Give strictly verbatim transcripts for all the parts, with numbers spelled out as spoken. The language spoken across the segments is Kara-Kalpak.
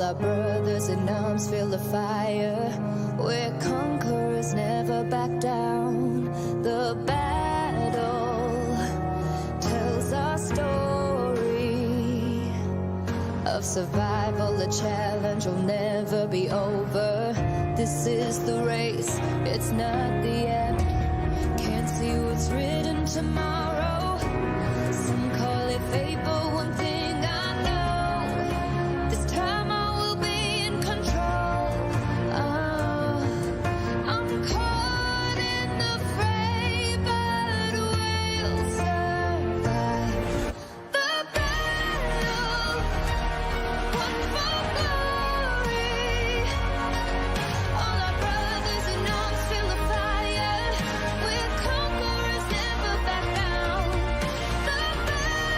Our brothers in arms feel the fire. We're conquerors, never back down. The battle tells our story of survival, the challenge will never be over. This is the race, it's not the end. Can't see what's written tomorrow. Some call it fate, but one thing I know, this time I will be in control. Oh, I'm caught in the fray, but we'll survive. The battle, won for glory. All our brothers in arms feel the fire. We're conquerors, never back down. The battle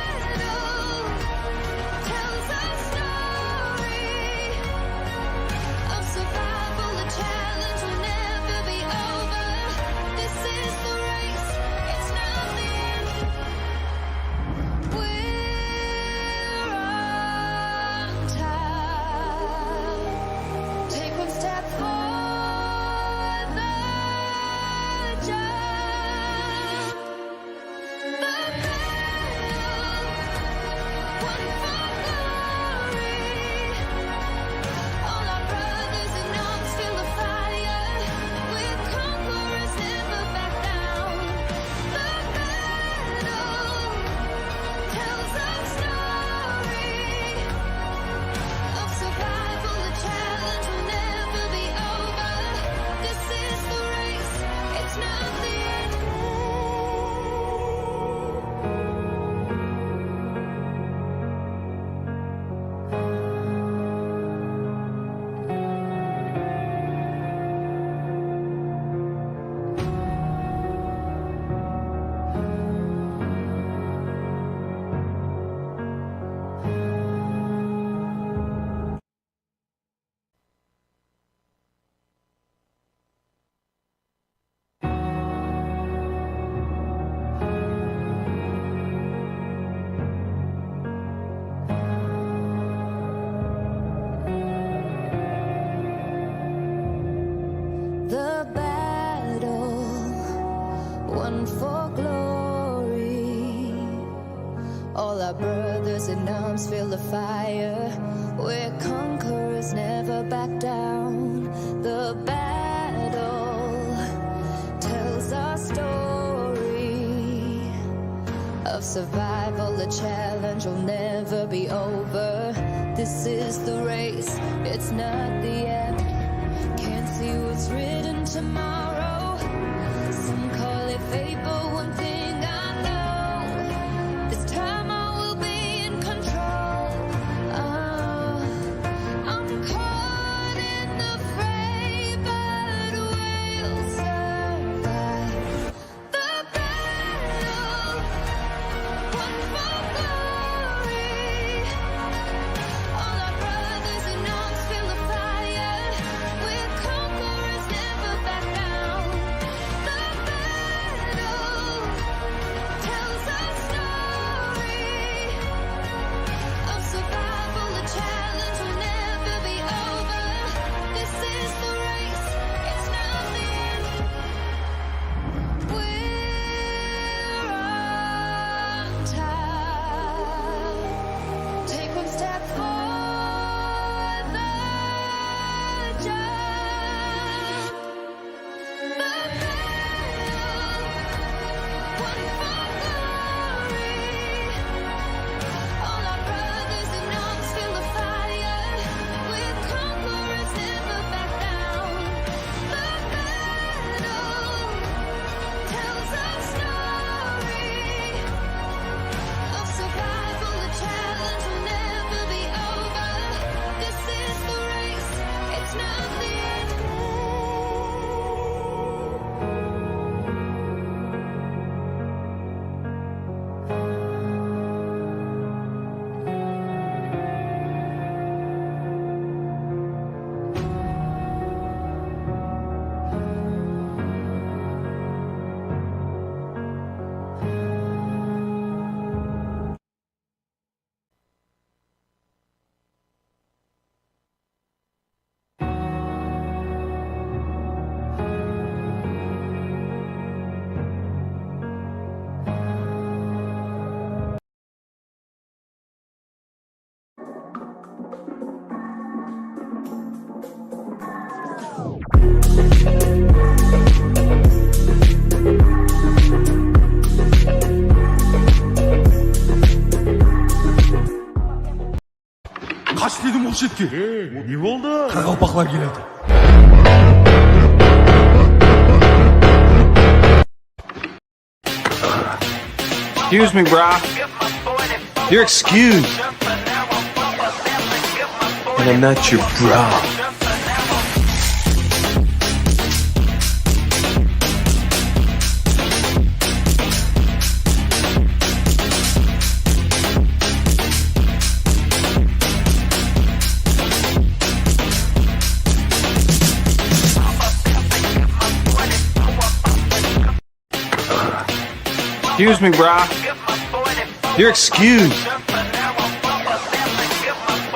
tells our story of survival, the challenge will never be over. This is the race, it's not the end. We're on top. Take one step for the jump. The battle, won for glory. All our brothers in arms feel the fire. We're conquerors, never back down. The battle tells our story of survival, the challenge will never be over. This is the race, it's not the end. The battle, won for glory. All our brothers in arms feel the fire. We're conquerors, never back down. The battle tells our story of survival, the challenge will never be over. This is the race, it's not the end. Can't see what's written tomorrow. Some call it fate, but one thing I know, this time I will be in control. Oh, I'm caught in the fray, but we'll survive. The battle, won for glory. All our brothers in arms feel the fire. We're conquerors, never back down. The battle Qash dedim ol shetke. Ne boldı? Qaraqalpaqlar keledi. Excuse me, brah. You're excused. And I'm not your bra. Excuse me, brah. You're excused.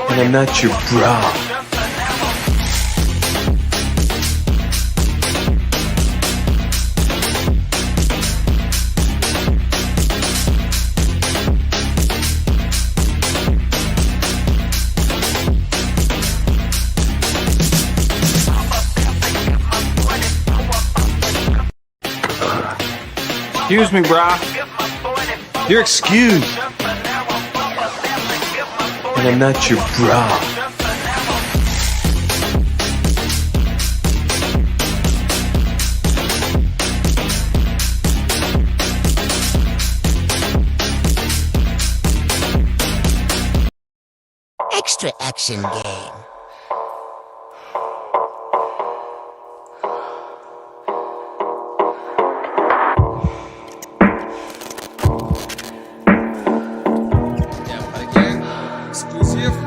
And I'm not your bra. Excuse me, brah. You're excused. And I'm not your bra. Extra action game. Exclusive.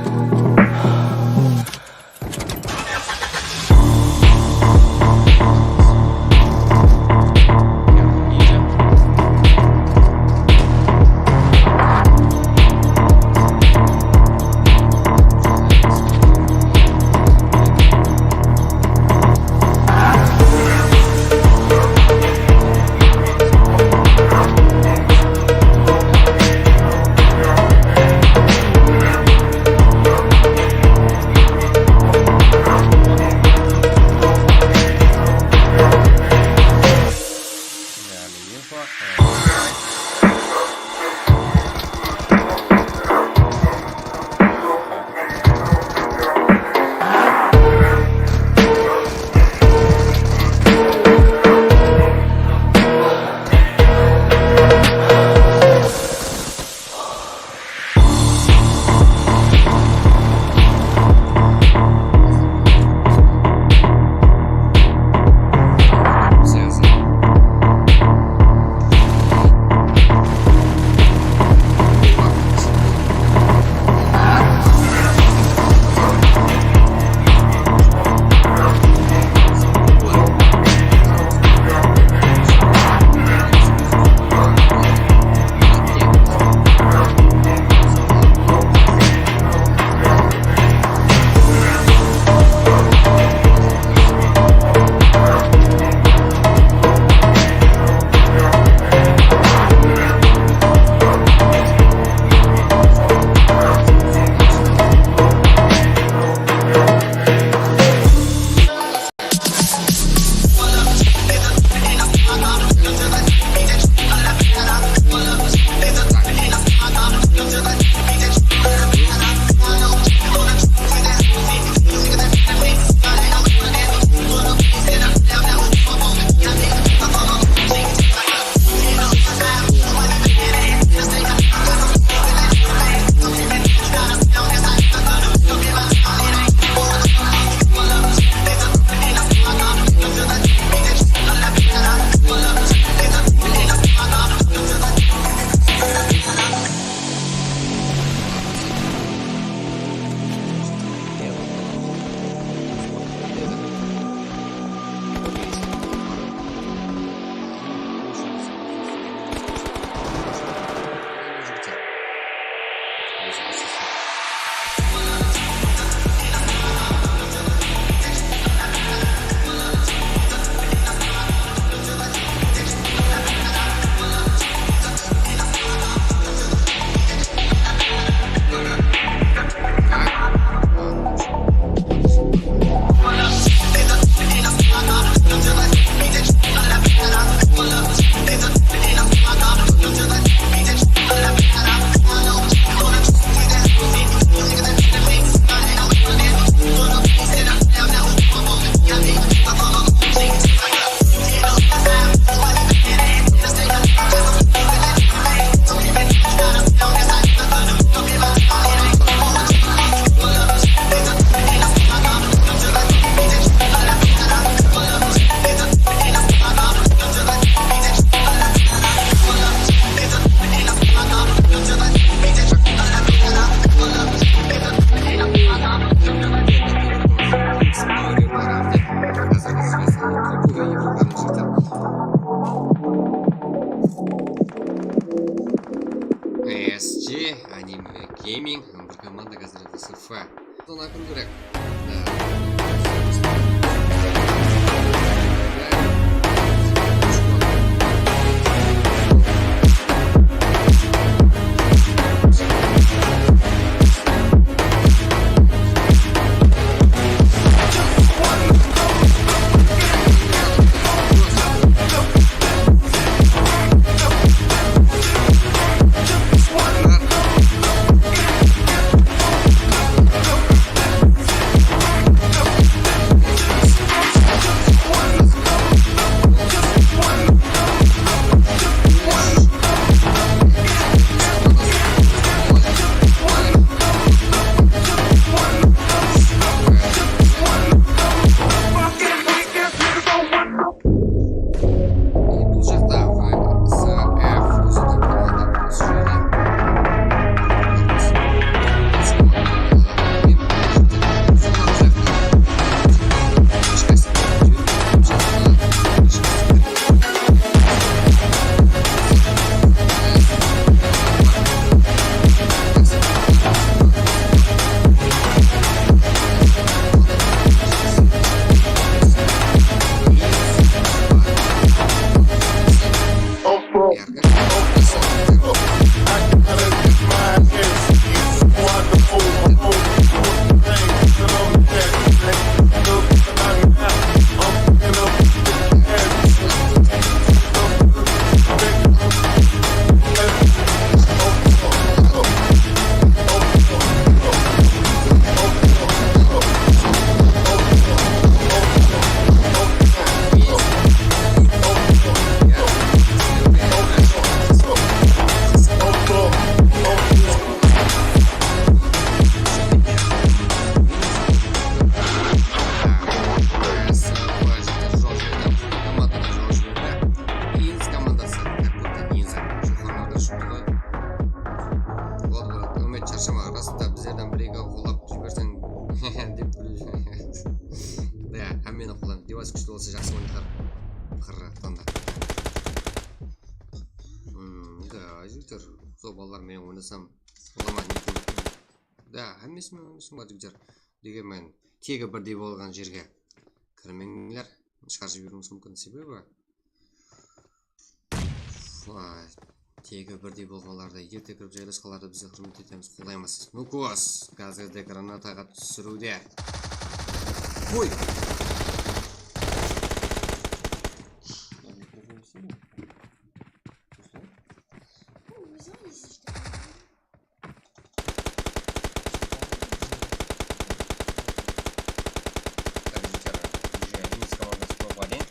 Gaming, bir komanda házir F. Sonı akın kerek. Bul jaqta S F, ózi de bul jaqta. Joqarılarda shıqtı ǵoy. Boladı, boladı. Úmet, sharshama, rasta bizlerden bir-eki qollap jiberseń dep. Da, hámmeni qollaymız. Devaysı kúshli bolsa, jaqsı oynayıq. Qırrattan da. Hmm, da, jigitler, sol balalar menen oynasam, bolaman, ne eкен? Da, hámmesi menen oynasam bar, jigitler. Degenmen, tegi birdey bolǵan jerge kirmeńler. Shıǵarıp jiberiwimiz múmkin, sebebi Vay, tegi birdey bolǵanlarda erte kirip jaylasqanlardı bizler húrmet etemiz, qollaymız. Nukos, gazerde granataǵa túsiriwde. Oy! Так, жігіттер, уже Инес командасы топ один.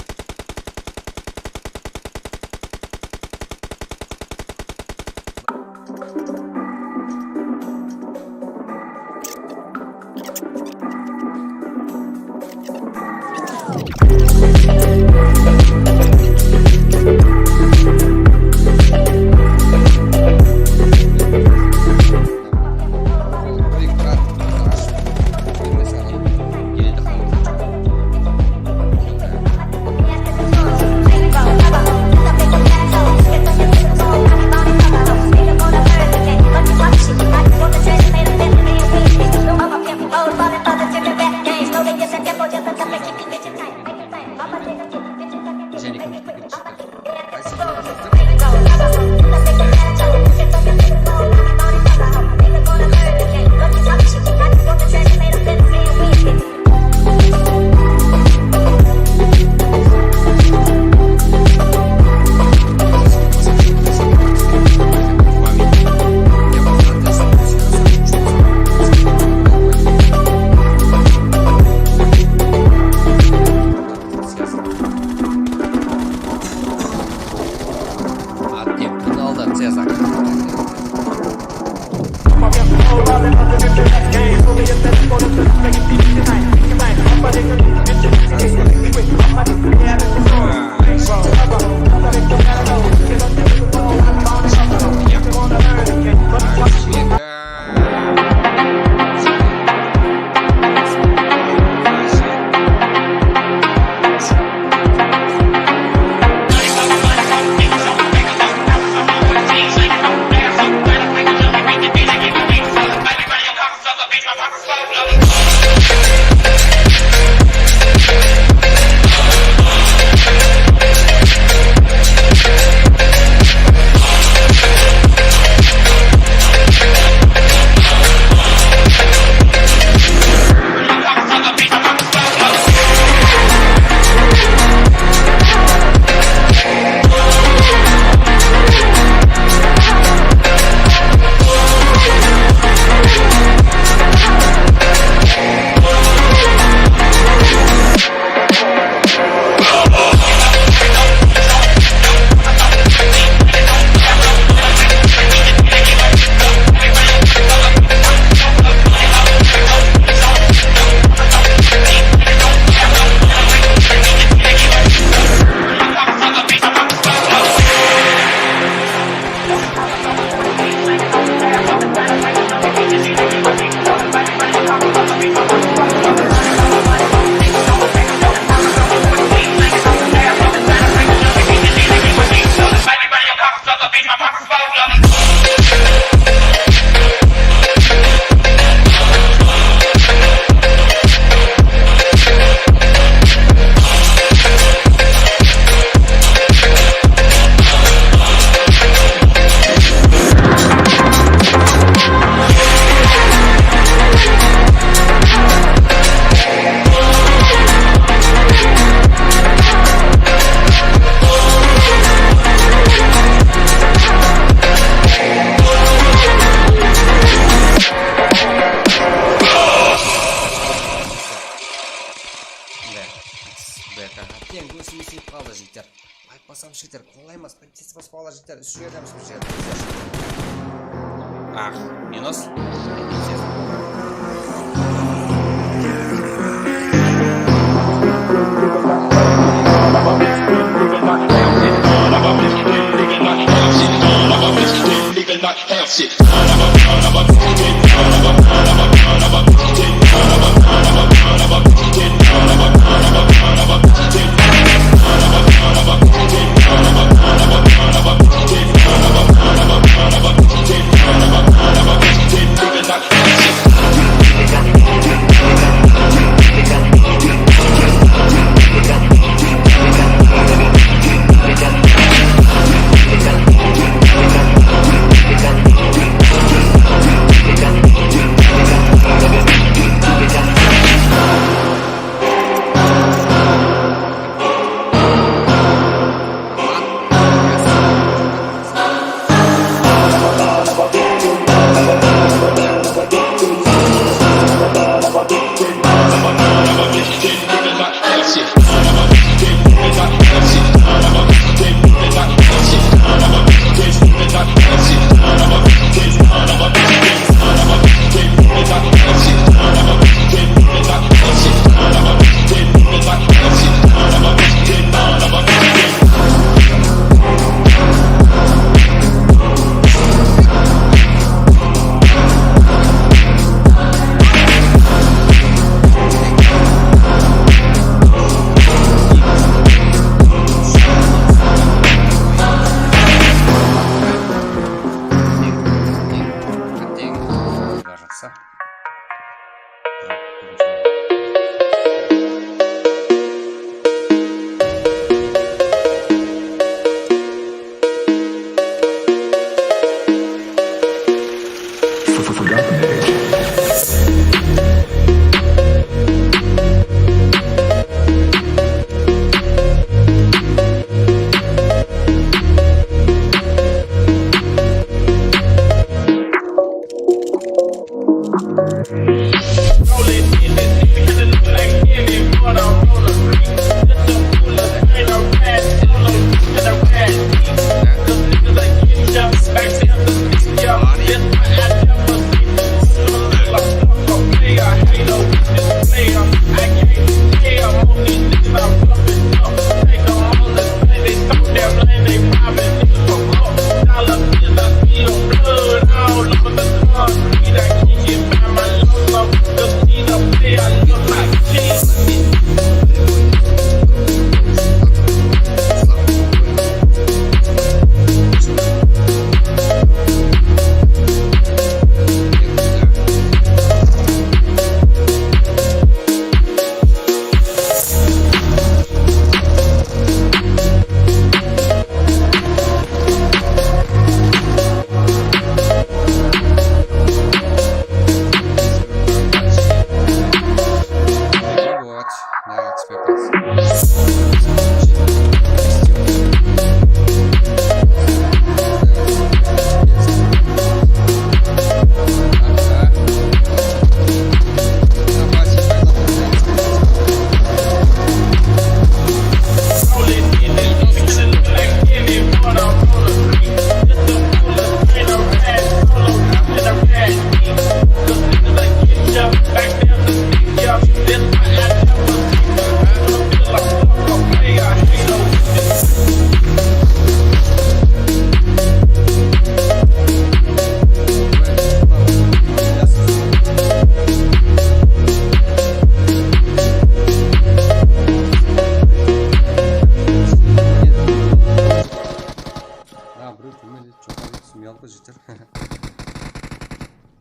Bek, bek, aha, teń, ózimiz sıyıp qaldı, jigitler. Layk basamız, jigitler, qolay emas, podpis basıp alayıq, jigitler, úsh jerdemiz, bir jerde. Ah, minus.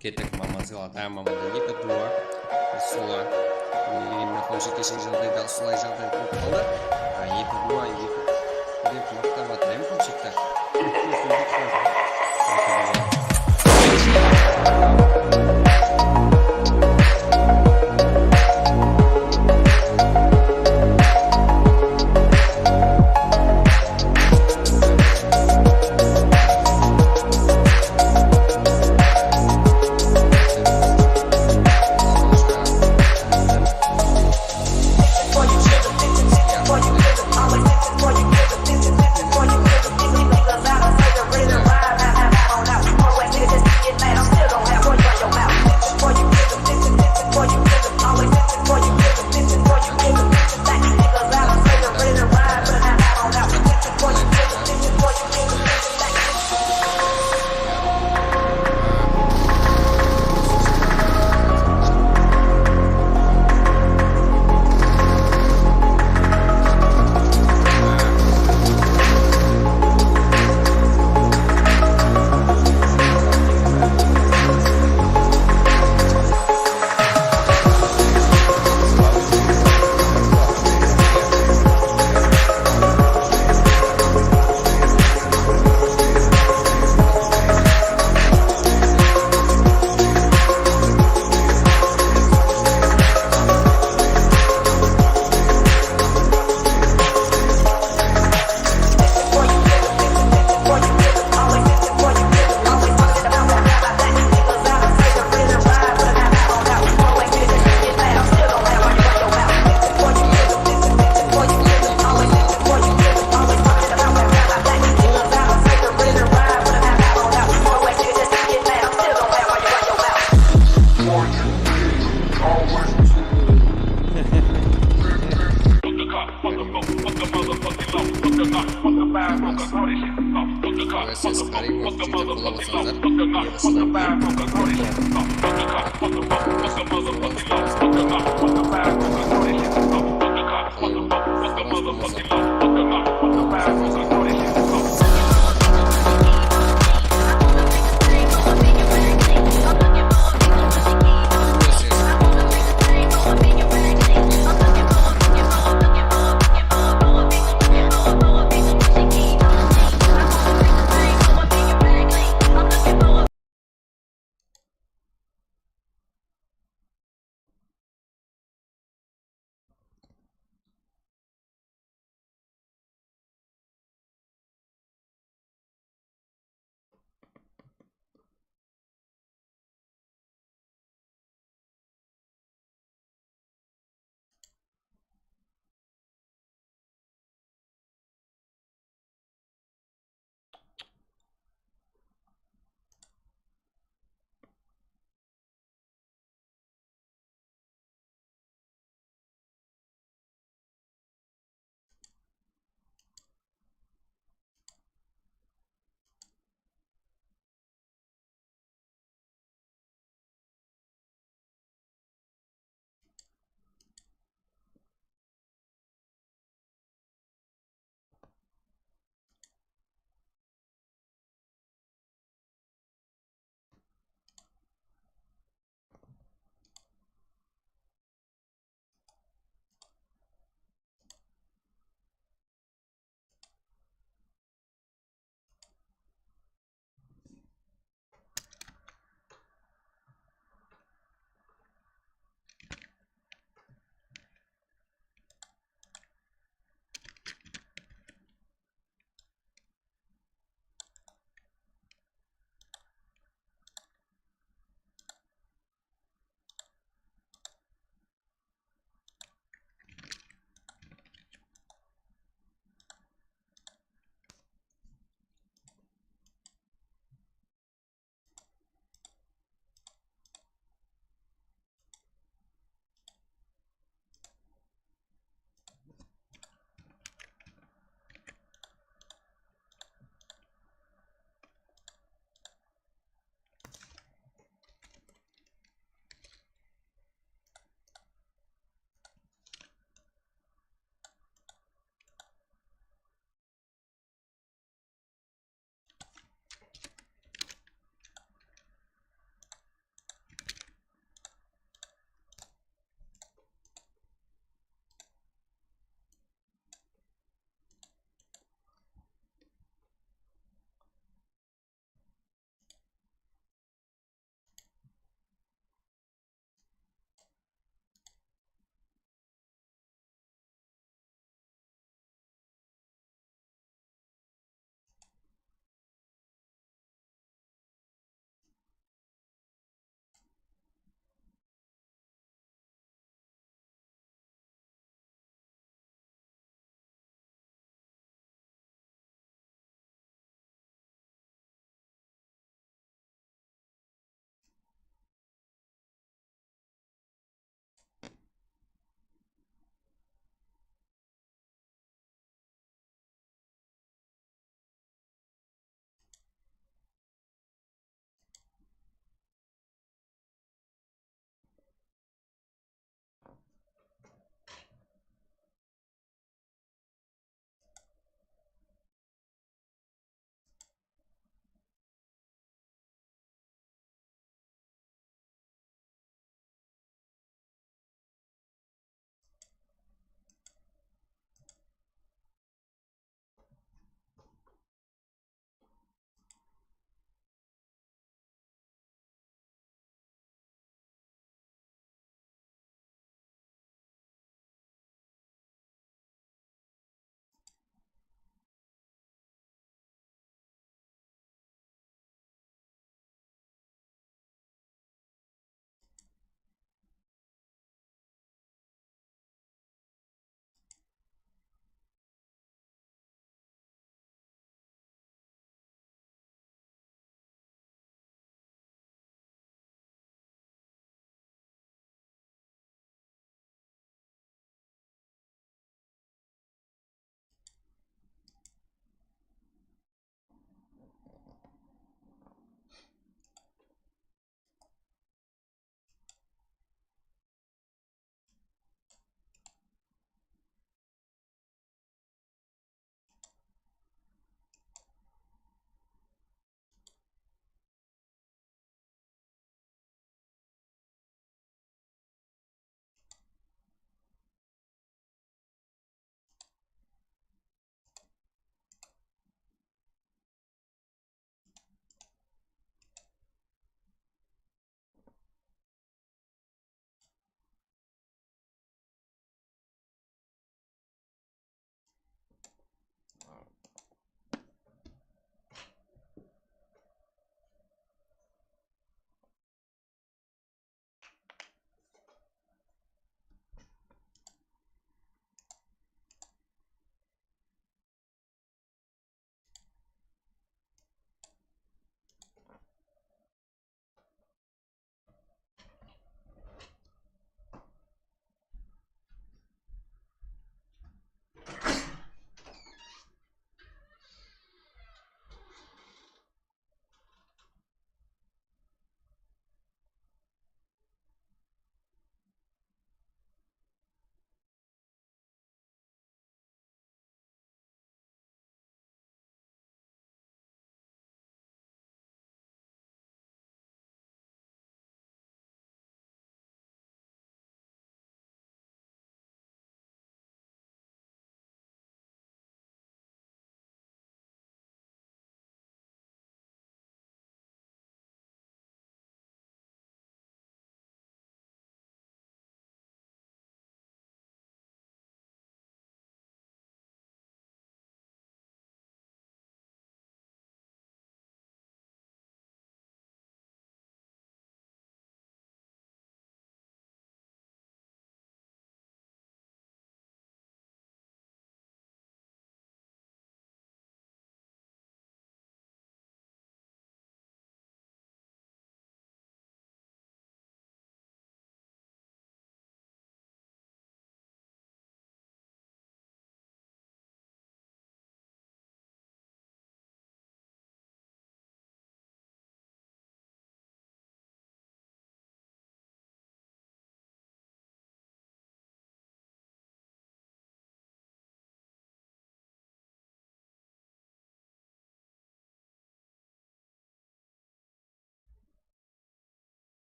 Kettik, Mamanzıla, da, Mamanda eki duwa. Usıla. Endi keshegi jaǵdayda usılay jaǵday bolıp qaldı. A, eki duwa, eki. Dep maqtap atır, em, Qılshıqtı. Kóresiz, qáriy bolıp júrip bola qalsańızlar,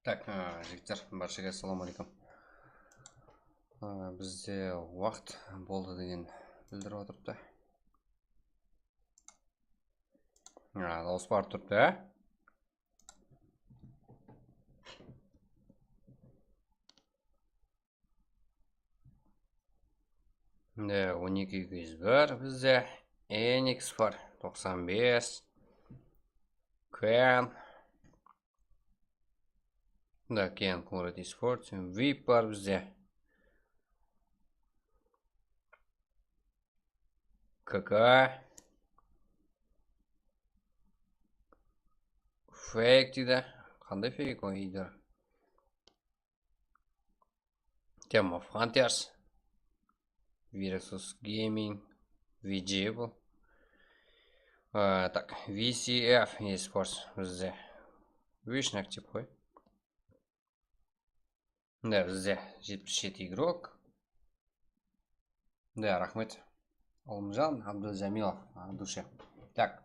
Tak, a, jigitler, bárshege assalawma aleykum. A, bizde waqıt boldı degen bildirip atırıptı. A, dawıs barıp turıptı, á? Mine, on eki eki júz bar bizde. Enix bar, toqsan bes. Ken. Da, Ken Konrad Esports. Vip bar bizde. K K. Fake deydi. Qanday fake ol, eyder? Team of Hunters, Versus Gaming, V G bul. A, tak, V C F Esports bizde. Вечно aktiv ǵoy. Mine, bizde jetpis jeti igrok. Da, raxmet. Alımjan Abduljamilov, a, dushe. Tak.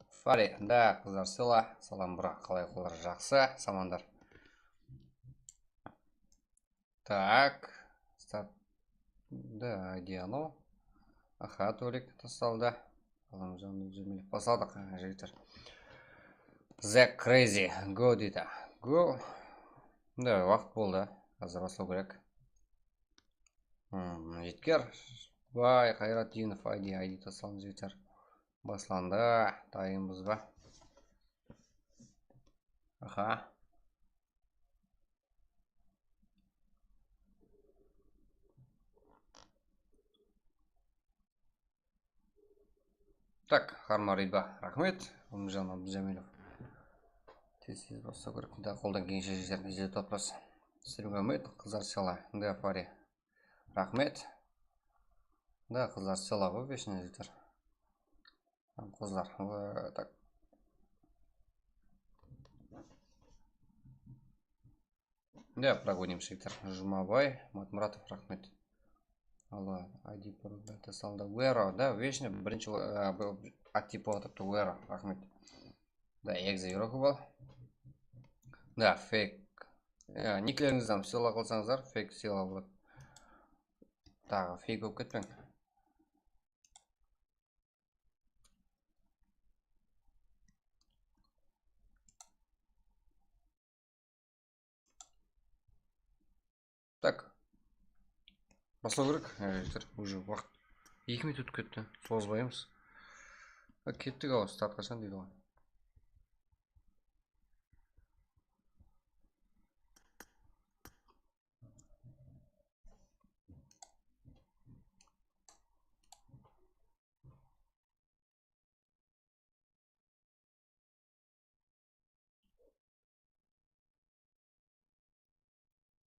Fari, da, qızlar, sela. Salam, bura, qalay, qollar jaqsı, samandar. Tak. Start. Da, I D anaw. Aha, Tolik tasaldı. Alımjan Abduljamilov. Basladıq, a, jigitler. Zack Crazy, go deydi. Go. Da, waqıt boldı. Házir baslaw kerek. Hmm, Jetker. Bay Qayratdinov, I D, I D tasaldı, jigitler. Baslandı. Dayınbız ba? Aha. Tak, Harma Ridba, raxmet. Umjan Abdujamilov. Tez-tez baslaw kerek. Da, qoldan kelgenshe jigitler, izertlep atırmız. Sizlerge raxmet, qızlar, sela. Da, Fari. Raxmet. Da, qızlar, sela ǵoy, вечно jigitler. Qızlar, ва, tak. Da, progonimshiktir. Jumabay Matmuratov, raxmet. Alla, I D prognóz tasaldı. Wero, da, вечно birinshi, e, bu aktiv bolıp turıptı, Wero, raxmet. Da, exe igrok bol. Da, fake. Ya, niklerińizdi hám sıyla qılsańızlar, fake sıyla boladı. Taǵı fake bolıp ketpeń. Tak. Baslaw kerek. Házir уже waqıt eki minut ótip ketti. Sozbaymız. Ha, kettik, al, start qashan deydi ǵoy.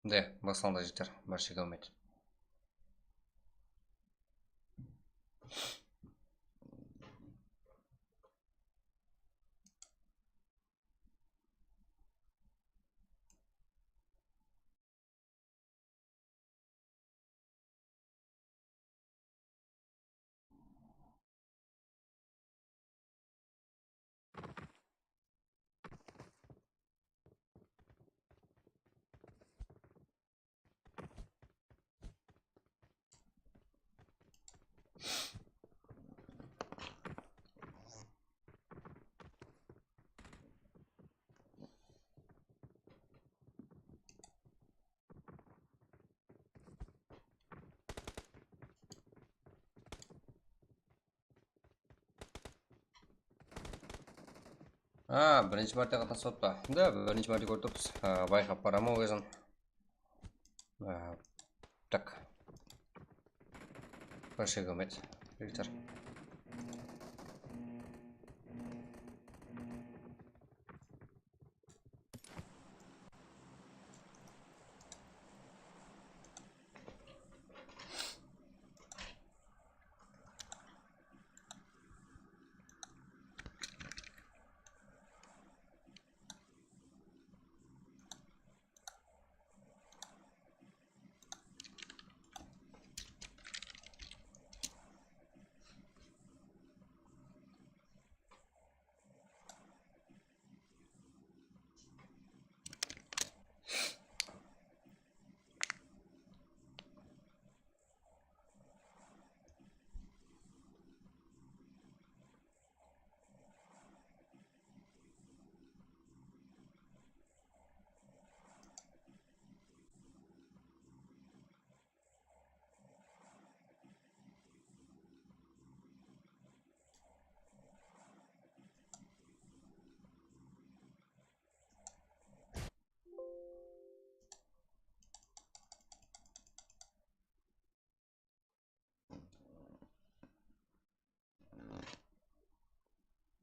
De, baslandı, jigitler. Bárshege áwmet. A, birinshi márte qatnasıp atpa. Da, birinshi márte kórip turıppız. A, bayqap baraman ózin. A, tak. Bárshege áwmet, jigitler.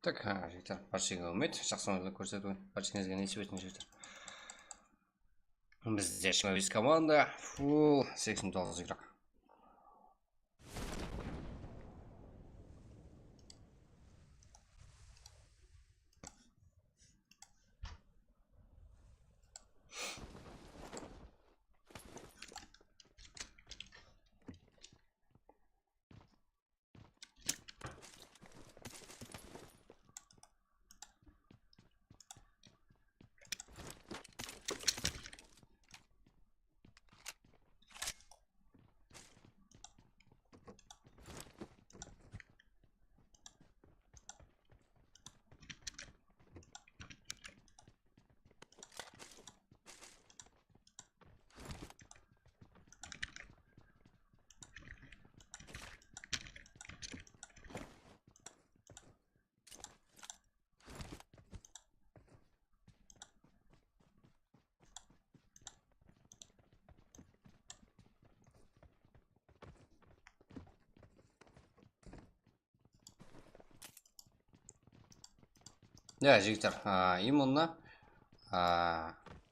Tak, ha, jigitler, bárshege úmit, jaqsı oyındı kórsetiw bárshengizge nesip etsin, jigitler. Bizde jigirma bes komanda, full seksen toǵız igrok. Ya, jigitler, a, именно, a,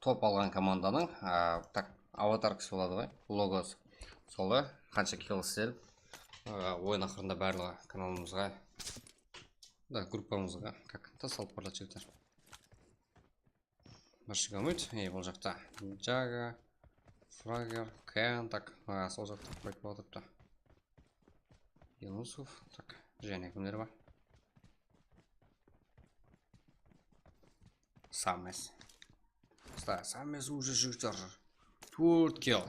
top alǵan komandanıń, a, tak, avatarkası boladı ǵoy, logosı. Solda qansha kill islep, a, oyın aqırında barlıǵı kanalımızǵa, da, gruppamızǵa, как, taslalıp barıladı, jigitler. Bir shıǵamıd, e, bul jaqta Jaga, Frager, Ken, tak, a, sol jaqta qoyıp atırıptı. Yunusov, tak, jáne kimler bar? Sames. Usta, Sames уже jigitler. Tórt kill.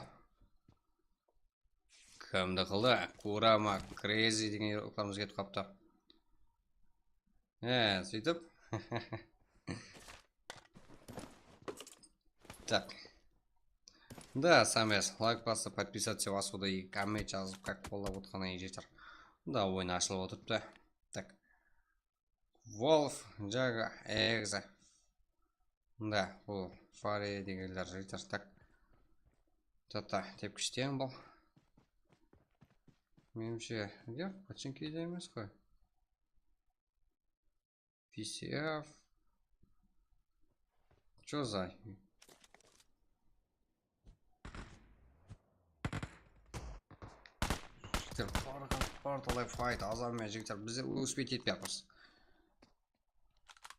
Kimdi qıldı? Kurama, Crazy degen igroklarımız ketip qaptı. E, sóytip. Tak. Da, Sames, layk basıp, подписаться basıwdı, komment jazıp, как qollap otqanı jeter. Da, oyın ashılıp otırıptı. Tak. Wolf, Jaga, Exe. Da, bul Fare degenler jeter. Tak. Tata, tepkishten bul. Menimshe, ya, починкиde emes qoy. P C F. Чё за? Jigitler, barǵan bar talay fayt, azar menen jigitler, bizler uspet etpey atırmız.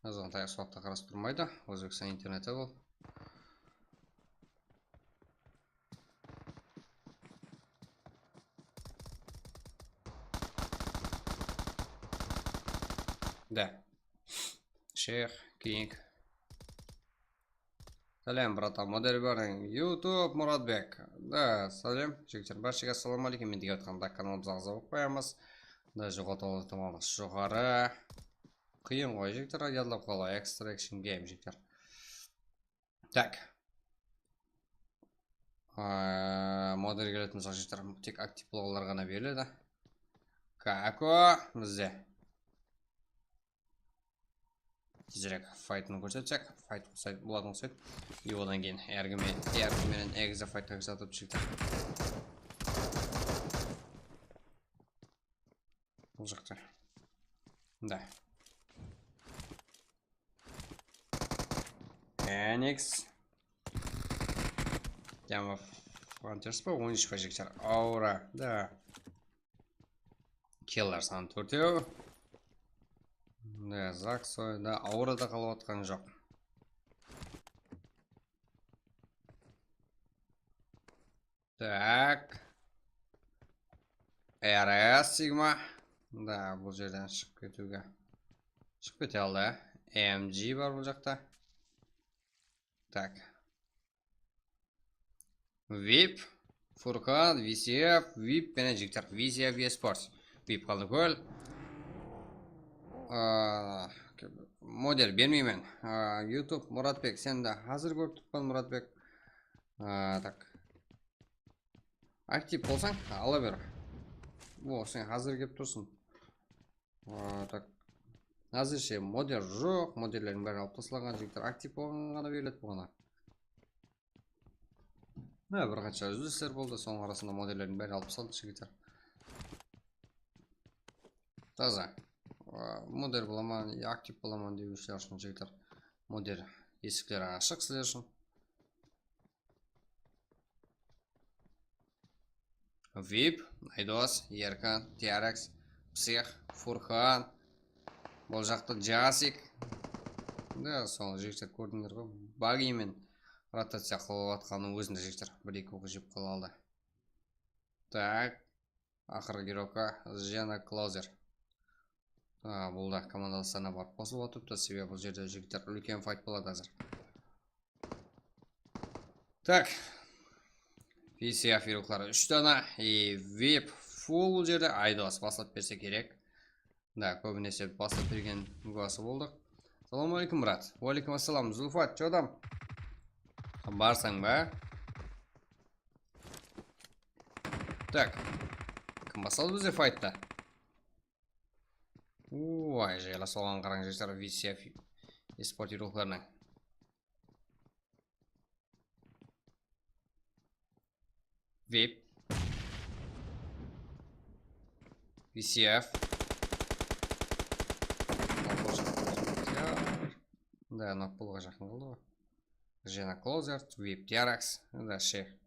Azǵantay usı waqıtta qarasıp turmaydı, Ózbekstan interneti bul. Da. Sheyx, King. Sálem, bratan, model beriń. YouTube, Muratbek. Da, sálem, jigitler, bárshege assalawma áleykum, men dep atqanda kanalımızǵa aǵza bolıp qoyamız. Da, joǵaltıw itimarlıq joqarı. Qıyın ǵoy, jigitler, yadlap qalıw, Extraction Game, jigitler. Tak. Aa, model keletin bolsa, jigitler, tek aktiv bolǵanlar ǵana beriledi. Kako bizde. Tezirek faytın kórsetsek, fayt qosaydı, boladı qosaydı. И odan keyin ergi me-, ergi menen Exe faytqa kirip atıp, jigitler. Bul jaqta. Da. Fenix. Yama Hunters pa, on úsh pa, jigitler? Aura, da. Killer sanı tórtew. Da, Zaksoy, da, Aura da qalıp atqan joq. Tak. R S Sigma. Da, bul jerden shıǵıp ketiwge. Shıǵıp kete aldı, ya. M G bar bul jaqta. Tak. Vip, Furkan, V C F, Vip penen jigitler. V C F Esports. Vip Qanlıkól. Aa, model bermeymen. Aa, YouTube, Muratbek, sen de házir kórip turıppan, Muratbek. Aa, tak. Aktiv bolsań, ala ber. O, sen házir kelip tursın. Aa, tak. Házirshe model joq, modellerdiń bári alıp taslanǵan, jigitler, aktiv bolǵan ǵana beriledi buǵana. Mine, bir qansha úzilisler boldı, sonıń arasında modellerdiń bári alıp taslandı, jigitler. Taza. a, moder bolaman, aktiv bolaman dewshiler ushın, jigitler, moder esikleri ashıq sizler ushın. Vip, Aydos, Erkan, Tiarex, Psix, Furxan, bul jaqta Jasik. Da, sol jigitler kórdińler ǵoy. Bagimen rotaciya qılıp atqanın ózinde jigitler bir-eki oq jep qala aldı. Tak, aqırǵı giroka Jena Klozer. A, bul da komandasına barıp qosılıp atırıptı, sebebi bul jerde jigitler úlken fayt boladı házir. Tak. P C F yurıqları úsh dana. E, vip full bul jerde. Aydos baslap berse kerek. Da, kóbinese baslap bergen gúwası boldıq. Assalamu aleykum, brat. Wa aleykum assalam, Zulfat, chodam. Barsań ba? Tak. Kim basladı bizde fayttı? Uay, jayla soǵan qarań, jaslar, V C F esport yurıqlarınan. Vip. V C F. Da, nok bolıwǵa jaqın qaldı ǵoy. Jena Klozer, Vip Tiarex, da, she.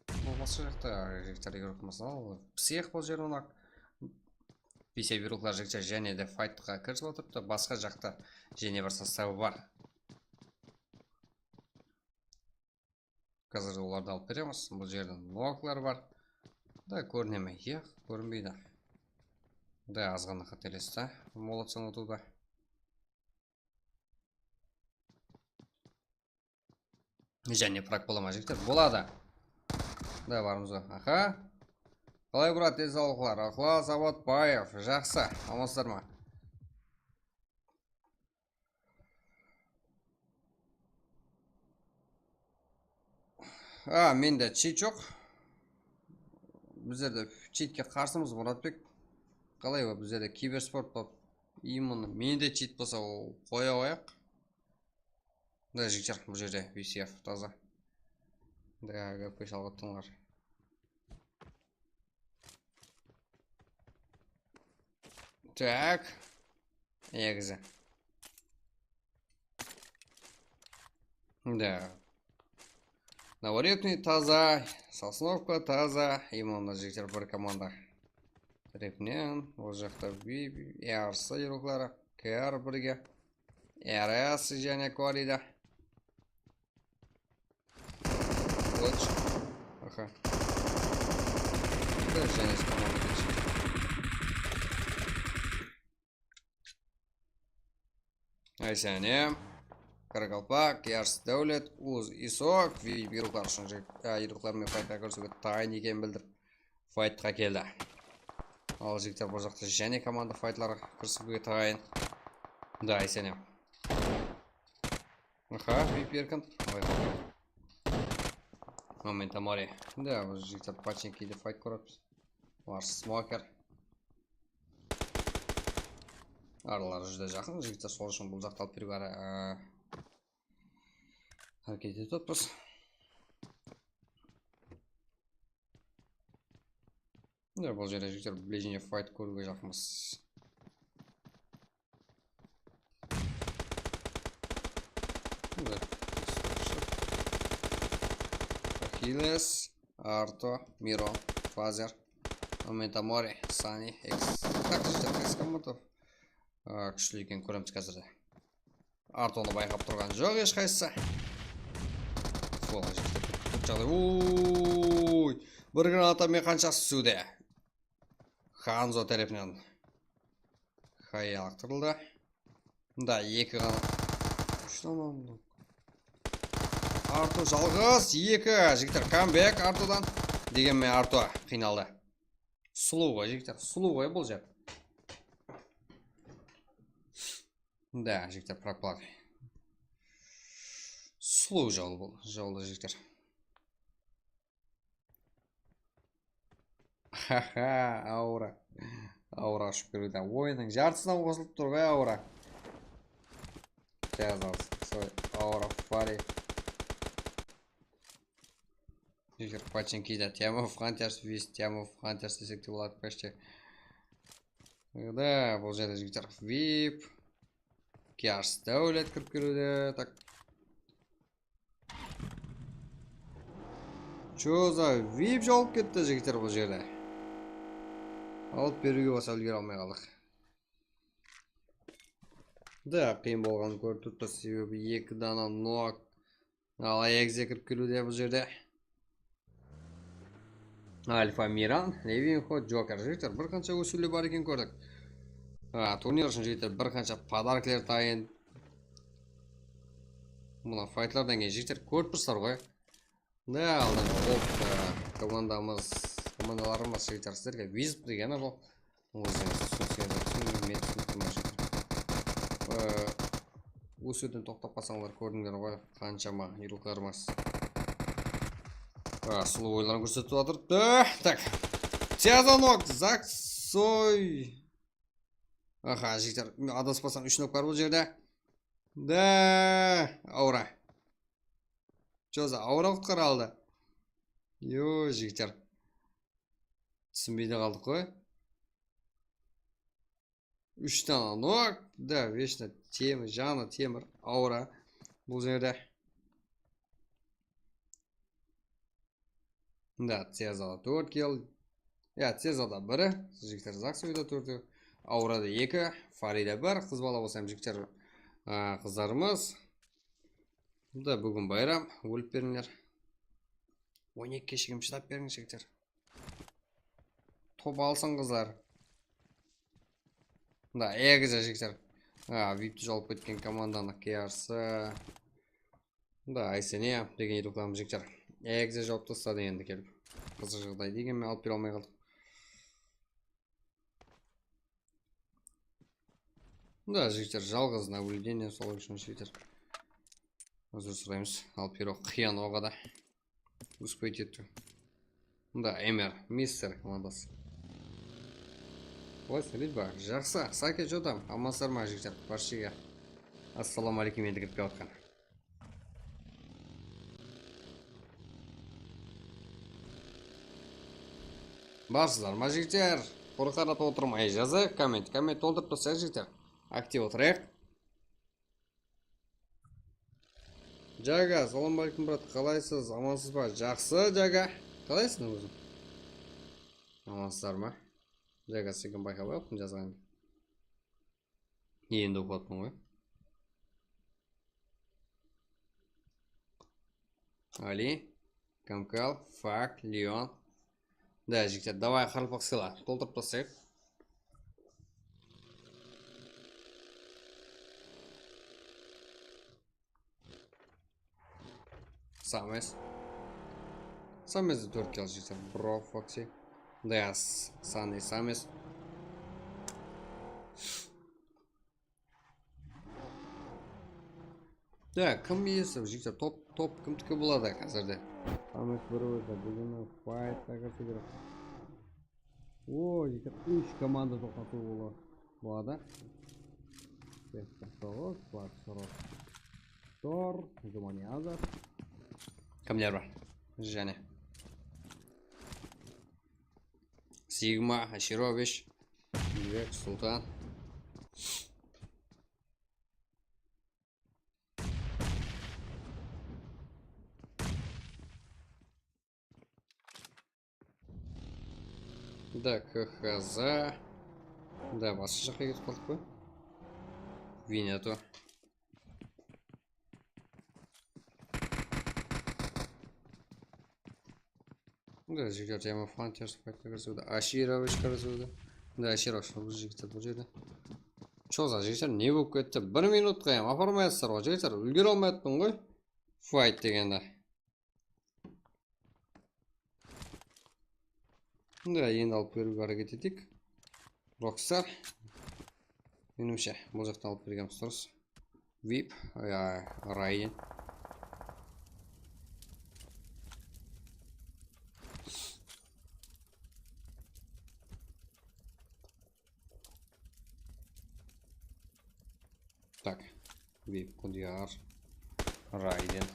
Bul basqa jaqta, jigitler, igrok masal, psix bul jer, onak. P C F yurıqlar jigitler jáne de faytqa kirisip atırıptı. Basqa jaqta jáne bir sostavı bar. Házir olardı alıp beremiz. Bul jerde noklar bar. Da, kórine me? Yaq, kórinbeydi. Da, azǵana qátelesti. Молодцы, utıwda. Jáne prak bola ma, jigitler? Boladı. Da, barmız ǵoy. Aha. Qalay, brat, densawlıqlar? Iqlas Abatbaev, jaqsı. Amansızlar ma? A, mende chit joq. Bizlerde chitke qarsımız, Muratbek. Qalay, bizlerde kibersport bolıp, именно mende chit bolsa, qoya qoyaq. Da, jigitler, bul jerde V C F taza. Da, gapke shalǵıttıńlar. Tak. Egizi. Da. Novorepniy taza, Sosnovka taza, именно, jigitler, bir komanda. Tarepinen, ol jaqta Yarsı yurıqları, K R birge. R S jáne kóriydi. Kılıch. Aha. Bir jáne komanda. Aysáne. Qaraqalpaq, Yars Dáwlet, Uz Iso, Vip yurıqlar ushın, a, yurıqlar menen faytqa kirisiwge tayın ekenin bildirip, faytqa keldi. Al, jigitler, bul jaqta jáne komanda faytlarǵa kirisiwge tayın. Da, Aysáne. Aha, Vip erkin. Momento mori. Da, bul jigitler Pachinkide fayt kóremiz. Olar smoker. Araları júdá jaqın, jigitler, sol ushın bul jaqtı alıp beriwge hara-, a, háreket etip atırmız. Mine, bul jerde, jigitler, ближний fight kóriwge jaqınbız. Mine, Achilles, Arto, Miro, Fazer, Momento mori, Sani, X. Tak, jigitler, qaysı komanda, a, kúshli ekenin kóremiz házirde. Artonı bayqap turǵan joq hesh qaysısı. Sol, jigitler, kóp jaǵday. Oy! Bir granata menen qanshası túsiwde? Hanzo tárepinen. Hayal qırıldı. Da, eki ǵana. Úsh ǵana. Arto jalǵız, eki. Jigitler, comeback Artodan. Degenmen, Arto qıynaldı. Sulıw ǵoy, jigitler, sulıw ǵoy bul jer. Da, jigitler, proklad. Sulıw jol bul, jolda, jigitler. Haha, aura. Aura ushıp kiriwde. Oyınnıń jartısınan qosılıp tur ǵoy aura. Jazasız. Soy aura fari. Jigitler, Pachinkide Team of Hunters, Wiz Team of Hunters desek te boladı, почти. Da, bul jerde jigitler vip. Kiyars dáwlet kirip keliwde. Tak. Choza vip jawıp ketti, jigitler, bul jerde. Alıp beriwge bolsa úlgere almay qaldıq. Da, qıyın bolǵanın kórip turıppız, sebebi eki dana nok. Al, Aegis kirip keliwde bul jerde. Alfa Miran, Levinho, Joker. Jigitler, bir qansha ósiwler bar ekenin kórdik. A, turnir ushın, jigitler, bir qansha podarkler tayın. Mına faytlardan keyin, jigitler, kórip tursızlar ǵoy. Ne aldın? Hop, e, komandamız, komandalarımız, jigitler, sizlerge vizit degeni bul. Ózińiz túsinseńiz, túsiniń, men túsinip turman, jigitler. E, ósiwden toqtap qalsańlar, kórdińler ǵoy, qanshama yurıqlarımız. A, sulıw oyların kórsetip atır. Da, tak. Tezanok, Zaksoy. Aha, jigitler, adaspasam, úsh nok bar bul jerde. Da, aura. Joza, aura qutqara aldı. Yo, jigitler. Túsinbey de qaldıq ǵoy. Úsh dana nok, da, vecho temir, janı temir, aura. Bul jerde. Da, Cezada tórt kill. Ya, Cezada biri, jigitler, Zaksoyda tórti, aurada eki, Farida bir, qız bala bolsa hám jigitler, a, qızlarımız. Da, búgin bayram, ólip berińler. On ekige shekem shıdap beriń, jigitler. Top alsın qızlar. Da, Aegis, jigitler. A, vipti jawıp ketken komandanıń kiyarsı. Da, Aysene degen yurıqlarımız, jigitler. Aegis jawıp tasladı endi kelip. Qızıq jaǵday degen men alıp bere almay qaldıq. Da, jigitler, jalǵız nablюдение, sol ushın, jigitler, uzr soraymız. Alıp beriw qıyın oǵada. Uspeyt etti. Da, Emer, Mister komandası. Ой, Ridba, jaqsı, Sake, что там? Amansızlar ma, jigitler, barshege. Assalawma aleykum, endi kirip kiyatqan. Barsızlar ma, jigitler? Qurı qarap otırmay jazıp, komment, komment toltırıp tursańız, jigitler. Aktiv otırayıq. Jaga, salam aleykum, brat, qalaysız? Amansız ba? Jaqsı, Jaga. Qalaysız óziń? Amansızlar ma? Jaga, sizden bayqap alıp jazǵanın. Endi oqıp atırman ǵoy. Ali, Kamkal, Fak, Leon. Da, jigitler, davay, qaraqalpaq sıyla, toltırıp taslayıq. Sames. Samesdi tórtke al, jigitler. Bro, Foxy. Deas, Sani, Sames. Da, kim iyesi, jigitler, top, top kimdiki boladı házirde? Sames bir ózi, búgin faytqa kirse kerek. O, jigitler, úsh komanda toqtatıw bola-, boladı. Toǵız, Batsırov. Tor, Jumaniyazov. Kimler bar? Jáne. Sigma, Ashirovich, Bek, Sultan. Da, K H Z. Da, basqa jaqqa ketip qaldıq pa? Vinetu. Da, jigitler, Tema Hunters faytqa kirisip edi. Ashirovich kirisip edi. Da, Ashirovich, bul jigitler bul jerde. Choza, jigitler, ne bolıp ketti? Bir minutqa hám aparmay atırlar ǵoy, jigitler, úlgere almay atırman ǵoy. Fayt degende. Da, endi alıp beriwge háreket eteyik. Rockstar. Menimshe, bul jaqtan alıp bergenimiz durıs. Vip, ya, Raiden. Tak. Vip, Qudiyar, Raiden.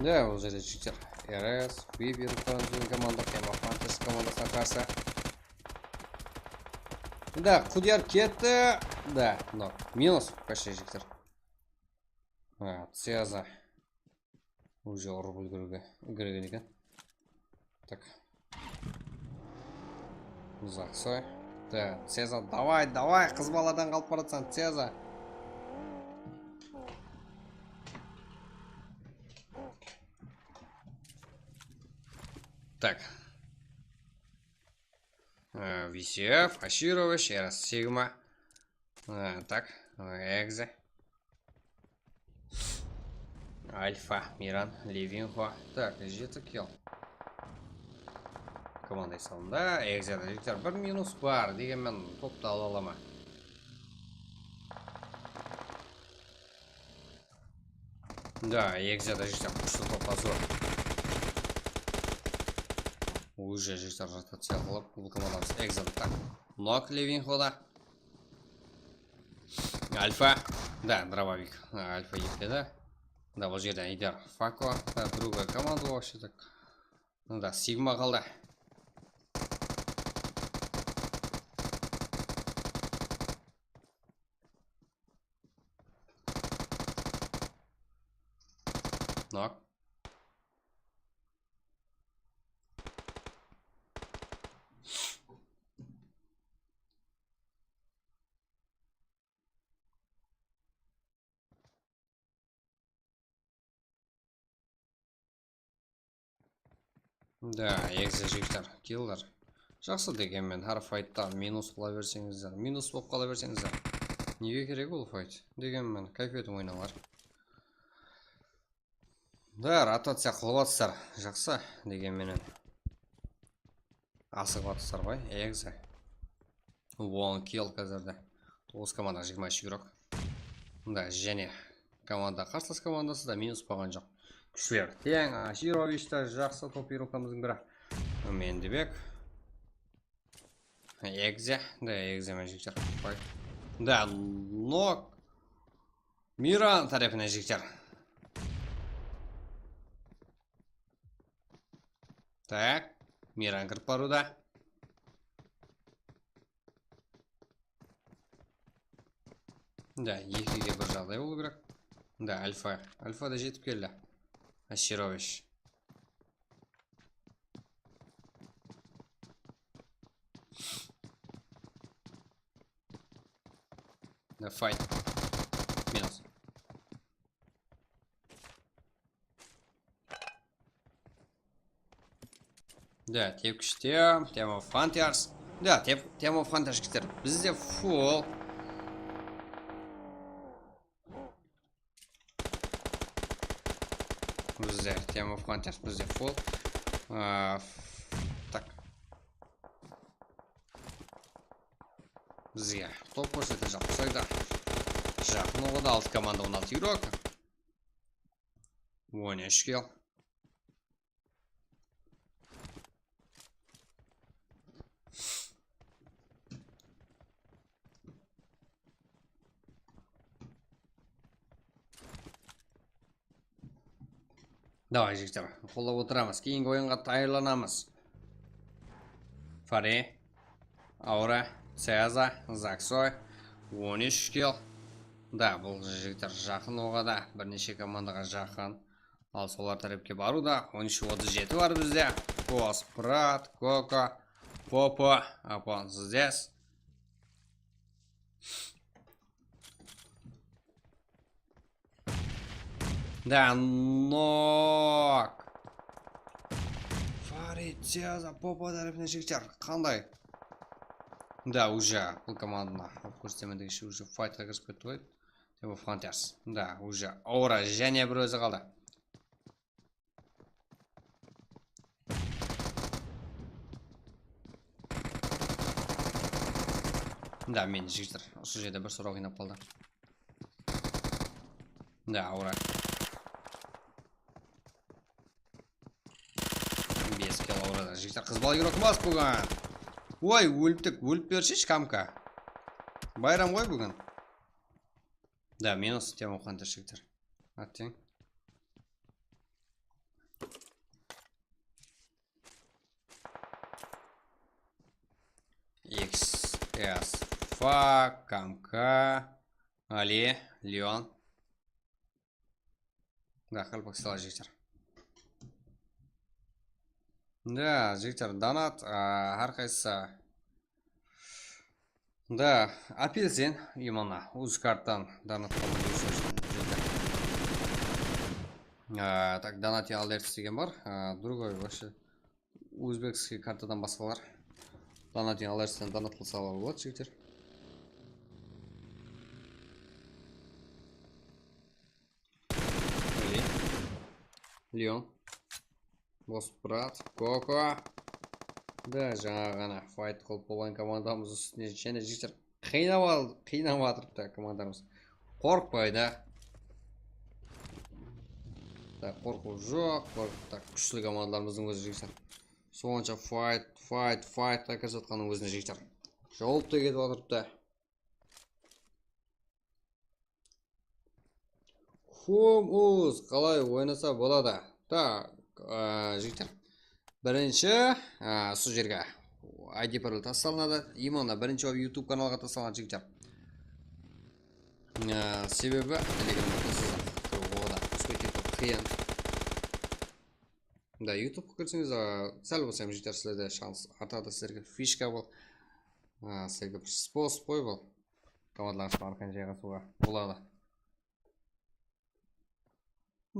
Da, bul jerde jigitler R S, Viper, Frontline komanda, Team of Hunters komandasına qarsı. Da, Qudiyar ketti. Da, nok. Minus, почти, jigitler. Ha, Ceza. Уже urıp úlgirge-, úlgirgen eken. Tak. Uzaqsoy. Da, Ceza, davay, davay, qız baladan qalıp baratsań, Ceza. Tak. Ee, V C F, Ashirovich, R S Sigma. Ee, tak, ee, Exe. Alfa, Miran, Levinho. Tak, jeti kill. Komanda esabında, Exeda jigitler, bir minus bar, degenmen toptı ala alama. Da, Exeda jigitler, kúshli toplasıw. Уже jigitler rotaciya qılıp, bul komandamız Exeda, tak. Nok Levinhoda. Alfa. Da, дробовик. Ha, Alfa ekledi. Da, bul jerde Ayder, Fako. Da, другая команда вообще так. Da, Sigma qaldı. Nok. Da, Exe jigitler, killer. Jaqsı degenmen, hár faytta minus bola berseńizler, minus bolıp qala berseńizler. Nege kerek ol fayt? Degenmen, kayfiyatım oynalar. Da, rotaciya qılıp atırsızlar, jaqsı degenmenen. Asıǵıp atırsızlar ǵoy, Exe. On kill házirde. Toǵız komanda, jigirma úsh igrok. Da, jáne komanda, qarsılas komandası da minus bolǵan joq. Kúshler teń, Ashirovich ta jaqsı, top irukamızdıń biri. Mendibek. Exe, da, Exe men jigitler. Qoy. Da, nok. Miran tárepinen jigitler. Tak, Miran kirip barıwda. Da, ekige bir jaǵday bolıw kerek. Da, Alfa. Alfa da jetip keldi. Ashirovich. Da, fight. Minus. Da, tepkishte, Team of Hunters. Da, tep-, Team of Hunters jigitler. Bizde full. Bizde Team of Hunters, bizde full. Aa, f-, tak. Bizge top kórsetejaq bolsa da. Jaqın oǵada altı komanda, on altı igrok. On úsh kill. Davay, jigitler, qollap otıramız. Keyingi oyınǵa tayarlanamız. Fare, Aura, Ceza, Zaksoy, on úsh kill. Da, bul jigitler jaqın oǵada, bir neshe komandaǵa jaqın. Al, solar tárepke barıwda. On úsh otız jeti bar bizde. Kos, Prat, Koko, Popo, Apon, Zdes. Da, nok. Farid, Ceza, Popo tárepinen jigitler. Qanday? Da, уже bul komandani alıp kórsetemen degenshi, уже faytqa kirip ketti ǵoy. Team of Hunters. Da, уже Aura jáne bir ózi qaldı. Da, men jigitler, usı jerde bir soraw qıynap qaldı. Da, Aura. Bes kill Aura da. Jigitler, qız bala igrok emas búgin. Oy, óliptik, ólip bershi, shkamka. Bayram ǵoy búgin. Da, minus Team of Hunters, jigitler. Atteń. X S F, K M K, Ali, Leon. Da, qalpaq sala jigitler. Da, jigitler, donat, a, hár qaysı. Da, apelsin, именно, uz karttan donat qılǵan jigitler. A, tak, Donat Alerts degen bar. A, другой вообще. Uzbekskiy kartadan basqalar. Donat Alertsten donat qılsalar boladı, jigitler. Ey. Leon. Bos brat. Koko. Da, jańa ǵana fayt qılıp bolǵan komandamız ústine jáne jigitler qıynap al-, qıynap atırıptı komandamız. Qorqpaydı. Da, qorqıw joq. Qorq-, tak, kúshli komandalarımızdıń ózi jigitler. Sonsha fayt, fayt, faytqa kirip atqanın ózine jigitler. Jawıp ta ketip atırıptı. Hum uz, qalay oynasa boladı? Tak, a, jigitler. Birinshi, a, usı jerge I D parol taslanadı. Именно birinshi bolıp YouTube kanalǵa taslanadı, jigitler. A, sebebi Telegramda taslasa, oǵada túspey ketiw qıyın. Da, YouTubeqa kirseńiz, a, sál bolsa hám jigitler sizlerde shans artadı, sizlerge fishka bul. A, sizlerge bir sposob ǵoy bul. Komandalarıńızǵa arqayın jayǵasıwǵa boladı.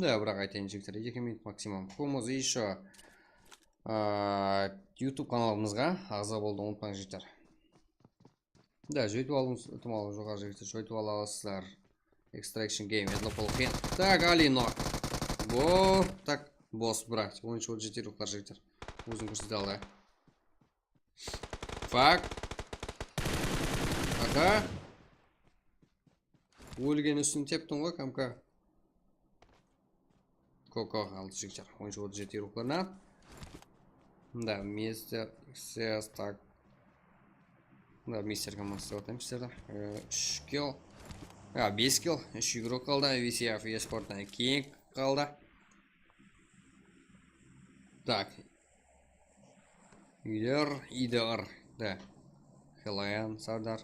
Da, biraq aytayın, jigitler, eki minut maksimum. Hum uz ещё, a, YouTube kanalımızǵa aǵza bolıwdı umıtpań, jigitler. Da, jóytip alıwımız itimalı joqarı, jigitler, jóytip ala alasızlar. Extraction Game, edla pol qıyın. Tak, Ali, no. Bo, tak, bos, brat. Oyınshı ol jeti ruqlar, jigitler. Ózin kórsete aldı. Fak. Aha. Ólgen ústin teptiń ǵoy, K M K. Koko qaldı, jigitler. Oyınshı otız jeti ruqlarına. Da, Mister X S, tak. Da, Mister komandası dep atayın bizlerdi. E, úsh kill. Ya, bes kill. Úsh igrok qaldı. V C F esporttan King qaldı. Tak. Uyler, I D R. Da. Helayan, Sardar.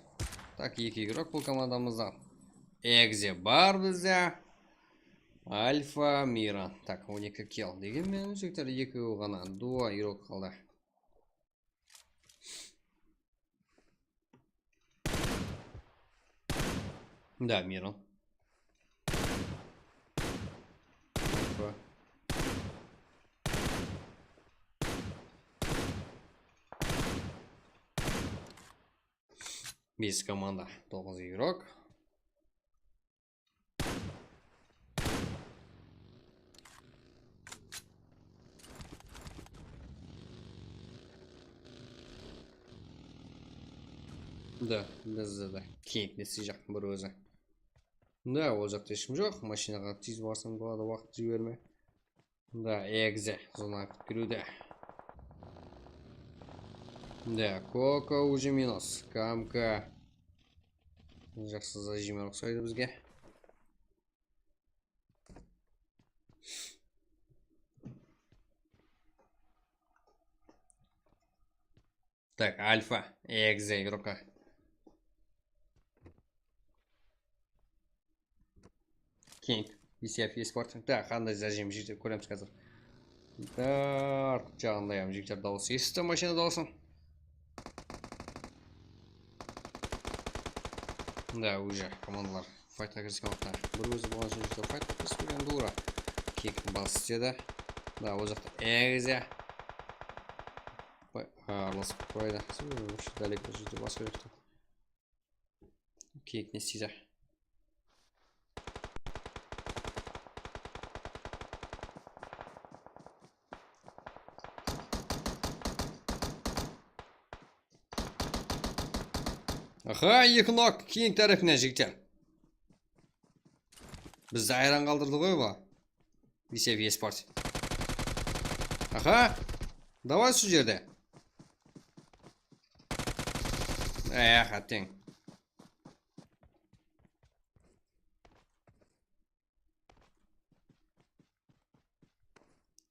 Tak, eki igrok bul komandamızda. Egze bar bizde. Alfa, Miran. Tak, on eki kill. Degen menen, jigitler, ekewi ǵana. Два igrok qaldı. Da, Miran. Alfa. Bes komanda, toǵız igrok. Da, bizde de King ne isteyjaq bir ózi. Da, ol jaqta hesh kim joq. Mashinaǵa tez barsań boladı, waqıt jibermey. Da, Egze, zona kirip kirdi. Da, Koko уже minus, K M K. Jaqsı zajimler uqsaydı bizge. Так, Alfa, Egze, igrokqa. King, V C F esports. Da, qanday zajim jigitler, kóremiz házir. Da, artqı jaǵında hám jigitler dawıs esittim, mashina dawısın. Da, уже komandalar faytqa kirisken waqıtta bir ózi bolǵan ushın jigitler faytqa kirispegen, dura. King bas istedi. Da, ol jaqta Egze. Aralastırıp qoydı. Вообще далеко jigitler basqa jaqta. Keyik ne isteydi? Aha, eki nok, King tárepinen, jigitler. Bizdi hayran qaldırdı ǵoy bu. Bisev esports. Aha. Davay, usı jerde. Eh, átteń.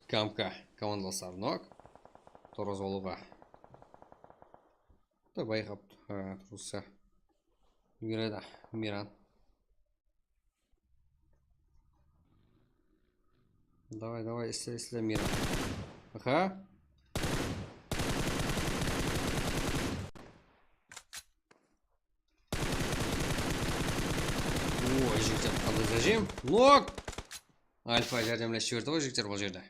K M K komandalasları nok. Toraz bolıwǵa. Da bayqaptı. Ha, tursa. Yuredi, Miran. Davay, davay, isle, isle, Miran. Aha. Oy, jigitler, qanday zajim. Nok! Alfa járdemlesip jiberdi ǵoy, jigitler, bul jerde.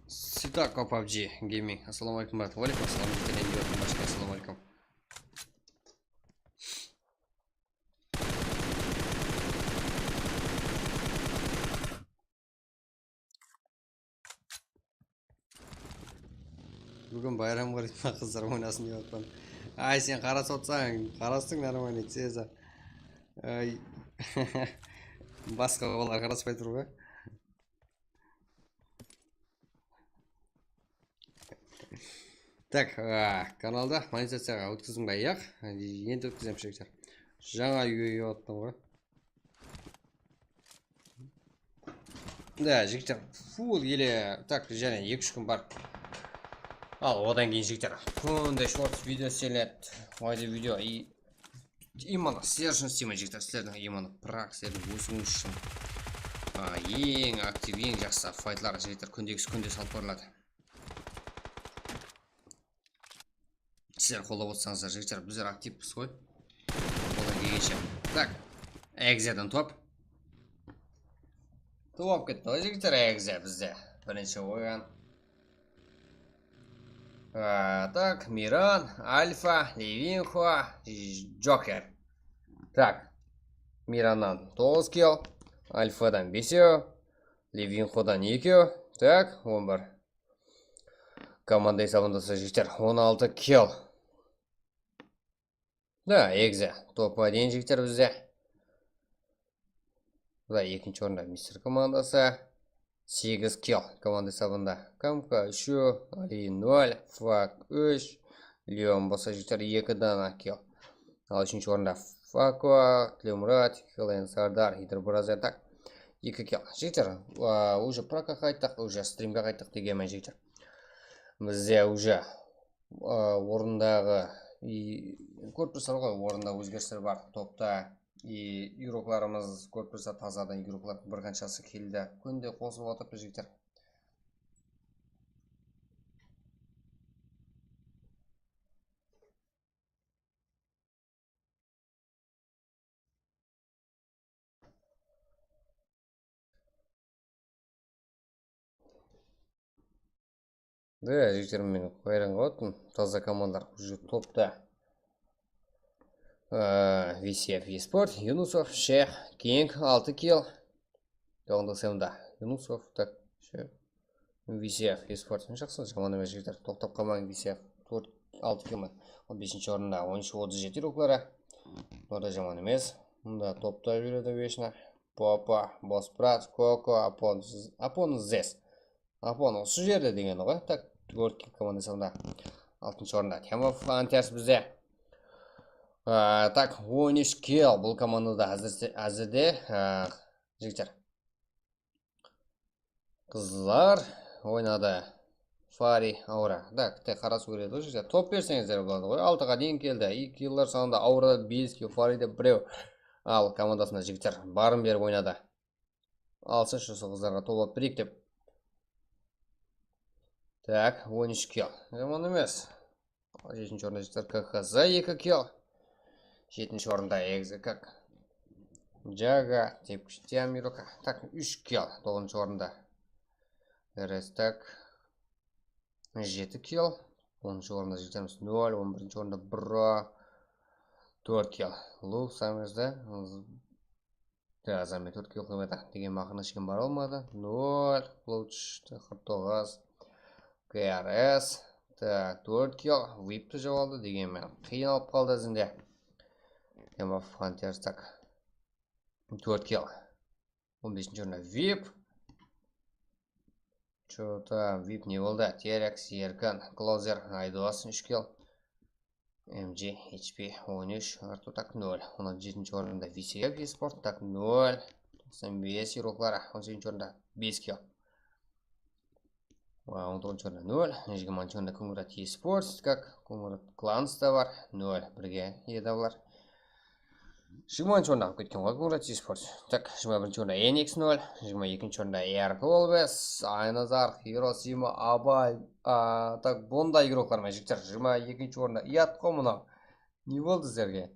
Sitako pabji Gaming. Assalamu aleykum, brat. Wa aleykum assalam, jigitler, endi júrdim, bashqa, assalamu aleykum. Búgin bayramǵa ritme qızlar oynasın dep atpan. Ay, sen qarasıp otsań, qarastıń, нормально, Ceza. Ay. Basqa balalar qaraspay tur ǵoy. Tak, a, kanalda monetizaciyaǵa ótkizdim ǵoy, yaq? Endi ótkizemiz, jigitler. Jańa úyge kiyip atpan ǵoy. Da, jigitler, full ele, tak, jáne eki-úsh kún bar. Al, odan keyin, jigitler, kúnde short video islenedi. Olayda video i-, именно sizler ushın isleymen, jigitler, sizlerdiń именно прям sizlerdiń ósiwińiz ushın. A, eń aktiv, eń jaqsı faytlar, jigitler, kúndegisi kúnde salıp barıladı. Sizler qollap otsańızlar, jigitler, bizler aktivpiz ǵoy. Qoldan kelgenshe. Tak. Egzeden top. Top ketti ǵoy, jigitler, egze bizde. Birinshi oyın. A, tak, Miran, Alfa, Levinxo, J-, Joker. Tak. Mirannan toǵız kill, Alfadan besew, Levinxodan ekew. Tak, on bir. Komanda esabında bolsa, jigitler, on altı kill. Da, egzi. Top один, jigitler, bizde. Bula ekinshi orında Mister komandası. Segiz kill komanda esabında. Kamka úshew, Ali nol, Fak úsh, Leon bolsa, jigitler, eki dana kill. Al, úshinshi orında Fako, Tlemurat, Helen Sardar, Hidir Brazer, tak. Eki kill. Jigitler, a, уже prokka qayttıq, уже strimge qayttıq degenmen, jigitler. Bizde уже, a, orındaǵı, i, kórip tursızlar ǵoy, orında ózgerisler bar. Topta, i, igroklarımız, kórip tursızlar, tazadan igroklar bir qanshası keldi. Kúnde qosılıp atırıptı, jigitler. Da, jigitler, men hayran qalıp atırman. Taza komandalar уже topta. Aa, V C F Esport, Yunusov, Sheyx, King, altı kill. Yonında S M da Yunusov, tak, şey. V C F Esport. Jaqsı, jaman emes, jigitler. Toqtap qalmań, V C F. Tórt, altı kill. Al, besinshi orında on úsh otız jeti igrokları. Bular da jaman emes. Mında topta júredi вечно. Popa, Bosbrat, Koko, Apon, Apon Zes. Apon usı jerde degeni ǵoy. Tak, tórt kill komanda esabında. Altınshı orında Temov Hunters bizde. Aa, tak, on úsh kill. Bul komandada házirse, házirde, aa, jigitler. Qızlar oynadı. Fari, Aura. Tak, tek qarasıw kerek edi ǵoy, jigitler. Top berseńizler boladı ǵoy. Altıǵa deyin keldi. Eki killlar sanında Aura, bes kill, Fari de birew. Al, komandasında jigitler barın berip oynadı. Alsınshı usı qızlarǵa top alıp bereyik dep. Tak, on úsh kill. Jaman emes. Jetinshi orında jigitler K K Z, eki kill. Jetinshi orında Egze, kak. Jaga, tepkish, Tiamiroka. Tak, úsh kill. Toǵızınshı orında. Restak. Jeti kill. Onınshı orında jigitlerimiz nol, on birinshi orında Bro. Tórt kill. Luk, Samirde. Azami tórt kill qılıp atır. Degen maqını ishken bara almadı. Nol, Pluch, qırq toǵız. K R S. Tak, tórt kill. Vipti jawıp aldı. Degenmen qıynalıp qaldı izinde. Temov Hunters, tak. Tórt kill. On besinshi orında Vip. Chota, Vip ne boldı? Terex, Erkin, Klozer, Aydos, úsh kill. M G H P on úsh, Artur, tak, nol. On jetinshi orında Viseyov Esport, tak, nol. Toqsan bes yurokları, on segizinshi orında bes kill. Wow, on toǵızınshı orında nol, jigirmanshı orında Kungrat Esports, tak, Kungrat Clans ta bar, nol, birge edi olar. Jigirmanshı orında alıp ketken ǵoy Kungrat Esports. Tak, jigirma birinshi orında Enix nol, jigirma ekinshi orında Erk Olbes, Aynazar, Hirosima, Abay, a, tak, bunday igroklar ma, jigitler, jigirma ekinshi orında Iyatqo mınaw. Ne boldı sizlerge?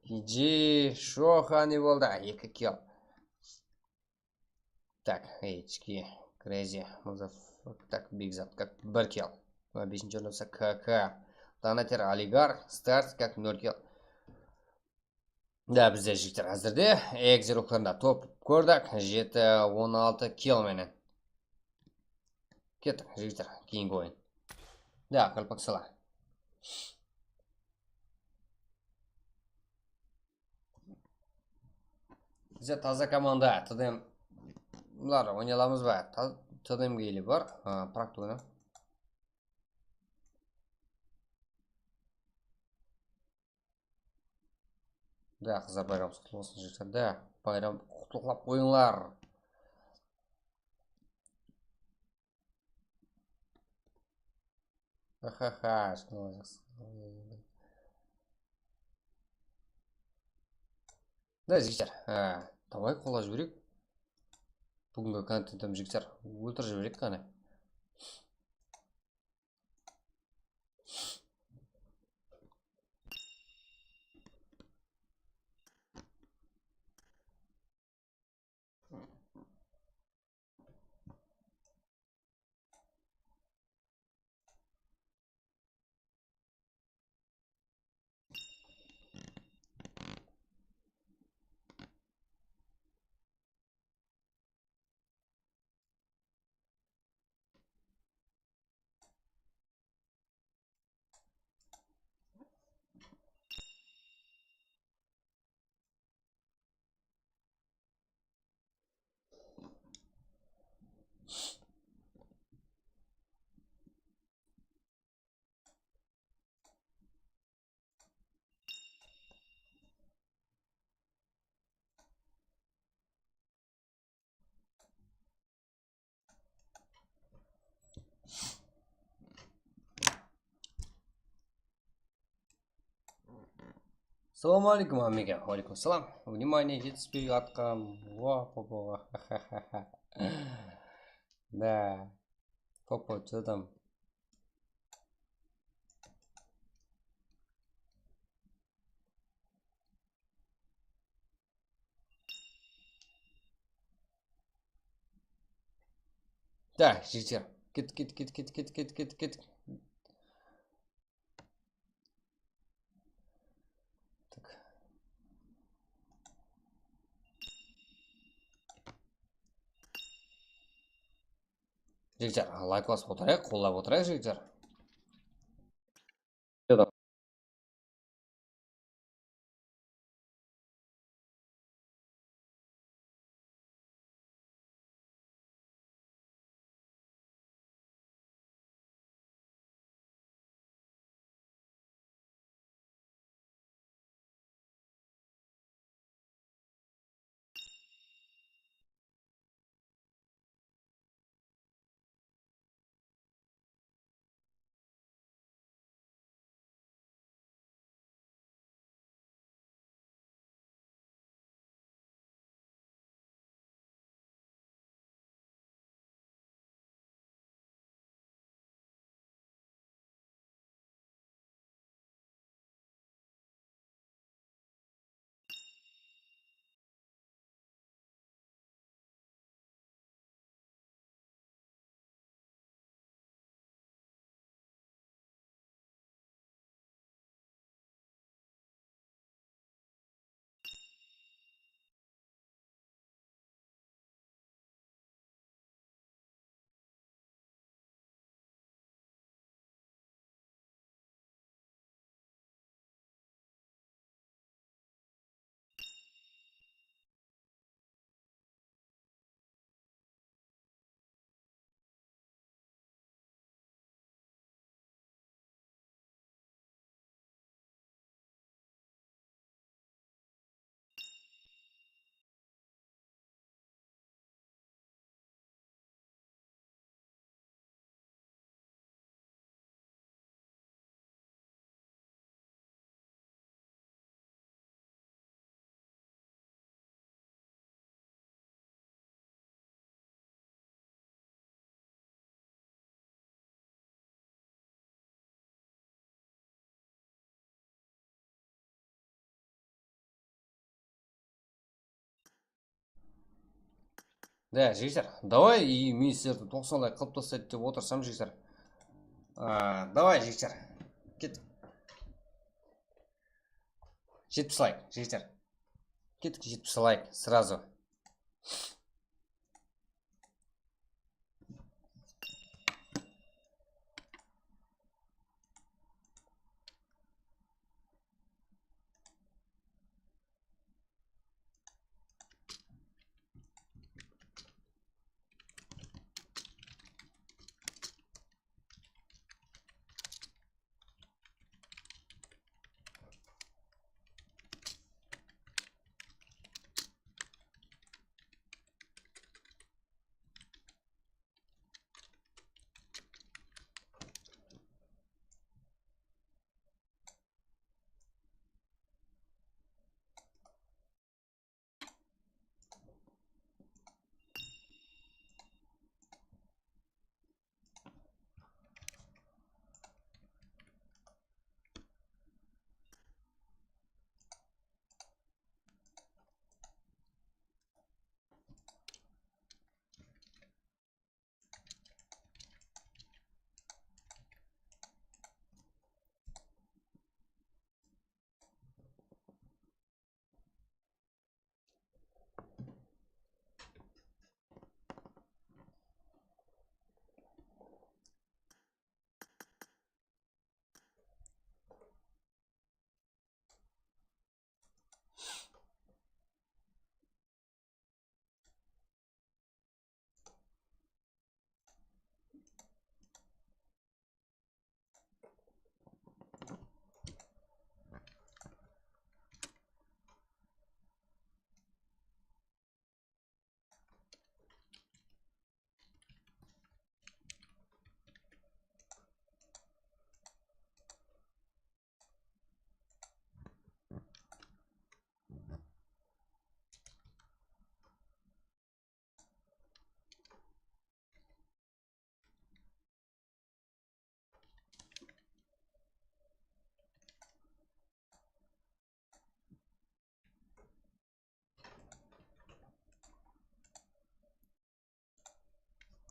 Iji, Shoxa ne boldı? Eki kill. Tak, H K, Crazy, Motherfucker, tak, Big Zat, kak, bir kill. Ve besinshi orında bolsa K K. Donater, Oligarx, Stars, kak, nol kill. Da, bizde jigitler házirde egzeroklarında top kórdik, jeti, on altı kill menen. Kettik, jigitler, keyingi oyın. Da, Kalpak Sala. Bizde taza komanda, T D M'lar oynay alamız ba? Ta-, T D M geyli bar. Ha, prakt oyna. Da, qızlar, bayramıńız qutlı bolsın, jigitler. Da, bayram qutlıqlap qoyıńlar. Hahaha, eshkim, da, jigitler, ha, davay, qollap jibereyik. Búgingi kontentim, jigitler, óltirip jibereyik qáne. Assalawma aleykum, Amige. Wa aleykum assalam. Внимание, yetispey atqan. Wa, wa, wa, wa. Da. Popo, что там? Da, jigitler. Ket, ket, ket. Tak. Jigitler, layk basıp otırayıq, qollap otırayıq, jigitler. Da, jigitler, davay, и men sizlerdi toqsan layk qılıp taslaydı dep otırsam, jigitler. A, davay, jigitler. Kettik. Jetpis layk, jigitler. Kettik, jetpis layk сразу.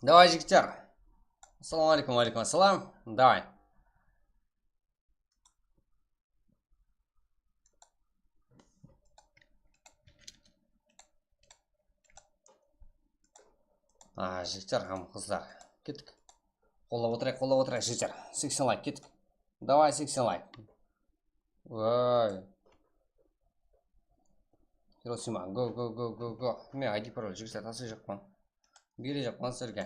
Davay, jigitler. Assalawma aleykum, wa aleykum assalam. Davay. A, jigitler hám qızlar. Kettik. Qollap otırayıq, qollap otırayıq, jigitler. Seksen layk, kettik. Davay, seksen layk. Vay. Hiroshima, go, go, go, go, go. Men I D parol, jigitler, taslayjaqpan. Berejaqpan sizlerge.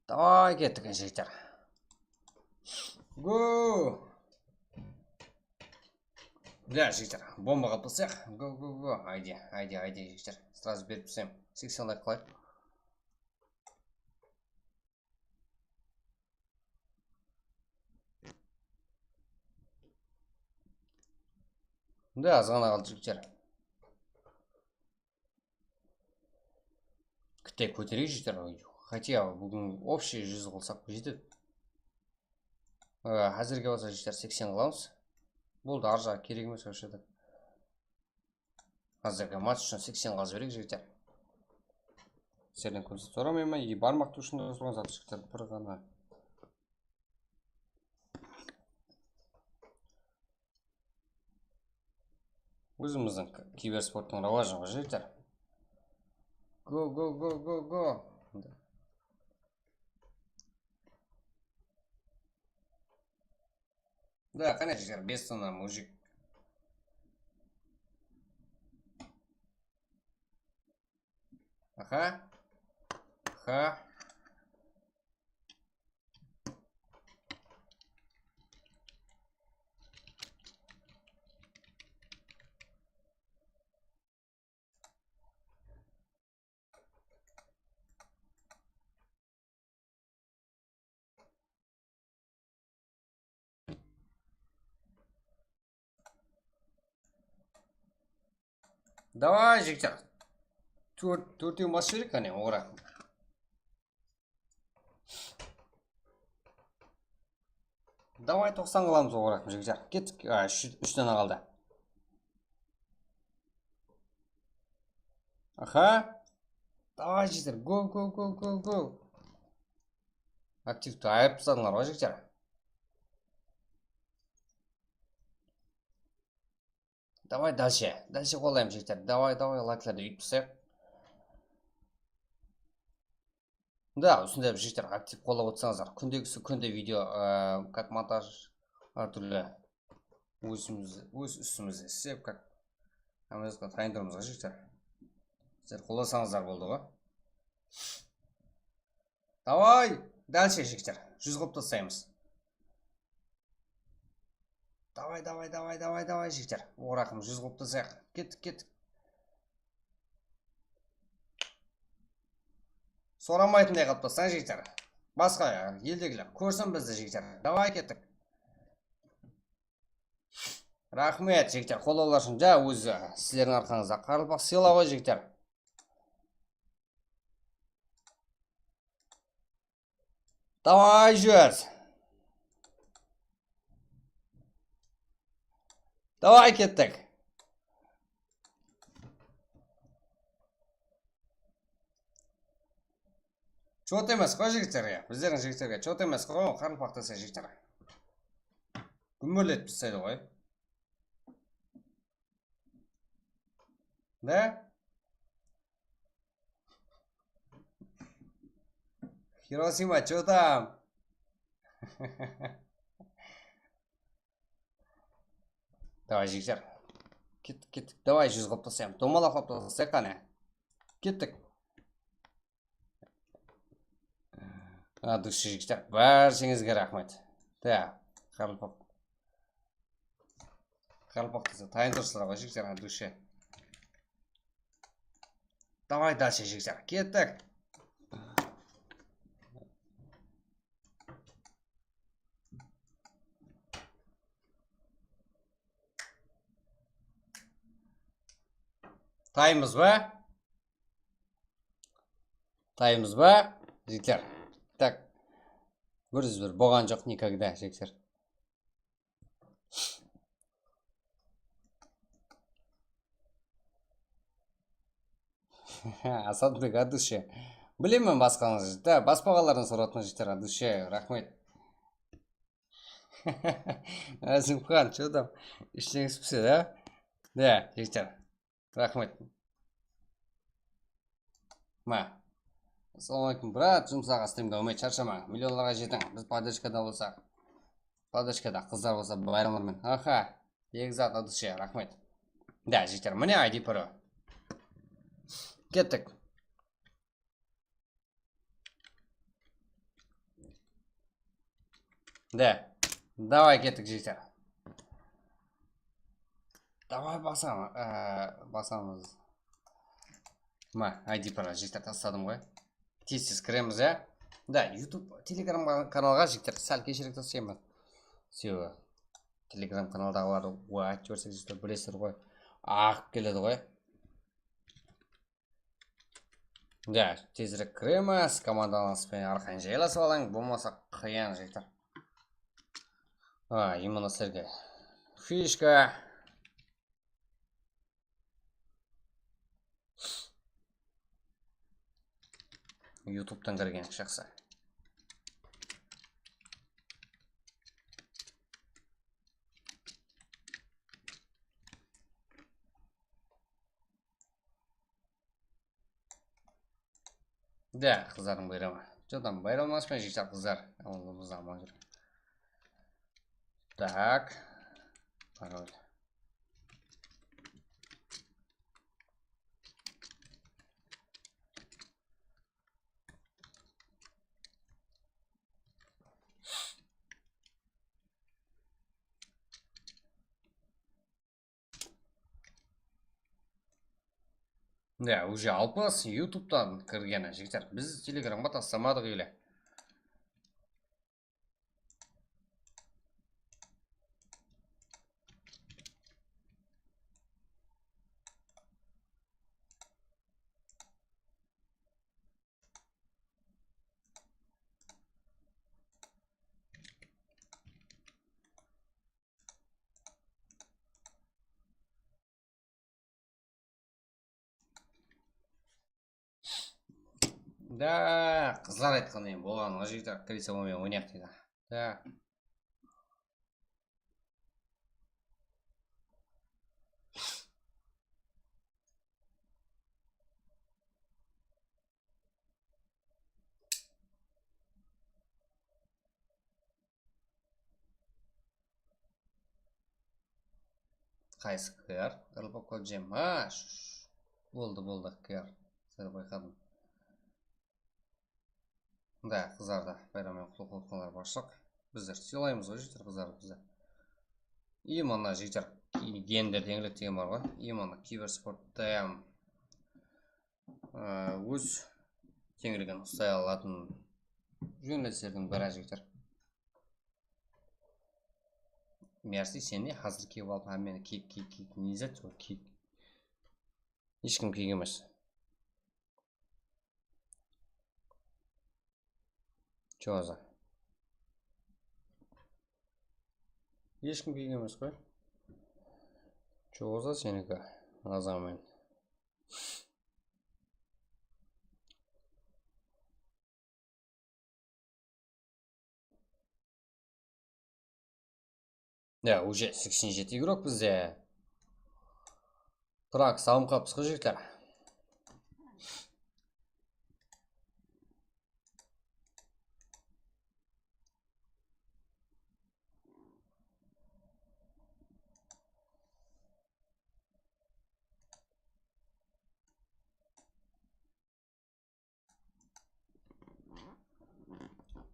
Davay, kettik, jigitler. Go! Da, jigitler, bomba qılıp taslayıq. Go, go, go. Ayde, ayde, ayde, jigitler. Сразу berip taslayım. Seksen layk qılayıq. Da, azǵana qaldı, jigitler. Kitte kótereyik, jigitler. Хотя búgin общий júz qılsaq jetedi. Á, házirge bolsa, jigitler, seksen qılamız. Boldı, arjaǵı kerek emes вообще-то. Házirgi match ushın seksen qazı bereyik, jigitler. Sizlerden kóp zat soramayman, и barmaq tuwshında sorǵan zat, jigitler, bir ǵana. Ózimizdiń kibersporttıń rawajı ǵoy, jigitler. Go, go, go, go, go. Da, qáne, jigitler, бес тонна мужик. Aha. Aha. Davay, jigitler. Tórt, tórtewin basıp jibereyik, qáne, oǵıraq. Davay, toqsan qılamız, oǵıraqmız, jigitler. Kettik. A, úsh, úsh dana qaldı. Aha. Davay, jigitler. Go, go, go, go, go. Aktiv tayıp tasladıńlar ǵoy, jigitler. Davay, dalshe. Dalshe qollaymız, jigitler. Davay, davay, layklardı úytip taslayıq. Da, usınday bir jigitler aktiv qollap otırsańızlar. Kúndegisi kúnde video, e, kak montaj, hár túrli ózimiz, óz ústimizde islep, kak, hámmesine tayın turmız ǵoy, jigitler. Sizler qollasańızlar boldı ǵoy. Davay, dalshe, jigitler. Júz qılıp taslaymız. Davay, davay, davay, davay, davay, jigitler. Oǵıraqımız júz qılıp taslayıq. Kettik, kettik. Soramaytınday qılıp taslań, jigitler. Basqa eldegiler kórsin bizdi, jigitler. Davay, kettik. Raxmet, jigitler, qollawlar ushın. Ja, ózi sizlerdiń arqańızda qaraqalpaq sıylaǵı ǵoy, jigitler. Davay, júz. Davay, kettik. Chot emes ǵoy, jigitlerge. Bizlerdiń jigitlerge chot emes ǵoy, qaraqalpaq dese, jigitler. Gúmberletip taslaydı ǵoy. Da? Hirosima, chё там? Davay, jigitler. Kettik, kettik. Davay, júz qılıp taslayıq. Domalaq qılıp taslayıq qáne. Kettik. От души, jigitler, bársheńizge raxmet. Так, qaraqalpaq. Qaraqalpaq dese, tayın turıpsızlar ǵoy, jigitler, от души. Davay, dalshe, jigitler, kettik. Taymız ba? Taymız ba, jigitler? Так. Bir júz bir bolǵan joq никогда, jigitler. Asadbek, от души. Bilemen basqańızdı, da, baspaǵanlardan sorap atırman, jigitler, от души, raxmet. Azimxan, chё там? Ishtińiz pise, da? Da, jigitler. Raxmet. Ma. Assalawma aleykum, brat. Jumsaq, streamge úmit, sharshamań. Millionlarǵa jetiń. Biz podderjkada bolsaq. Podderjkada qızlar bolsa bayramlar menen. Aha. Egizat, от души, raxmet. Da, jigitler, mine I D Pro. Kettik. De. Davay, kettik, jigitler. Davay, basamız. Ee, basamız. Ma, I D Pro, jigitler, tasladım ǵoy. Tez-tez kiremiz, ya. Da, YouTube, Telegram kanalǵa, jigitler, sál keshirik taslayman. Sebebi Telegram kanaldaǵılardı aytıp jibersek, jigitler, bilesizler ǵoy. Aǵıp keledi ǵoy. Ya, tezirek kiremiz, komandalarıńız benen arqayın jaylasıp alıń, bolmasa qıyın, jigitler. A, именно sizlerge fishka. YouTube'tan kirgen jaqsı. Da, qızlardıń bayrama. Jotam, bayramlaşpay jigitler, qızlar. Awılımızda aman júriń. Так. Parol. Ya, уже alpıs YouTube'tan kirgeni, jigitler. Biz Telegramǵa taslamadıq ele. Da, qızlar aytqanday bolǵanǵa jigitler, aktrisa bolmay oynayıq deydi. Da. Qaysı K R? Rbk Jam. Ha, sh-, boldı, boldı, K R. Sizler bayqadım. Da, qızlardı bayrammen qutlıqlap atqanlar barshaq. Bizler sıylaymız ǵoy, jigitler, qızlardı bizler. I mına, jigitler, ki-, gender teńlik degen bar ǵoy. I mına, kibersportta hám, ı, óz teńligin uslay alatın jónelislerdiń biri, jigitler. Mersi, sen ne házir kiyip alıp, hámmeni kiyik, kiyik, kiyik, ne zat ol kiyik? Hesh kim kiyik emes. Joza. Hesh kim kiyik emes qoy. Joza seniki, Nazamen. Ya, уже seksen jeti igrok bizde. Prak, salam qapsız, jigitler.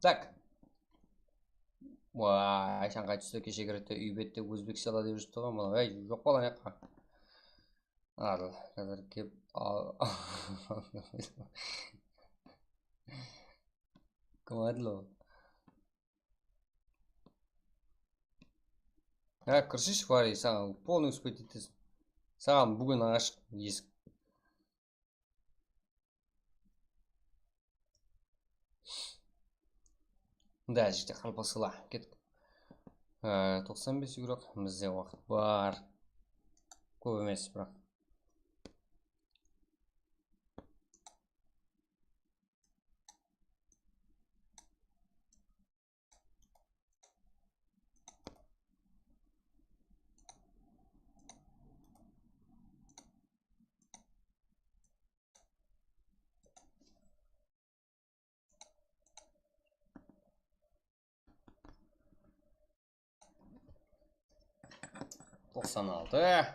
Tak. Way, shańǵay túste keshe kiredi, úy bette ózbek sala dep júrip turǵan bala. Ey, joq bala, ne qılǵan? Adıl, házir kep al. Kim Adıl ol? Ha, kirshishi, Fariy, saǵan polnıy uspet etesiń. Saǵan búgin ashıq esik. Da, jigitler, qalpasıla, kettik. Á, toqsan bes igrok, bizde waqıt bar. Kóp emes, biraq. Toqsan altı.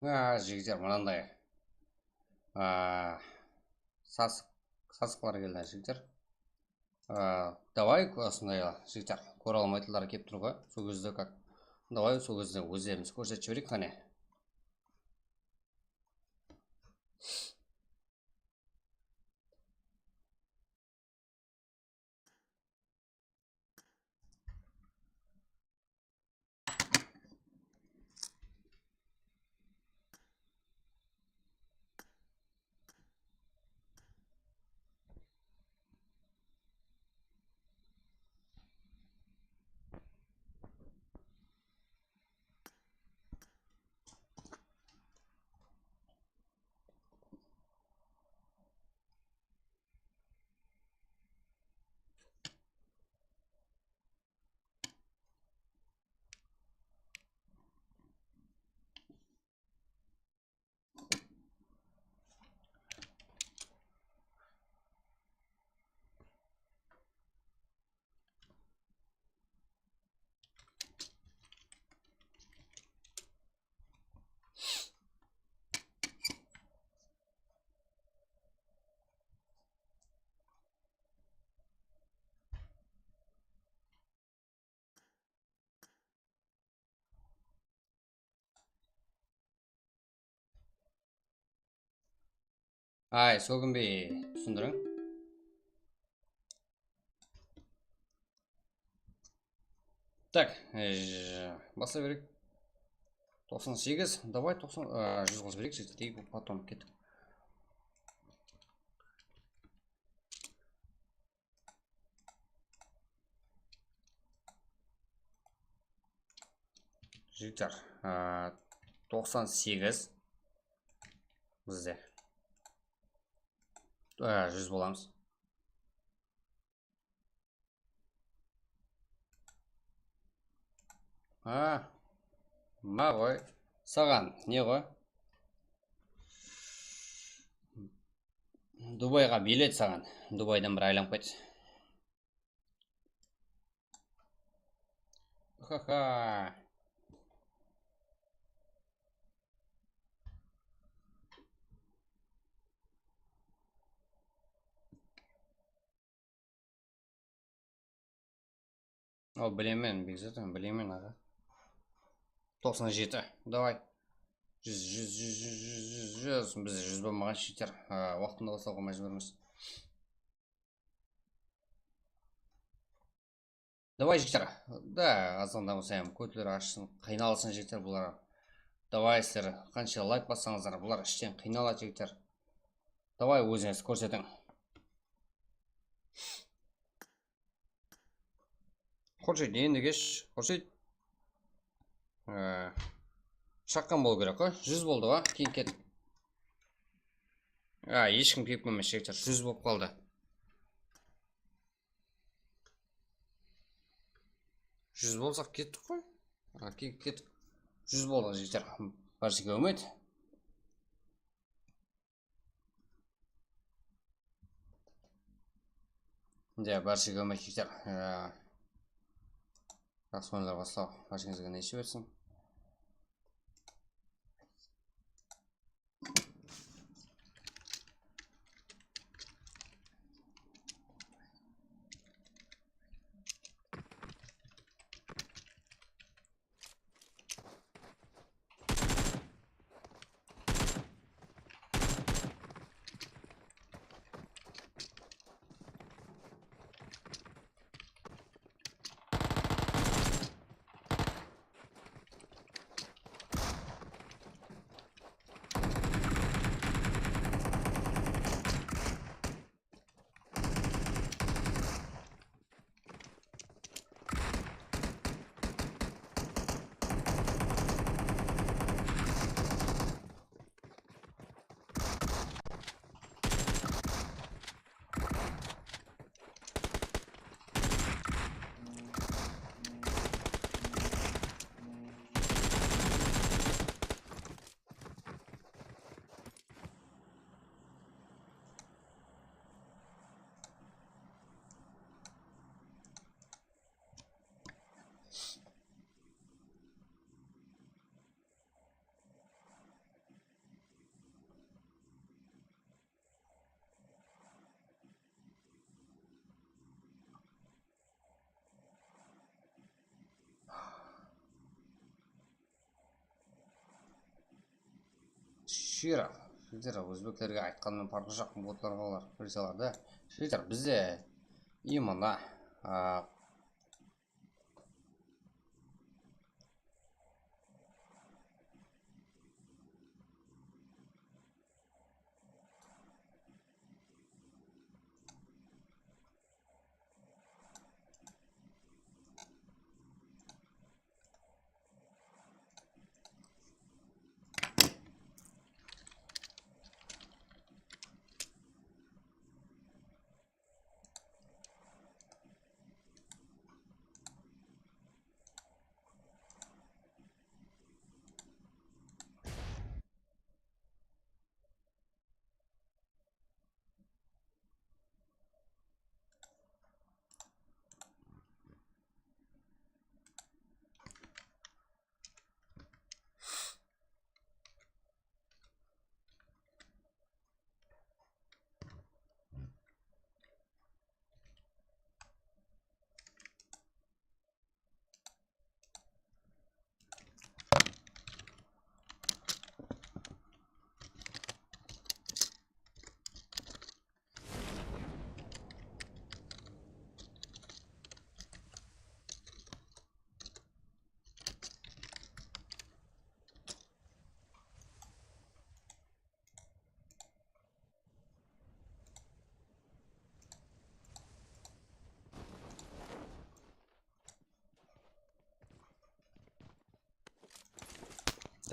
A, jigitler, mınanday. A, sasıq, sasıqlar keldi, jigitler. A, davay, usınday, jigitler, kóre almaytuǵınlar kelip tur ǵoy. Sol gezde как, davay, sol gezde ózlerimiz kórsetip jibereyik, qáne. Ay, sókinbey túsindiriń. Tak, e, j-, basa bereyik. Toqsan segiz, davay toqsan, e, júz qosıp bereyik, jigitler, потом kettik. Jigitler, e, toqsan segiz bizde. E, júz bolamız. Ha, ma ǵoy. Saǵan ne ǵoy? Dubayǵa bilet saǵan. Dubaydan bir aylanıp qayt. Ha-ha. O, bilemen, Bekzat, bilemen, aǵa. Toqsan jeti, davay. Júz, júz, júz. Biz júz bolmaǵan jigitler. Ha, waqtında baslawǵa májbúrmiz. Davay, jigitler. Da, azǵana bolsa hám kótler ashsın, qıynalsın, jigitler, bular. Davay, sizler qansha layk bassańızlar, bular ishten qıynaladı, jigitler. Davay, ózińiz kórsetiń. Xurshid, endi kesh, Xurshid. Ee, shaqqan bolıw kerek ǵoy. Júz boldı ba? Keyin ket. A, hesh kim kelip kelmedi, jigitler. Júz bolıp qaldı. Júz bolsaq kettik ǵoy. A, ke-, kettik. Júz boldı, jigitler. Bárshege úmit. Ya, bárshege úmit, jigitler. Ee, jaqsı oyınlar baslaw bárshemizge nesip etsin. Shira, jigitler, ózbeklerge aytqannan parqı joq, botlarǵa olar, bilip alar da. Jigitler, bizde именно, a,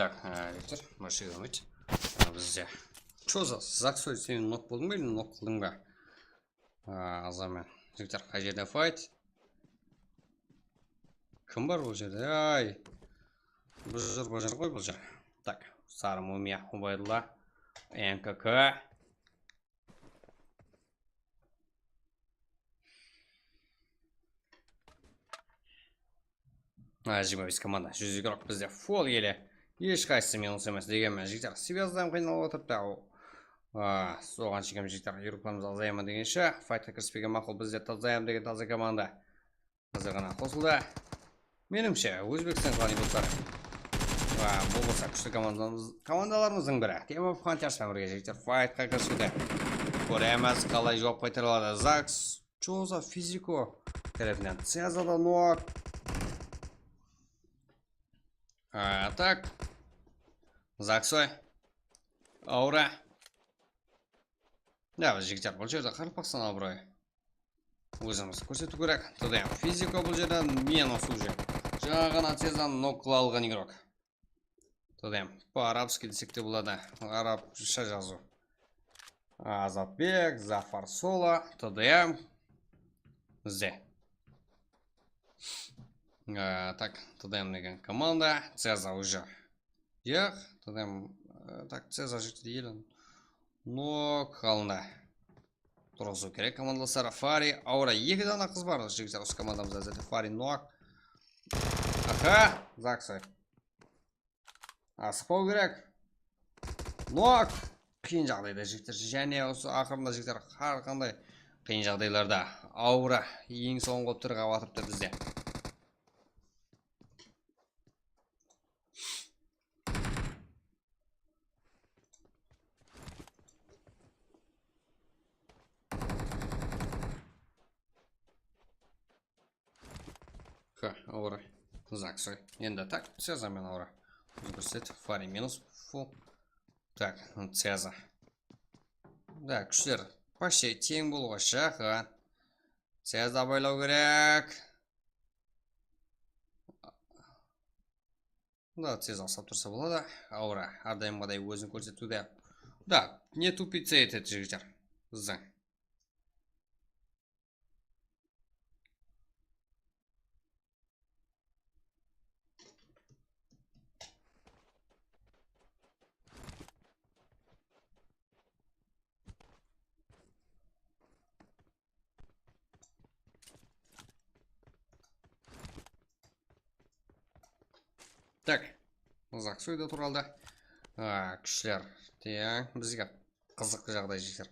Tak, e, jigitler, mına jerde. Bizde. Choza, Zaksoy, sen nok boldıń ba, ele nok qıldıń ba? A, azaman. Jigitler, qay jerde fight? Kim bar bul jerde? Ay. Bul jer, bul jer ǵoy bul jer. Tak, Sarı Mumiya, Ubaydulla, N K K. Ha, jigirma bes komanda, júz igrok bizde full ele. Hesh qaysısı minus emes, degenmen, jigitler, svyazdayam qıynalıp atırıptı. A, soǵan shekem, jigitler, igroklarımız azaya ma degenshe, faytqa kirispegen maqul, bizde tazayam degen taza komanda. Házir ǵana qosıldı. Menimshe, Ózbekstan qılǵan igroklar. A, bul bolsa kúshli komandamız, komandalarımızdıń biri. Team of Hunters penen birge, jigitler, faytqa kirisiwde. Kóremiz, qalay juwap qaytara aladı. Zaks, Choza, Fiziko tárepinen. Ceza da nok. A, tak. Zaksoy. Aura. Ya, jigitler, bul jerde Qaraqalpaqstan abırayı. Ózimizdi kórsetiw kerek. T D M, Fiziko bul jerde minus uje. Jańa ǵana Cezanı nok qıla alǵan igrok. T D M, bu arabskiy desek te boladı. Arabsha jazıw. Azatbek, Zafar Solo, T D M. Bizde. E, tak, T D M degen komanda, Ceza uje. Yaq, T D M, e, tak, Ceza jigitler, ele nok halında. Turǵızıw kerek komandaslar. Fari, Aura, eki dana qız bar, jigitler, usı komandamızda házirde. Fari nok. Aha, Zaksoy. Asıqpaw kerek. Nok! Qıyın jaǵdayda, jigitler. Jáne usı aqırında, jigitler, hár qanday qıyın jaǵdaylarda Aura eń sońǵı turǵa atırıptı bizde. Ha, Aura. Zaksoy. Endi tak, Ceza men Aura. Kórset, Fari minus, full. Tak, Ceza. Da, kúshler почти teń bolıwǵa jaqın. Ceza baylaw kerek. Da, Ceza uslap tursa boladı. Aura, hár dayımǵıday ózin kórsetiwde. Da, не тупиться etedi, jigitler. Bizden. Tak, Zaksoy da turaldı. A, kúshler. Teń, bizge qızıq jaǵday, jigitler.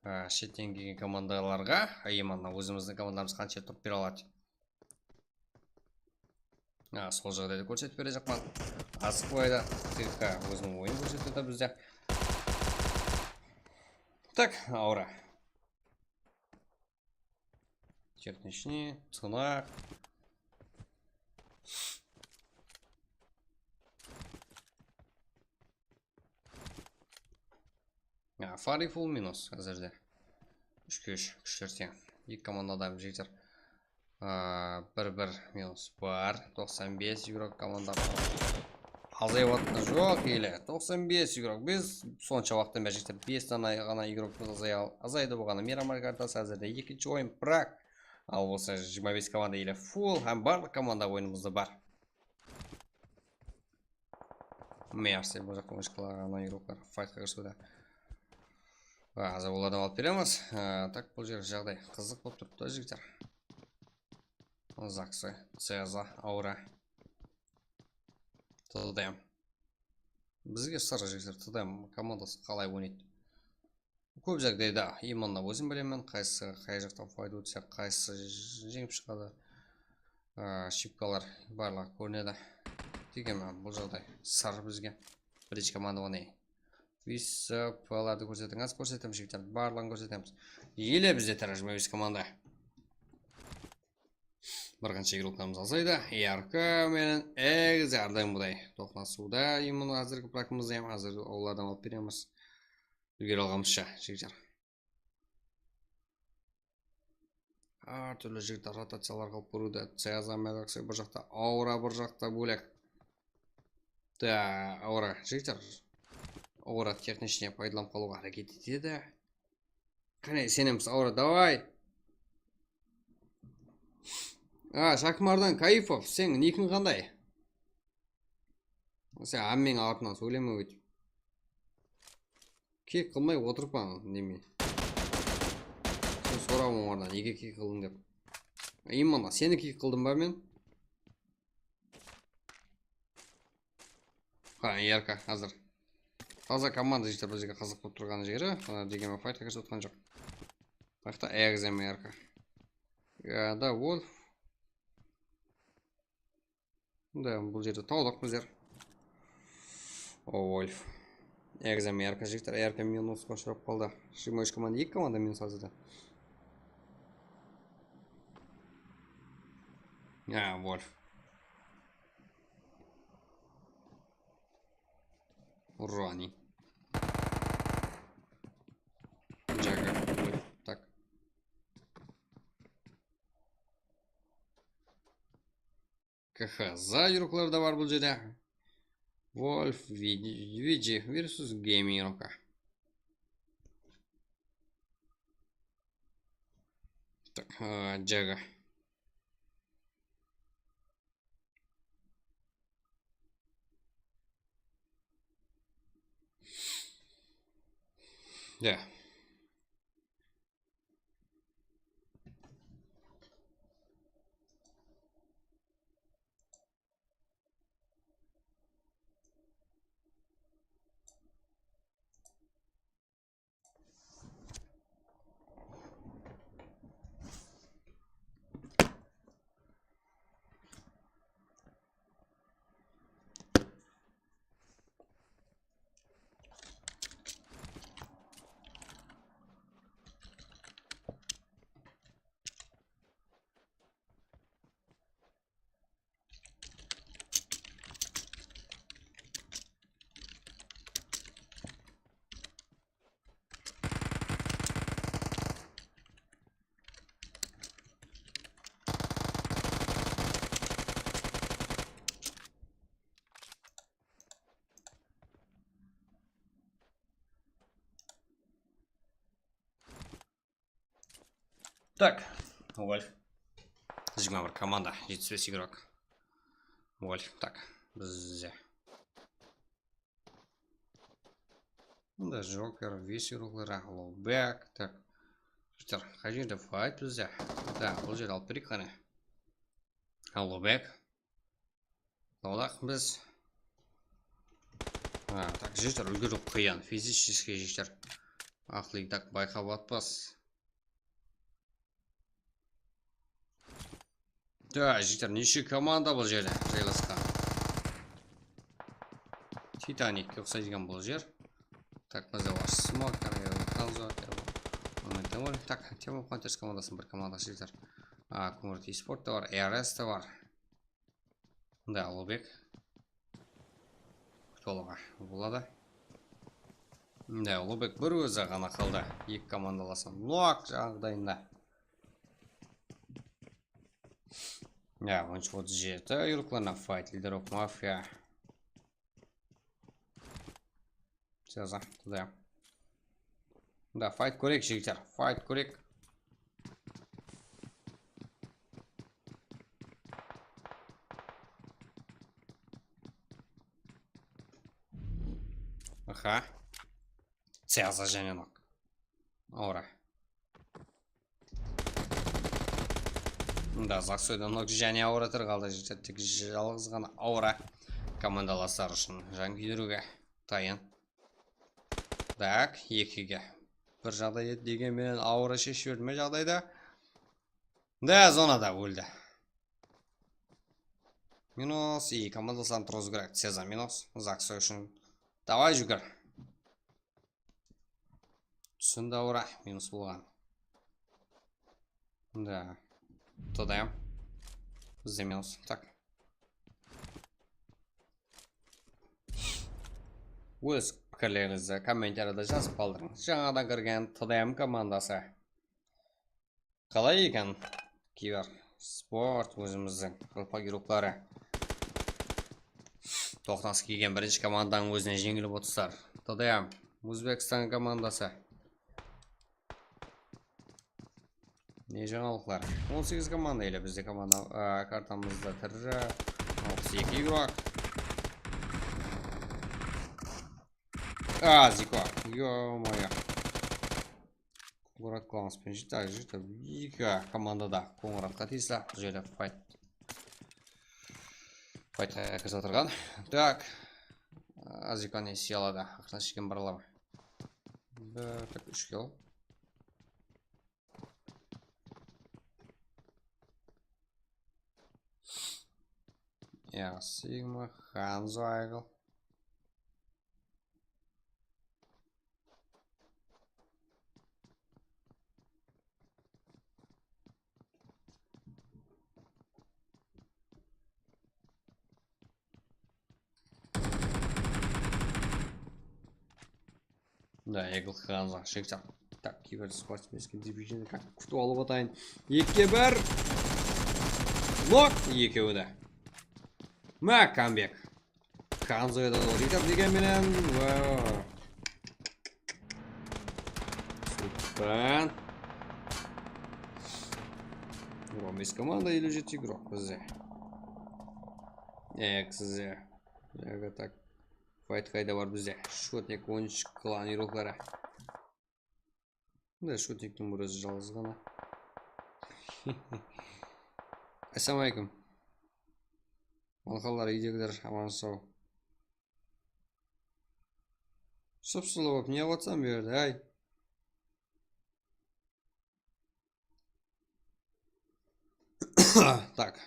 A, shetten kelgen komandalarǵa, ayımanna, ózimizdiń komandamız qansha turıp bere aladı. A, sol jaǵdaydı kórsetip berejaqpan. Asıqpaydı. T K óziniń oyının kórsetedi bizde. Tak, Aura. Техничный, тынaq. Ya, Fari full minus házirde. Úshke úsh, kúshler teń. Eki komandada jigitler. A, bir bir minus bar. Toqsan bes igrok komanda. Azayıp atqan joq ele. Toqsan bes igrok. Biz sonsha waqıttan beri jigitler bes dana ǵana igrokımız azaya-, azaydı bolǵanı. Miramar kartası házirde ekinshi oyın, biraq. Al bolsa jigirma bes komanda ele full hám barlıq komanda oyınımızda bar. Mersi, bul jaqqa oynashqalar, ana igroklar faytqa kirisiwde. Házir olardan alıp beremiz. E, tak, bul jer jaǵday qızıq bolıp turıptı, jigitler. Zaksoy, Ceza, Aura. T D M. Bizge sır, jigitler, T D M komandası qalay oynaydı? Kóp jaǵdayda imенно ózim bilemen, qaysı, qay jaqtan fayda ótse, qaysı jeńip shıǵadı. A, shipkalar barlıǵı kórinedi. Degenmen, bul jaǵday sır bizge. Birinshi komanda oynay. Vispalardı kórsetińiz, kórsetemiz, jigitler, barlıǵın kórsetemiz. Ele bizde tarajma bes komanda. Bir qansha igroklarımız azaydı. E R K menen Exe hár dayım buday toqnasıwda. Imенно házirgi prakımızda hám házir olardan alıp beremiz. Úlgere alǵanımızsha, jigitler. Hár túrli jigitler rotaciyalar qılıp kóriwde. Ceza, Mezaksoy bir jaqta, Aura bir jaqta bólek. Da, aura, jigitler. Aura texnichne paydalanıp qalıwǵa háreket etedi. Qáne, isenemiz, aura, davay. A, Shakmardan Kaifov, seniń nikiń qanday? Sen hámmeniń atınan sóyleme óytip. Kek qılmay otırıp pa, neme? Sen sorap onlardan, nege kek qıldıń dep. Imana, seni kek qıldım ba men? Ha, E R K házir. Taza komanda jigitler, bizge qızıq bolıp turǵan jeri. Degen men faytqa kirip atqan joq. Buyaqta Egzem E R K. Ya da Wolf. Da, bul jerde tawdıq bizler. O, Wolf. Egzem E R K jigitler, E R K minusqa ushırap qaldı. Jigirma úsh komanda, eki komanda minus házirde. Ya, Wolf. Running. Jaga. Tak. K H Z yurıqları da bar bul jerde. Wolf, Vigi, Vigi versus Gaming yurıqqa. Tak, e, Jaga. Ya. Tak, Wolf. Jigirma bir komanda, jetpis bes igrok. Wolf, tak, bizde. Mında Joker, Vis igroklari, Hollowback, tak. Jigitler, qay jerde fayt bizde? Da, bul jerdi alıp bereyik qáne. Hollowback. Tawdıq biz. Ha, tak, jigitler, úlgeriw qıyın. Fizicheskiy jigitler. Aqlıyı tak bayqap atpas. Da, jigitler, neshe komanda bul jerde jaylasqan? Titanik uqsaydı eken bul jer. Tak, bizde bar Smoker, Hanzo, Temur. Tak, Temur Hunters komandasınıń bir komandası jigitler. A, Kungurt Esport ta bar, R S ta bar. Mında Ulubek. Kútip alıwǵa boladı. Mında Ulubek bir ózi ǵana qaldı. Eki komandalasa nok jaǵdayında. Ya, on úsh otız jeti, yurıqlarına fight, Leader of Mafia. Seza, tda. Da, fight kóreyik, jigitler, fight kóreyik. Aha. Seza jáne nok. Aura. Mında Zaksoydan nok jáne aura tiri qaldı. Tek jalǵız ǵana aura komandalaslar ushın jan kúydiriwge tayın. Tak, ekige bir jaǵday edi degen menen aura sheship jiberdi me jaǵdaydı? Da, zonada óldi. Minus, i komandalasın turǵızıw kerek. Seza minus, Zaksoy ushın. Davay, júgir. Túsindi aura, minus bolǵan. Da. T D M. Bizde minus. Tak. Óz pikirlerińizdi kommentariyada jazıp qaldırıń. Jańadan kirgen T D M komandası. Qalay eken? Kiber sport ózimizdiń qalpaq yurıqları. Toqtas kelgen birinshi komandanıń ózinen jeńilip otırsızlar. T D M, Ózbekstan komandası. Ne jańalıqlar? On segiz komanda ele bizde komanda, a, kartamızda tiri alpıs eki igrok. A, Ziko. Yo-moyo. Qońırat Klanspen jete, jete, eki komandada Qońıratqa tiyisli. Bul jerde fayt. Faytqa kirip atırǵan. Tak. Azikani siyaladı. Aqırına sheken baralama. Bir, tak, úsh kill. Ya, Sigma, Hanzo Aygıl. Da, Eagle Hanzo, sheksak. Tak, kibersportsmenskiy division, kak, kútip alıp atayın. Ekige bir. Nok, ekewi de. Má, comeback. Hanzoya da ol jigitler degen menen. Wow. Super. On bes komanda, eliw jeti igrok bizde. Eksize. Yaǵı tak. Fayt qayda bar bizde? Shotnik on úsh klan igrokları. Mında Shotniktiń bir ózi jalǵız ǵana. Assalawma aleykum. Malqanlar, úydegiler aman saw. Sıp-sılı bolıp ne qılıp atsań bu jerde, áy? Tak.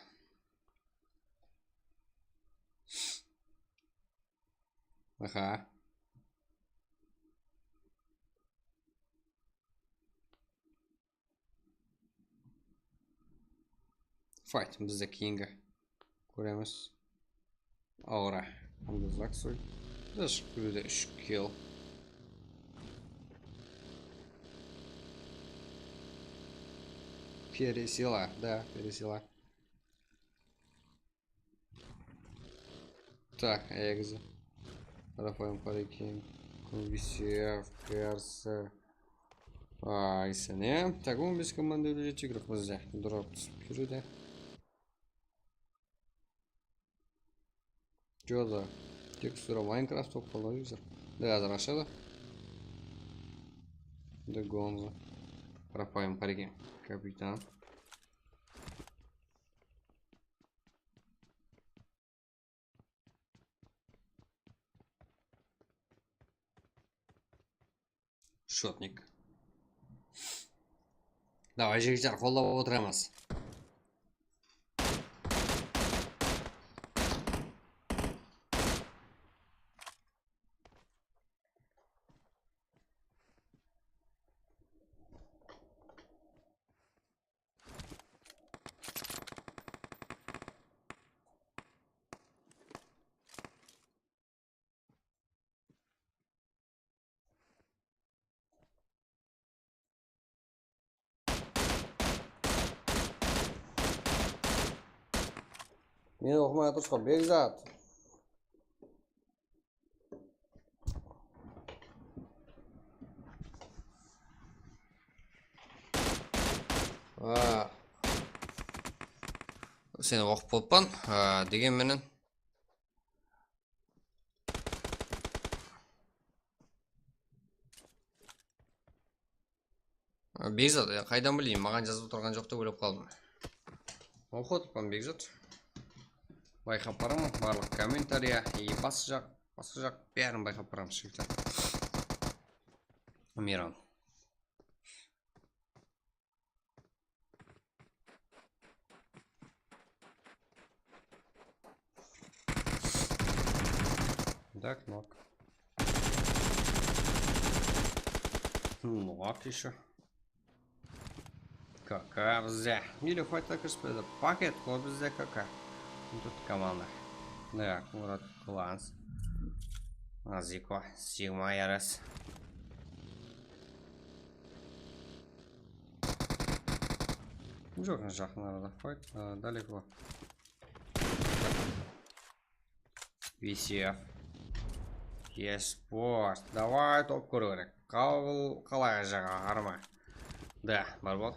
Aha. Fayt, bizde keyingi kóremiz. Aura. Hamda Zaksoy. Biz kúlde úsh kill. Peresila, da, Peresila. Tak, egizi. Rafael Parikin, Kubisev, Kersi. Ay, sen, e? Tak, on bes komanda, eliw jeti igrok bizde. Drop túsip júredi. Joda. Tekstura Minecraft bolıp qaldı, user. Da, házir ashadı. Da, Gonzo. Rafael Parikin. Kapitan. Shotnik. Davay, jigitler, qollap otıramız. Meni oqımay atırız ǵoy, Bekzat. Aa. Seni oqıp bolıppan, aa, degen menen. Bekzat, ya, qaydan bileyim, maǵan jazıp otırǵan joq dep oylap qaldım. Oqıp otırman, Bekzat. Bayqap baraman, barlıq kommentariya, e, basqa jaq, basqa jaq, bárin bayqap baraman, shekten. Miran. Так, нок. Нок ещё. K K bizde. Или faytqa kirip berdi. Paket ǵoy bizde K K. Тут команда. Так, Murat Klans. Aziko, Sigma R S. Joq, jaqın arada. Fayt, a, далеко. V C F. Yes, boss. Davay, top kóriw kerek. Qabıl qalay jaǵa, arma. Da, bar bol.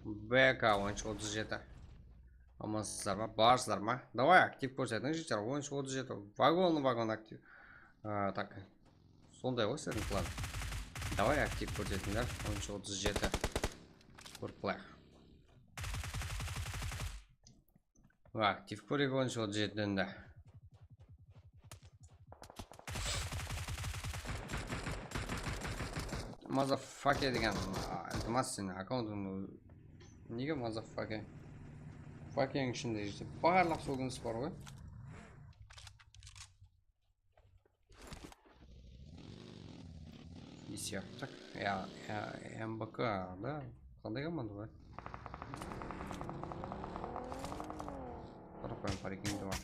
B K on úsh otız jeti. Amansızlar ma? Barsızlar ma? Davay, aktiv kórsetiń, jigitler. On úsh otız jeti. Vagon, vagon aktiv. A, tak. Sonday ǵoy sizlerdiń plan. Davay, aktiv kórsetińler. On úsh otız jeti. Kórip qalayıq. Aktiv kóreyik on úsh otız jetiden de. Motherfucker degen, a, iltimas, seniń akkauntıńdı nege motherfucker? Fucking ishinde júrse, barlıq sóginish bar ǵoy. Isi yaptıq. Ya, ya, M B K da. Qanday komanda bar? Qaraqalpaq ekendi bar.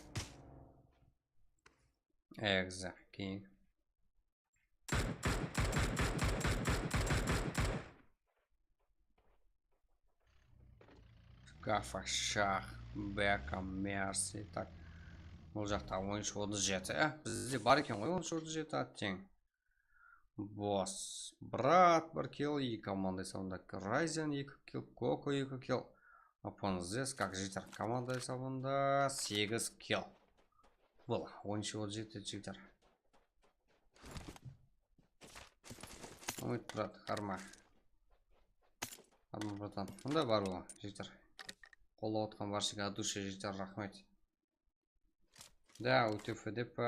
Egzi, keyin. Gafa, Shah, Beka, Mercy, tak. Bul jaqta on úsh otız jeti. Eh, bizde bar eken ǵoy on úsh otız jeti, atteń. Boss, brat, bir kill, eki komanda esabında. Ryzen, eki kill, Koko, eki kill. Aponzes, kak jigitler, komanda esabında segiz kill. Bul, on úsh otız jeti, jigitler. Umid, brat, harma. Harma, bratan. Mında bar ol, jigitler. Qollap atqan barshaǵa dushe, jigitler, raxmet. Да, у Т Ф Д П.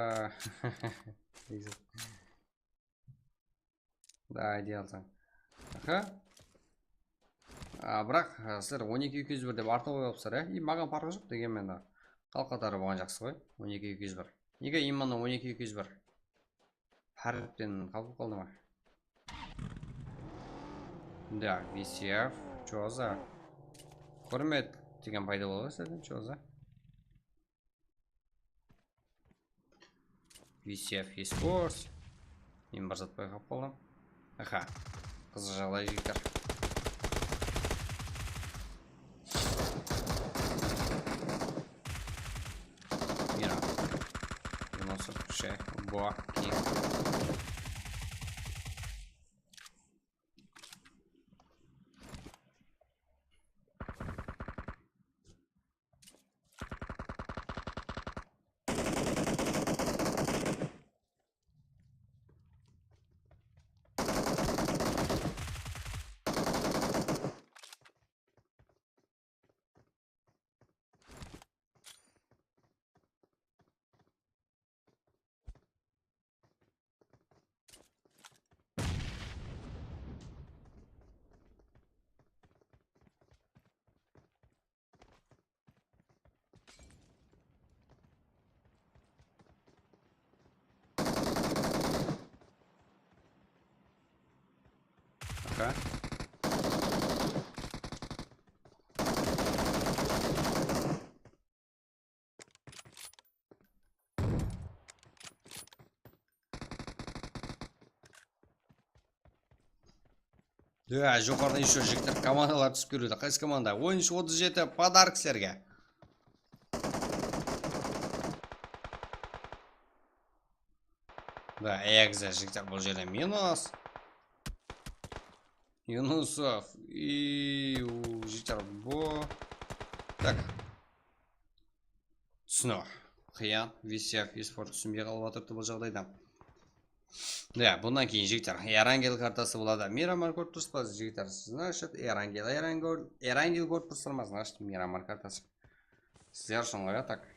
Da, idealsań. Aha. A, biraq, a, sizler on eki eki júz bir dep artıq qoyıp alıpsızlar, ya? I, maǵan parqı joq, degenmen de. Xalıq qatarı bolǵan jaqsı ǵoy. On eki eki júz bir. Nege именно on eki eki júz bir? Háripten qabıl qaldı ma? Da, V C F, Choza. Húrmet degen payda bola sizlerden, Choza. V C F Esports. Men bir zat bayqap qaldım. Aha. Qızıq jaǵday, jigitler. Mira. Mına usı şey. Boa. Keyif. Aka. Ya, joqarıda ещё jigitler, komandalar túsip keliwde. Qaysı komanda? On úsh otız jeti, podark sizlerge. Da, egzi, jigitler, bul jerde minus. Yunusov. I, u, jigitler, bu. Tak. Túsiniw. Qıyın. V C F Esport túsinbey qalıp atırıptı bul jaǵdayda. Ya, bunnan keyin, jigitler, Erangel kartası boladı. Miramar kórip turıpsız ba, jigitler? Значит, Erangel, Erangel, Erangel kórip turıpsızlar ma? Значит, Miramar kartası. Sizler ushın ǵoy, a, tak.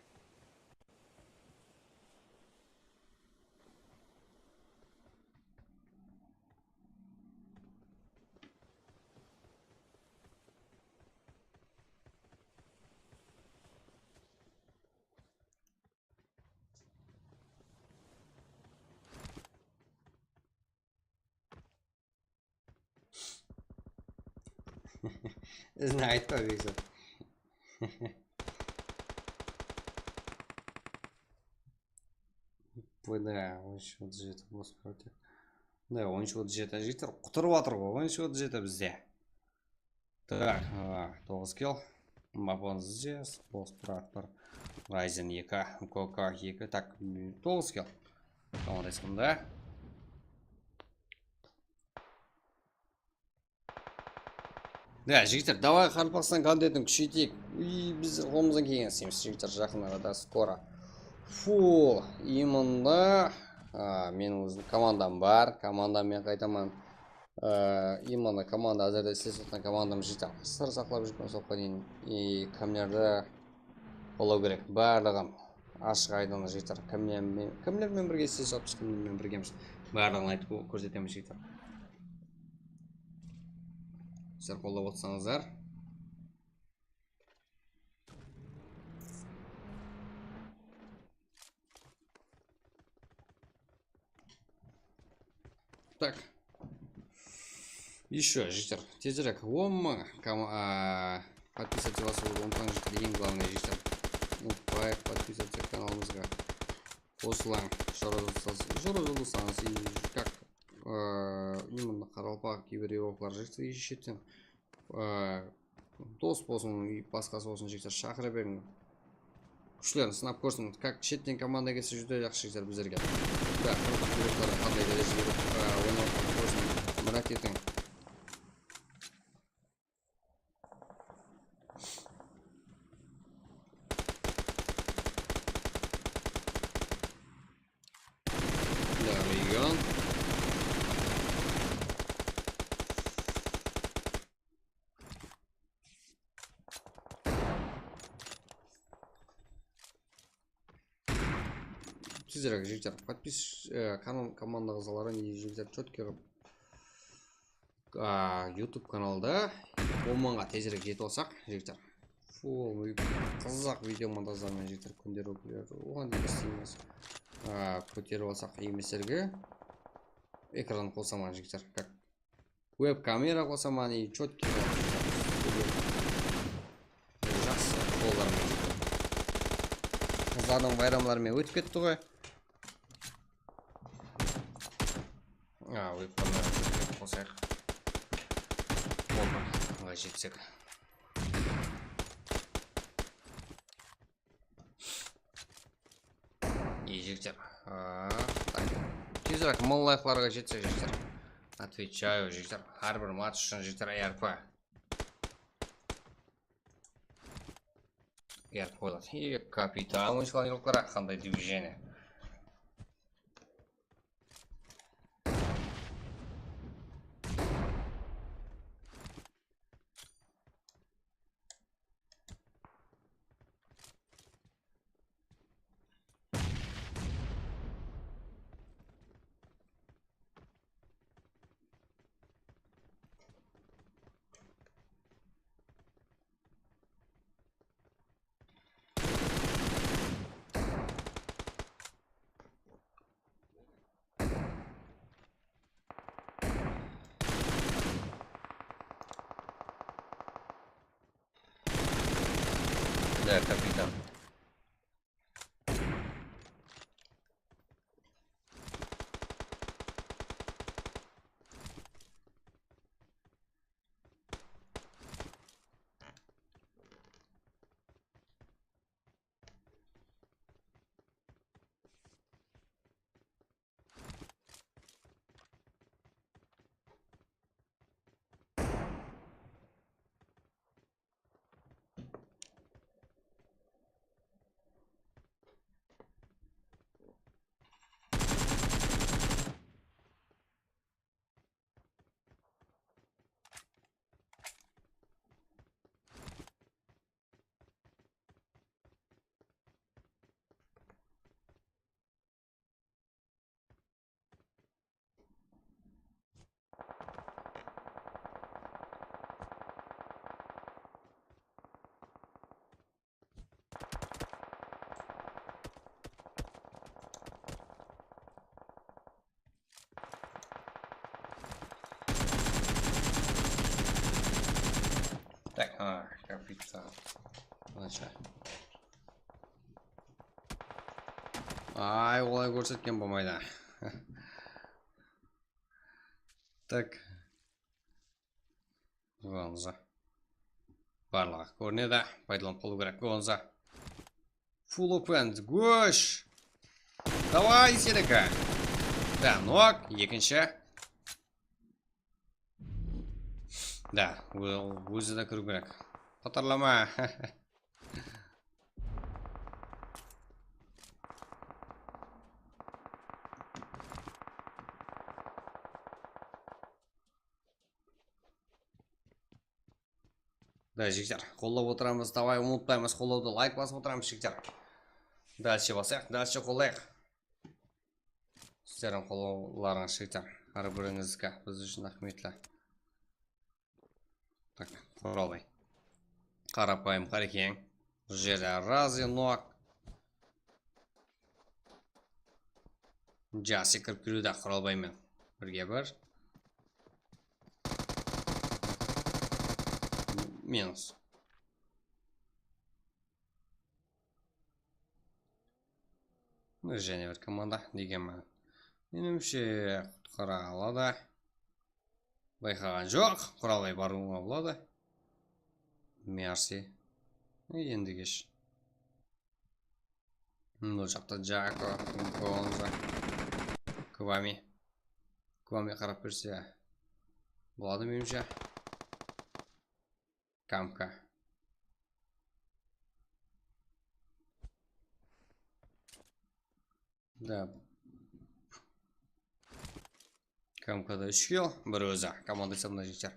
Izin aytpa, Bekzat. Bunda on úsh otız jeti bos protiv. Mına on úsh otız jeti jigitler qutırıp atır ǵoy, on úsh otız jeti bizde. Tak, a, toǵız kill. Mapon zizes, bos brat bir. Ryzen eki, K K eki, tak, toǵız kill. Komanda eskamda. Ya, jigitler, davay, Qaraqalpaqstan kontentin kúsheyteyik. Uy, biz qolımızdan kelgen isleymiz, jigitler, jaqın arada, skoro. Full, именно, a, meniń ózim komandam bar, komandam men qaytaman. A, именно komanda, házirde islesip atırǵan komandam jigitler, sır saqlap júrmen, soqqa deyin. И kimlerdi qollau kerek, barlıǵın. Ashıq aydın, jigitler, kimler men, kimler men birge islesip atırmız, kimler men birgemiz. Barlıǵın aytıp kó-, kórsetemiz, jigitler. Sizler qollap otsańızlar. Так. Ещё, jigitler, tezirek on mıń kom-, a, подписаться basıwdı umıtpań, jigitler, eń главный, jigitler. Umıtpayıq подписаться kanalımızǵa. Qosılań, jorazılsańız, jorazılsańız, и как, a, именно qaraqalpaq kiber evoqlar, jigitler, и shetten, a, dos bolsın, basqası bolsın, jigitler, shaqıra beriń. Kúshlerin sınap kórsin. Как shetten komanda kelse, júdá jaqsı, jigitler, bizlerge. Да, qırpıq jurekleri qanday derejede, a, oynap atqanın kórsin. Mirát etiń. Да, Миган. Tezirek, jigitler, подпис-, e, kanal, komanda ǵazalarin, jigitler, чётко qılıp, a, YouTube kanalda on mıńǵa tezirek jetip alsaq, jigitler. Full qızıq video montajlarınan, jigitler, kúndelikler, oǵan deyin isleymiz. A, kóterip alsaq, emeslerge ekran qosaman, jigitler, как Web kamera qosaman, и чётко. Jaqsı, qollarım. Qızlardıń bayramları menen ótip ketti ǵoy. A, web kamera qosayıq. Opa, ılay jetsek. Ey, jigitler. A, так. Tezirek mıń layqlarǵa jetsek, jigitler. Отвечаю, jigitler. Hár bir match ushın, jigitler, R P. R P qoyıladı. E, kapitan oyınsılar yoqlar, qanday движение. Да, капитан. Так, а, капитан. Мынанша. Ay, olay kórsetken bolmaydı. Так. Gonza. Barlıǵı kórinedi. Paydalanıp qalıw kerek. Gonza. Full open, gósh. Davay, seniki. Da, nok, ekinshi. Da, ó-, ózi de kiriw kerek. Xatarlama. Da, jigitler, qollap otıramız. Davay, umıtpaymız, qollawdı, layk basıp otıramız, jigitler. Dalshe basayıq, dalshe qollayıq. Sizlerdiń qollawlarıńız, jigitler, hár birińizge biz ushın áhmiyetli. Tak, Quralbay. Qarapayım, Qarekeń. Bul jerde Razi, nok. Jaqsı kirip keliwde Quralbay menen birge bir. Minus. Jáne bir komanda degen menen. Menimshe, qutqara aladı. Bayqaǵan joq, Quralbay barıwıńa boladı. Mersi. E, endi kesh. Bul jaqta Jako, Gonza, Kvami. Kvami qarap berse boladı, menimshe. Kamka. Da. Kamkada úsh kill, bir ózi. Komanda esabında, jigitler.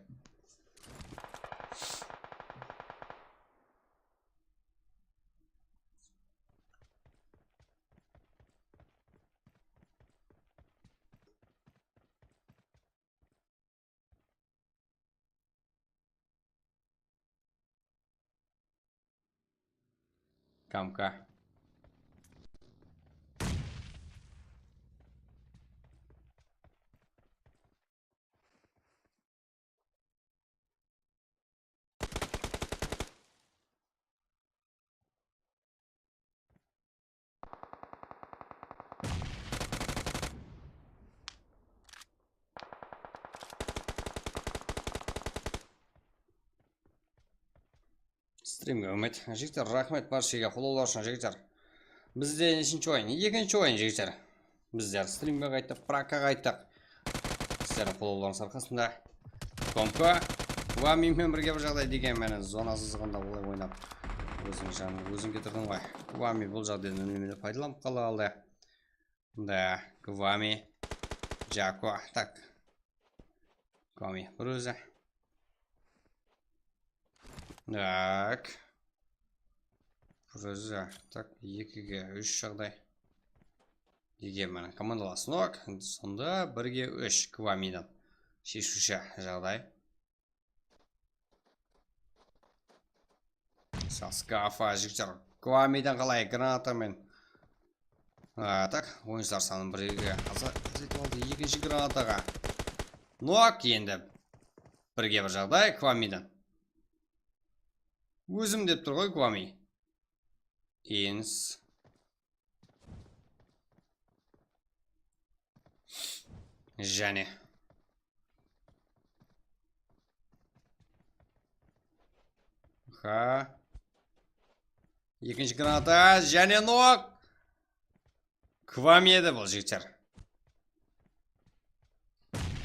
Kamka. Strimge úmit. Jigitler, raxmet barshege qollawlar ushın, jigitler. Bizde neshinshi oyın? Ekinshi oyın, jigitler. Bizler strimge qayttıq, prakka qayttıq. Sizlerdiń qollawlarıńız arqasında. Komka, Kvami menen birge bir jaǵday degen menen zona sızıǵında olay oynap, óziń janıń óziń ketirdiń ǵoy. Kvami bul jaǵdaydan únemli paydalanıp qala aldı. Da, Kvami, Jako, tak. Kvami bir ózi. Tak. Bir ózi. Tak, ekige úsh jaǵday. Degen menen komandalar sınok. Sonda birge úsh Kvamiden sheshiwshi jaǵday. Saskafa, jigitler. Kvamiden qalay granata menen. A, tak, oyınsızlar sanın birge azaytıp aldı ekinshi granataǵa. Nok, endi birge bir jaǵday Kvamiden. Ózim dep tur ǵoy Kvami. Ins. Jáne. Ha. Ekinshi granata, jáne nok. Kvami edi bul, jigitler.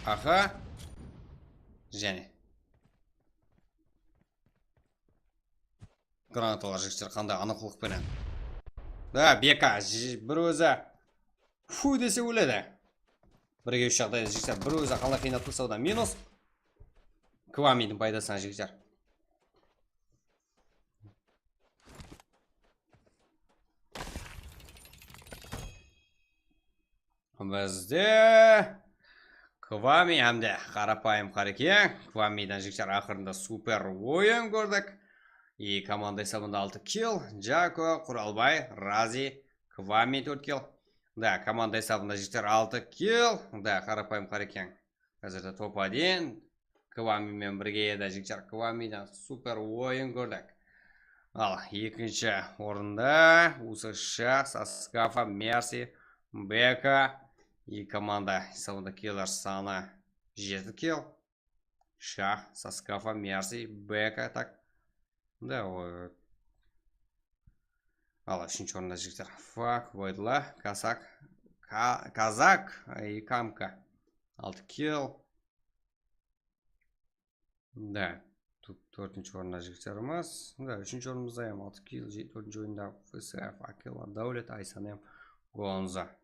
Aha. Jáne. Granatalar, jigitler, qanday anıqlıq penen. Da, Beka, j-, bir ózi. Fu dese óledi. Birge úsh jaǵdayda, jigitler, bir ózi qalay qıynap tasawda minus. Kvamidiń paydasına, jigitler. Bizde Kvami hám de qarapayım Qarekeń. Kvamiden, jigitler, aqırında super oyın kórdik. I komanda esabında altı kill. Jako, Quralbay, Razi, Kvami tórt kill. Da, komanda esabında, jigitler, altı kill. Da, qarapayım Qarekeń. Házirde top один. Kvami menen birge edi, jigitler. Kvamiden super oyın kórdik. Al, ekinshi orında Usı, Shax, Saskafa, Mersi, Beka. Eki komanda esabında killer sanı jeti kill. Shax, Saskafa, Mersi, Beka, tak. Da, o, Al, úshinshi orında jigitler Fak, Voydla, Kasak, Ka-, Kazak, e, Kamka. Altı kill. Da, tórtinshi orında jigitlerimiz. Da, úshinshi ornımızda em altı kill, je-, tórtinshi oyında F S F, Akila, Dáwlet, Aysanem, Gonza.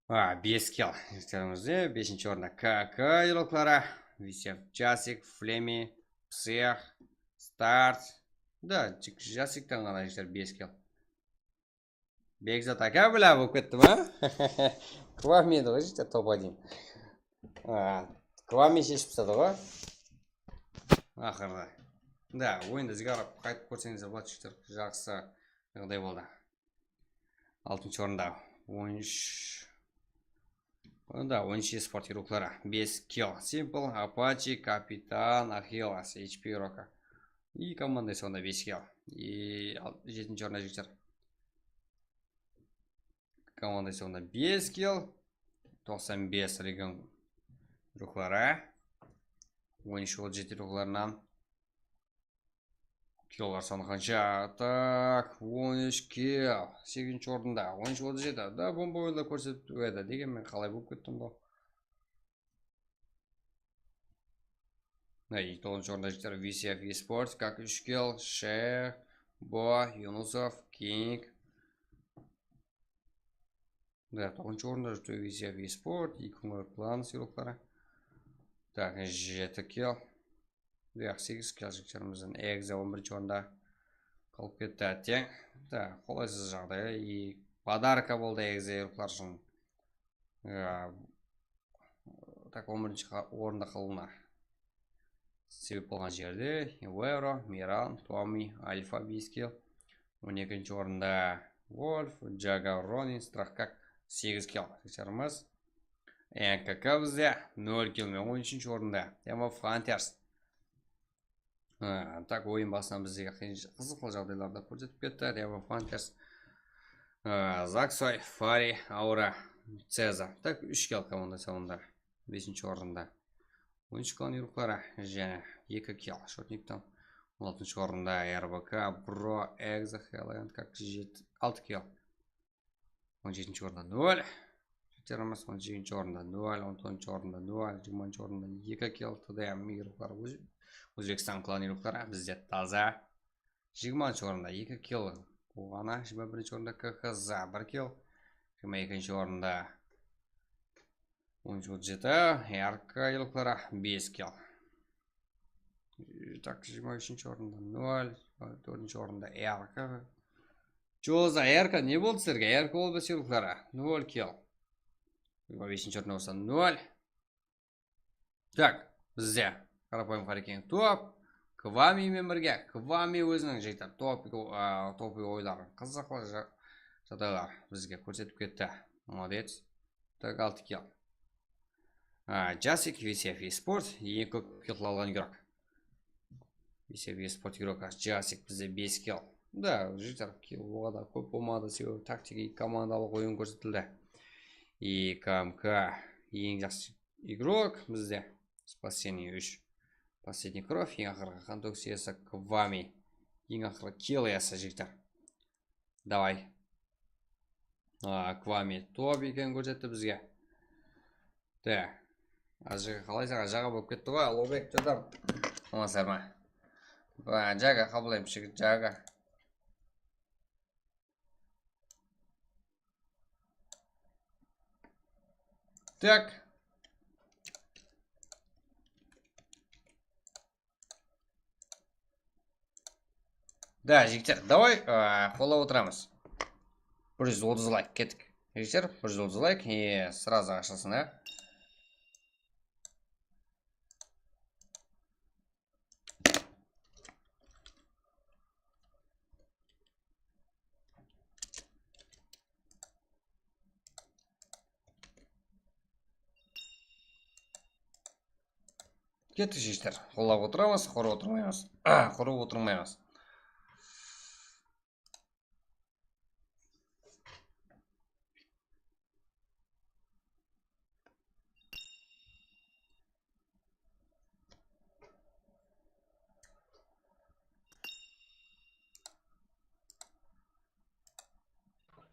A, bes kill jigitlerimizde. Besinshi orında K K yurukları, Visef, Jasik, Flemi, Pseh, Start. Da, jik-, Jasikten ǵana jigitler bes kill. Bekzat aka, bilá, bolıp ketti ma? Kvami edi ǵoy, jigitler, top один. A, Kvami sheship tasladı ǵoy. Aqırda. Da, oyındı izge qarap qaytıp kórseńizler boladı, jigitler. Jaqsı jaǵday boldı. Altınshı orında on úsh. Onda on úsh esport yurukları. Bes kill. Simple, Apache, Kapitan, Achilles, H P yurukı. I komanda sonda bes kill. I al-, jetinshi orında jigitler. Komanda sonda bes kill. Toqsan bes region yurukları. On úsh otız jeti yuruklarınan. Killlar sanı qansha? Tak, on úsh kill. Segizinshi orında, on úsh otız jeti. Da, bomba oyınlar kórsetip edi. Degen men qalay bolıp kettim bul? Mine, toǵızınshı orında jigitler V C F Esports, Kak úsh kill, Sheh, Bo, Yunusov, King. Da, toǵızınshı orında júr V C F Esport, Ikungor Klan yurukları. Tak, jeti kill. Buyaq segiz kill jigitlerimizden. Egze on birinshi orında qalıp ketti, átteń. Da, qolaysız jaǵday. I podarka boldı Egze yuruklar ushın. Ya, tak, on birinshi qa-, orında qalıwına sebep bolǵan jerde Ivero, Miran, Tomi, Alfa bes kill, on ekinshi orında Wolf, Jaga, Ronin, Strahkak segiz kill. Jigitlerimiz N K K bizde nol kill menen on úshinshi orında. Demo Fighters. Ha, tak, oyın basınan bizlerge qıyın, qızıqlı jaǵdaylardı kórsetip ketti. Demo Fighters. Ha, Zaksoy, Fari, Aura, Ceza. Tak, úsh kill komanda sonında. Besinshi orında. On úsh klan yurukları, jáne eki kill Shotnikten. On altınshı orında R B K, Bro, Exa, Helion, kak jeti, altı kill. On jetinshi orında nol. Jigitlerimiz on segizinshi orında nol, on toǵızınshı orında nol, jigirmanshı orında eki kill, T D M yurukları, Óz-, Ózbekstan klan yurukları, bizde taza. Jigirmanshı orında eki kill. Bul ǵana, jigirma birinshi orında K K Z bir kill. Jigirma ekinshi orında on úsh otız jeti, R K yurukları bes kill. Tak, jigirma úshinshi orında nol, tórtinshi orında R K. Joza, R K ne boldı sizlerge? R K ol bes yurukları, nol kill. Jigirma besinshi orında bolsa nol. Tak, bizde qarapayım Harekeń top. Kvami menen birge. Kvami óziniń jigitler top, a, top oyların qızıqlı ja-, jaǵdaylar bizge kórsetip ketti. Молодец. Tak, altı kill. A, Jasik, V C F Esport, eń kóp kill alǵan yurok. V C F Esport yurok, Jasik bizde bes kill. Da, jigitler, kill oǵada kóp bolmadı, sebebi taktiki komandalıq oyın kórsetildi. I K M K eń jaqsı igrok bizde. Спасение úsh. Последний кровь, eń aqırǵı qan tókis iyesi Kvami. Eń aqırǵı kill iyesi, jigitler. Davay. A, Kvami top ekenin kórsetti bizge. De. Azjıǵı qalay saǵan jaǵa bolıp ketti ǵoy, Ulubek, jadam. Omasar ma? Ba, jaǵa qabılayım, jigit, jaǵa. Так. Да, jigitler, давай, a, qollap otıramız. Bir júz otız layk, kettik. Jigitler, bir júz otız layk, e, сразу ashılsın, a. Kettik, jigitler. Qollap otıramız, qurı otırmaymız. Qurı otırmaymız.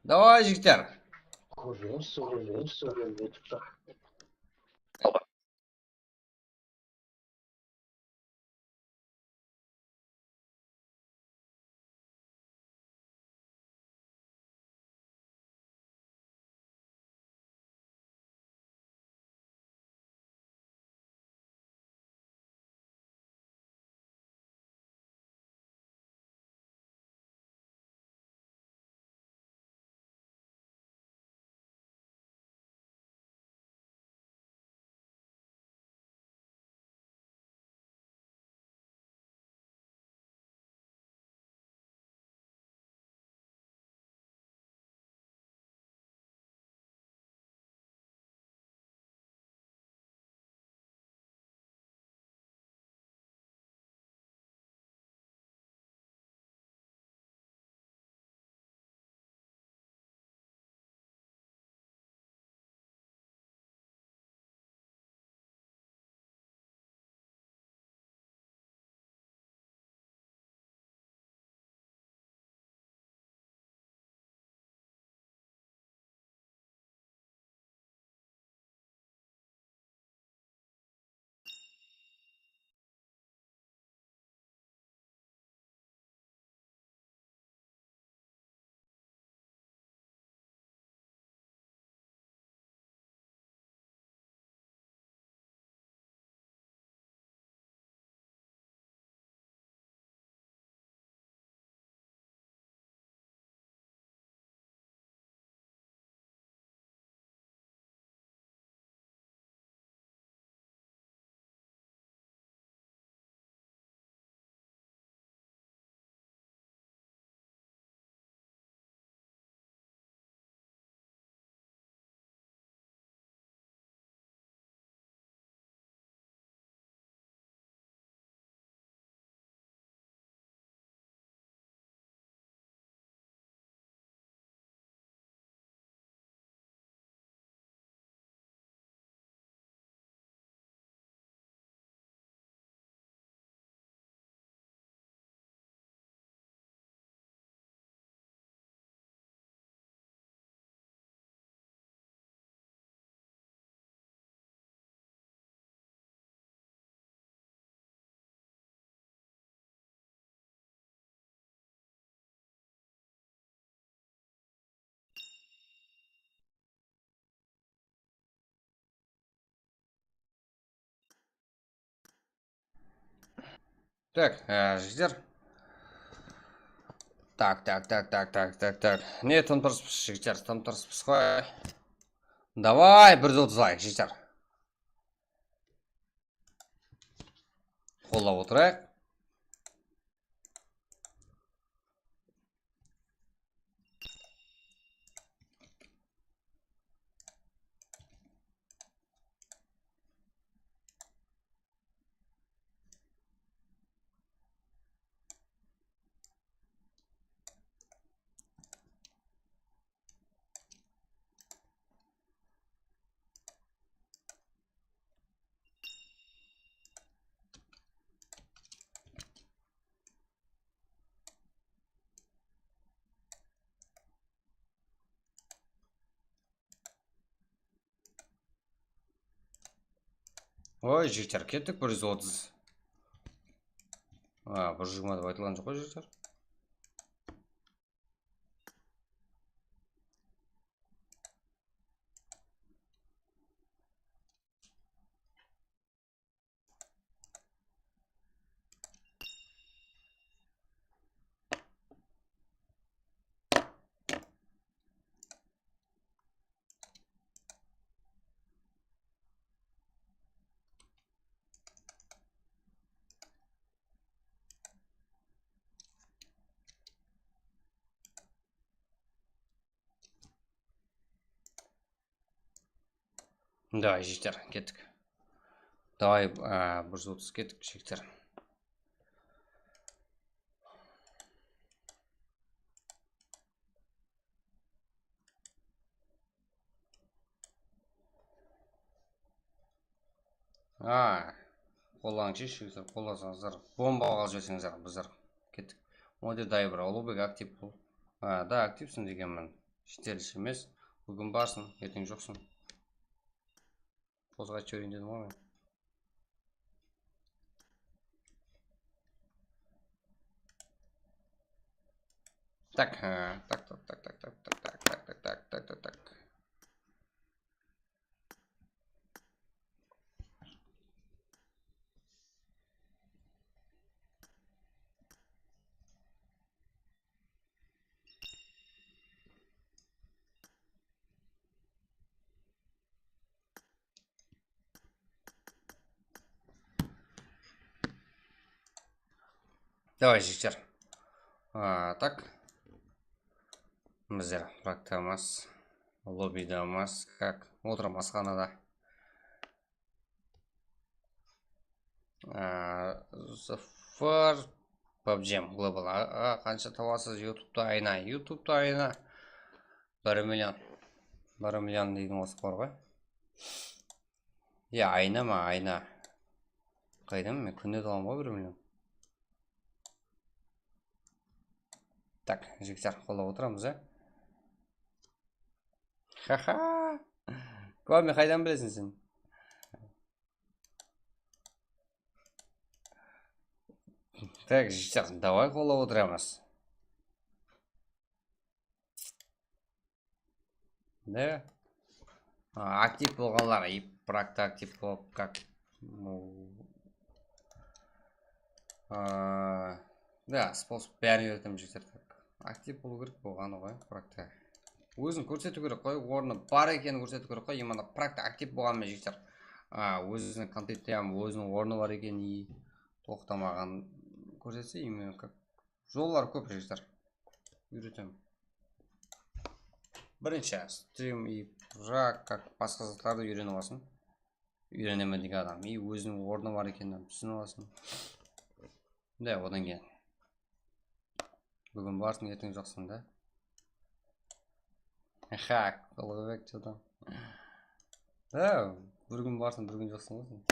Davay, jigitler. Tak, e, jigitler. Tak, tak, tak, tak, tak, tak, tak. Ne, tım-tırıspız, jigitler, tım-tırıspız ǵoy. Davay, bir júz otız layk, jigitler. Qollap otırayıq. Oy, jigitler, kettik, bir júz otız. A, bir júz jigirma dep aytılǵan joq ǵoy, jigitler. Davay, jigitler, kettik. Davay, a, bir júz otız, kettik, jigitler. A, qollańız, jigitler, qollasańızlar. Bomba alıp jiberseńizler, bizler kettik. Model Diver, Uluǵbek, aktiv bol. A, da, aktivsiń degenmen. Jitelis emes. Búgin barsın, erteń joqsın. Qozǵay júreyin dedim ǵoy men. Tak, ha, tak, tak, tak. Давай, jigitler. A, tak. Bizler praktamız, lobbidamız, kak, otıramız asxanada. A, sıfır, pubg Global. A, a, qansha tabasız YouTube'da ayına? YouTube'da ayına bir million. Bir million deydiń, osı bar ǵoy. Ya, ayına ma, ayına? Qaydan, men kúnde tabaman ǵoy bir million. Tak, jigitler, qollap otıramız, a? Haha. Kvami, qaydan bilesiń sen? Tak, jigitler, davay, qollap otıramız. Ne? A, aktiv bolǵanlar, и prakta aktiv bolıp, как, ну, a, да, способ bárin úyretemen, jigitler. Aktiv bolıw kerek bolǵanı ǵoy, prakta. Ózin kórsetiw kerek ǵoy, ornı bar ekenin kórsetiw kerek ǵoy, именно prakta aktiv bolǵanı menen, jigitler. A, óziniń kontentte hám óziniń ornı bar ekenin, и toqtamaǵan kórsetse, именно как Jollar kóp, jigitler. Úyretemen. Birinshi stream и rak, как, basqa zatlardı úyrenip alsın. Úyrenemen degen adam. И óziniń ornı bar ekenin túsinip alsın. Da, odan keyin. Búgin barsın, erteń joqsın da. Ha, Ulǵıbek, что там? Ha, bir kún barsın, bir kún joqsın ǵoy sen.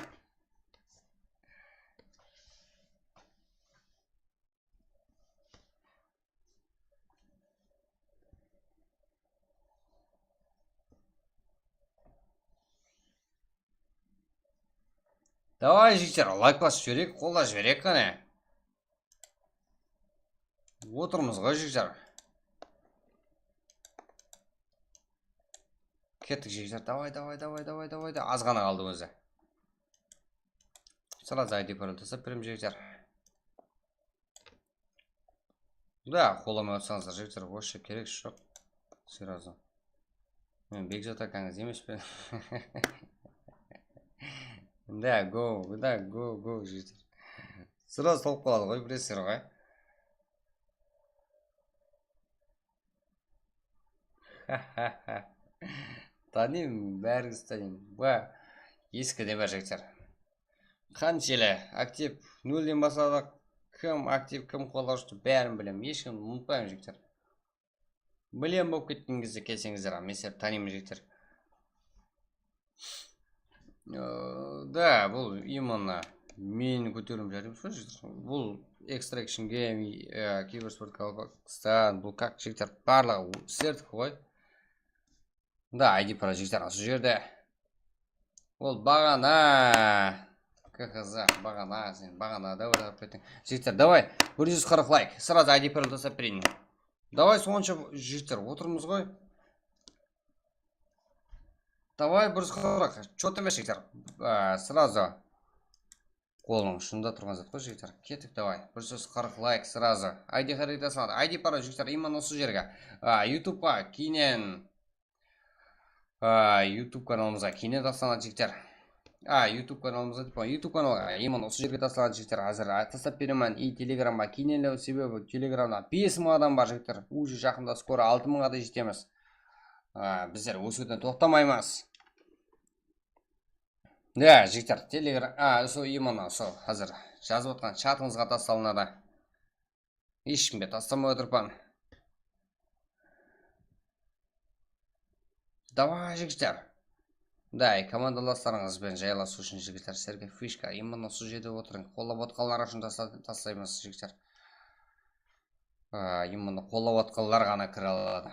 Davay, jigitler, layk basıp jibereyik, qollap jibereyik qáne. Otırmız ǵoy, jigitler. Kettik, jigitler. Davay, davay, davay, davay, davay. Azǵana qaldı ózi. Сразу I D parol taslap berem, jigitler. Da, qollamay otsańızlar, jigitler, вообще keregi joq. Сразу. Men Bekzat akańız emespen. Da, go, da, go, go, jigitler. Сразу tolıp qaladı ǵoy, bilesizler ǵoy. Tanıyman, bárińizdi tanıyman. Ba, eskide bar, jigitler. Qanshelli aktiv, nolden basladıq. Kim aktiv, kim qollawshı, bárin bilemen. Hesh kimdi umıtpayman, jigitler. Bilemen, bolıp ketken gezde kelseńizler, men sizlerdi tanıyman, jigitler. Ee, da, bul именно meni kóteriwim járaydı, jigitler. Bul Extraction Game, e, Kibersport Kazaqstan, bul как, jigitler, barlıǵı sizlerdiki ǵoy. Da, I D parol, jigitler, usı jerde. Ol baǵana. K H Z, baǵana, sen baǵana da bir alıp kettiń. Jigitler, davay, bir júz qırq layk. Сразу I D parol taslap bereyin. Davay, sonsha jigitler otırmız ǵoy. Davay, bir júz qırq. Что-то emes, jigitler. A, сразу. Qolınıń ushında turǵan zat ǵoy, jigitler. Kettik, davay. Bir júz qırq layk сразу. I D qále taslanadı? I D parol, jigitler, именно usı jerge. A, YouTubeqa keyninen, a, YouTube kanalımızǵa keyninen taslanadı, jigitler. A, YouTube kanalımızǵa dep, YouTube kanalǵa, именно usı jerge taslanadı, jigitler. Házir, a, taslap beremen. И Telegramǵa keyninen, sebebi Telegramda bes mıń adam bar, jigitler. Уже jaqında skoro altı mıńǵa da jetemiz. A, bizler ósiwden toqtamaymız. Ya, jigitler, Telegram, a, sol, именно sol, házir jazıp atırǵan chatıńızǵa taslanadı. Hesh kimge taslamay otırıppan. Davay, jigitler. Davay, komandalaslarıńız benen jaylasıw ushın, jigitler, sizlerge fishka. Именно sol jerde otırıń. Qollap otqanlar ushın tasla-, taslaymız, jigitler. A, именно qollap otqanlar ǵana kire aladı.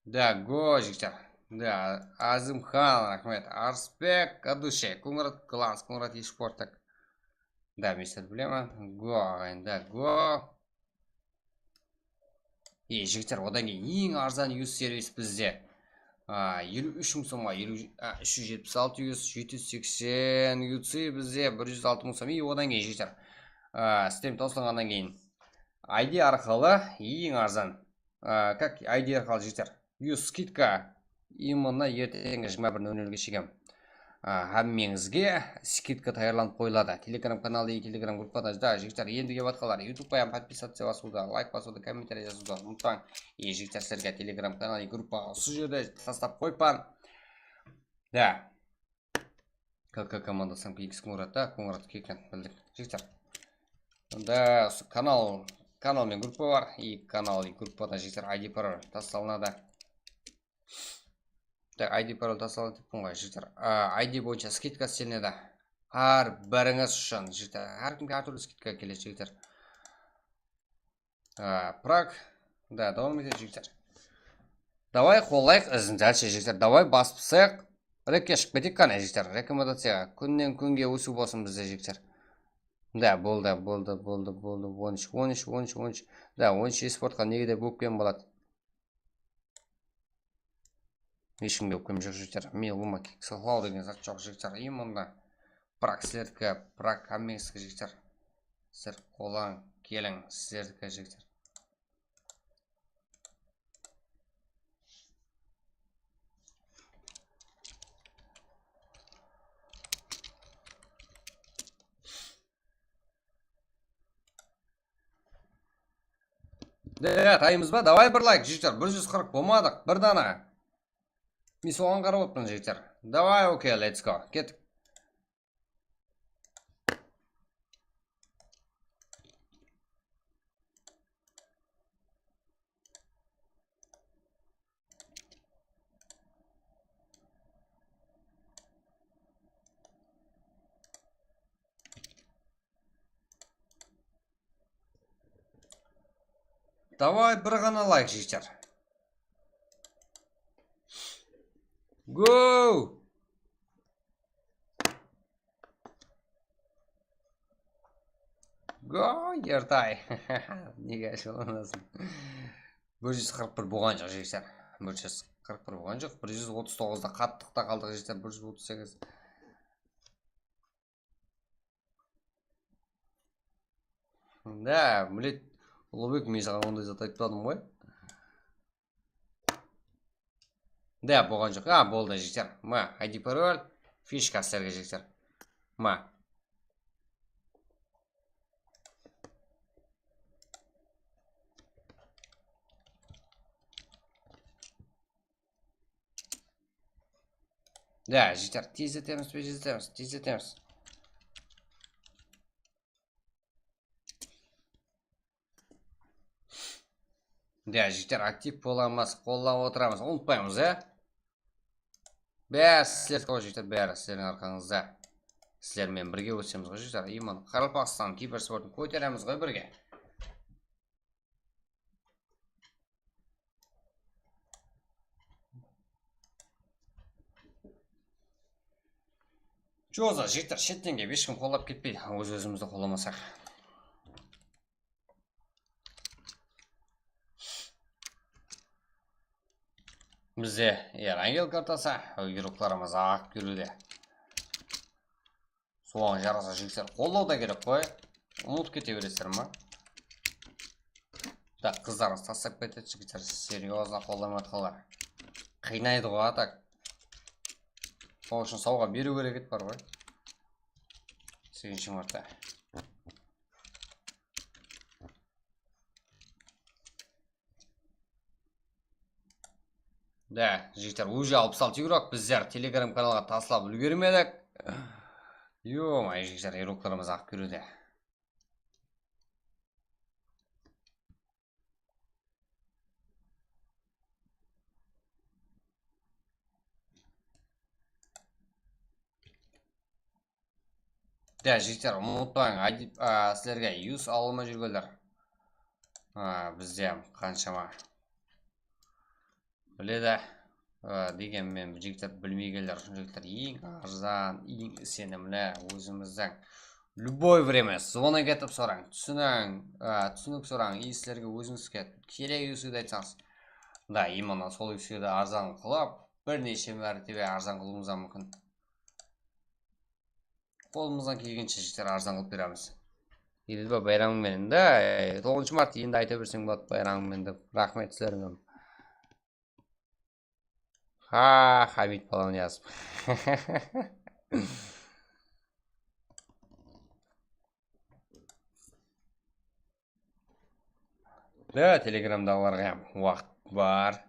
Da, go, jigitler. Da, Azimxan, raxmet. Arsbek, Kadushe, Kungrat, Glans, Kungrat, Esportak. Da, mister Bilema, go, aǵayin, da, go. E, jigitler, odan keyin eń arzan yus servis bizde. A, eliw úsh mıń somǵa, eliw, a, úsh júz jetpis altı yus, jeti júz seksen U C bizde, bir júz altı mıń som. E, odan keyin, jigitler, a, stem tawsılǵannan keyin I D arqalı eń arzan, a, как I D arqalı, jigitler, yus skidka. Именно erteńgi jigirma bir nol nolge shekem, a, hámmeńizge skidka tayarlanıp qoyıladı. Telegram kanalı, Telegram gruppada, da, jigitler, endi kep atqanlar YouTube-qa hám podpisatsiya basıwdı, layk basıwdı, kommentariya jazıwdı umıtpań. E, jigitler, sizlerge Telegram kanalı, gruppa usı jerde taslap qoyıppan. Da. K K komandası, X Kungrat, da, Kungrat Kekin, bildik. Jigitler. Da, usı kanal, kanal menen gruppa bar. I kanal, I gruppada, jigitler, I D parol taslanadı. Tak, I D parol tasladı deptin ǵoy, jigitler. A, I D boyınsha skidka islenedi. Hár birińiz ushın, jigitler. Hár kimge hár túrli skidka keledi, jigitler. A, Prag. Da, dawam etedi, jigitler. Davay, qollayıq izin, dálshe, jigitler. Davay, basıp taslayıq. Rekke shıǵıp keteyik qáne, jigitler. Rekomendaciyaǵa. Kúnnen kúnge ósiw bolsın bizde, jigitler. Da, boldı, boldı, boldı, boldı. On úsh, on úsh, on úsh, on úsh. Da, on úsh esportqa nege de bókpen boladı. Hesh kimge ópkem joq, jigitler. Men ulıwma kek saqlaw degen zat joq, jigitler. Именно Prag sizlerdiki, Prag hámmeńizdiki, jigitler. Sizler qollań, keliń, sizlerdiki, jigitler. De, taymız ba? Davay bir layk, jigitler. Bir júz qırq bolmadıq, bir dana. Men soǵan qarap otırman, jigitler. Davay, okey, let's go. Kettik. Davay, bir ǵana layk, jigitler. Go! Go, Ertay. Nege ashıwlanasıń? Bir júz qırq bir bolǵan joq, jigitler. Bir júz qırq bir bolǵan joq. Bir júz otız toǵızda qattıq ta qaldıq, jigitler. Bir júz otız segiz. Da, millet, Uluwbek, men saǵan onday zat aytpadım ǵoy. Da, bolǵan joq. A, boldı, jigitler. Ma, I D parol, fishka sizlerge, jigitler. Ma. Da, jigitler, tez etemiz be, tez etemiz, tez etemiz. Da, jigitler, aktiv bolamız, qollap otıramız, umıtpaymız, e? Bári sizler, jigitler, bári sizlerdiń arqańızda. Sizler menen birge ósemiz ǵoy, jigitler. Именно Qaraqalpaqstan kibersportın kóteremiz ǵoy birge. Joza, jigitler, shetten kelip hesh kim qollap ketpeydi, óz-ózimizdi qollamasaq. Bizde Erangel kartası, yurıqlarımız aq kúride. Soǵan jarasa, jigitler, qollaw da kerek ǵoy. Umıtıp kete beresizler ma? Tak, qızlarıńız taslap ketedi, jigitler, серьёзно qollamay atqanlar. Qıynaydı ǵoy, a tak. Sonıń ushın sawǵa beriw kerek edi, bar ǵoy. Segizinshi martta. Da, jigitler, уже alpıs altı yurok bizler Telegram kanalǵa taslap úlgermedik. Yo-may, jigitler, yuroklarımız aq kúride. Da, jigitler, umıtpań, aytıp, a, sizlerge yus alma júrgenler. A, bizde qanshama. Biledi. Á, degenmen, jigitler, bilmeygenler ushın, jigitler, eń arzan, eń isenimli, ózimizdiń любое время звонок etip sorań. Túsiniń, á, túsinik sorań, i sizlerge ózimizge kerek usluga aytsańız. Da, именно sol usluga arzan qılıp, bir neshe mártebe arzan qılıwımız da múmkin. Qolımızdan kelgenshe jigitler arzan qılıp beremiz. Eldibay, bayramıń menen da, e, toǵızınshı mart endi ayta berseń boladı bayramıń menen dep. Raxmet sizlerge. Ha, Hamid balam yazıp. Da, telegramdaǵılarǵa hám waqıt bar.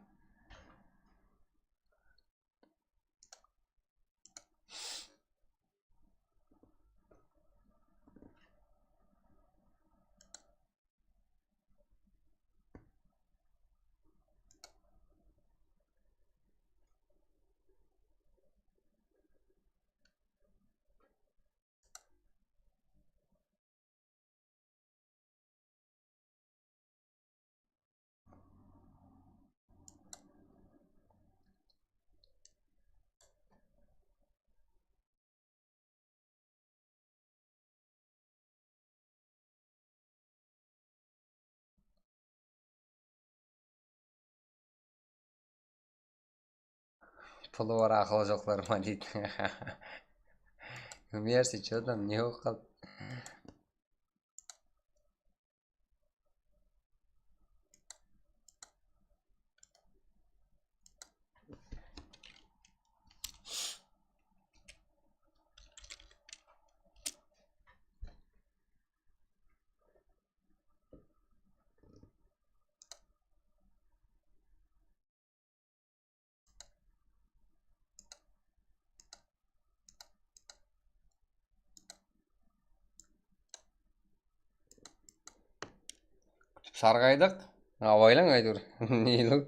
Pulı bar, aqılı joqlar ma deydi. Mersi, что там, ne bolıp qaldı? Kútip sarǵaydıq. Abaylań, áytewir. Neyluw.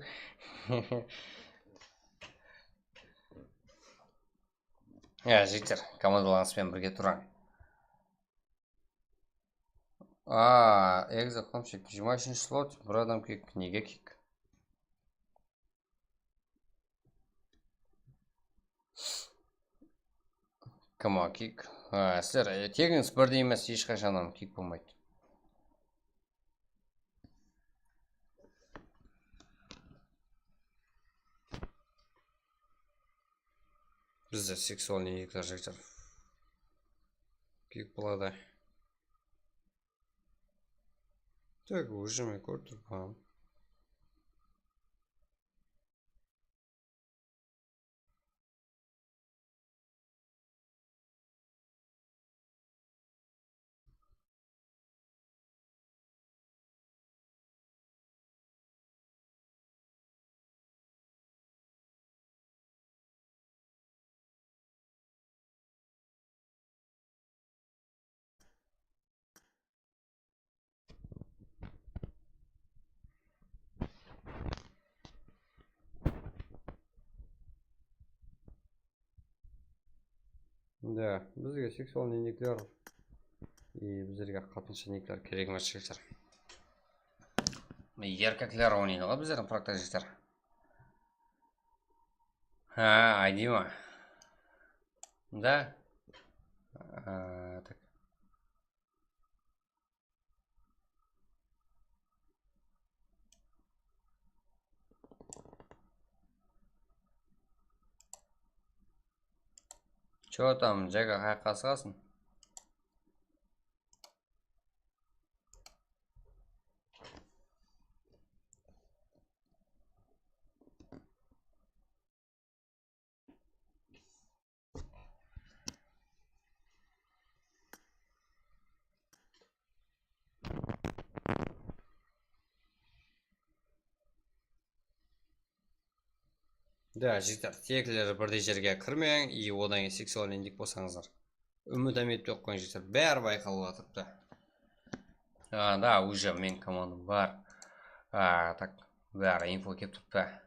Ya, jigitler, komandalańız benen birge turań. A, Exo Homsik, jigirma úshinshi slot, bir adam kik, nege kik? Kim o kik? A, sizler, e, tegińiz birdey emes, hesh qashan ham kik bolmaydı. Bizde seksualnıy erkekler, jigitler. Kik boladı. Так, уже men kórip turman. Da, bizge seksualnıy nikler, e, bizlerge qatınsha nikler kerek emes, jigitler. Erkekler oynaydı ǵoy bizlerdiń prakta, jigitler. Ha, I D ma? Da. A, так. Чё там, Джека, qayaqqa asıǵasıń? Da, jigitler, tekler birdey jerge kirmeń, и odan keyin seksualnıy nik bolsańızlar. Úmit ámetip joq qoyıń, jigitler, bári bayqalıp atırıptı. A, da, уже meniń komandam bar. A, так, bári info kelip turıptı.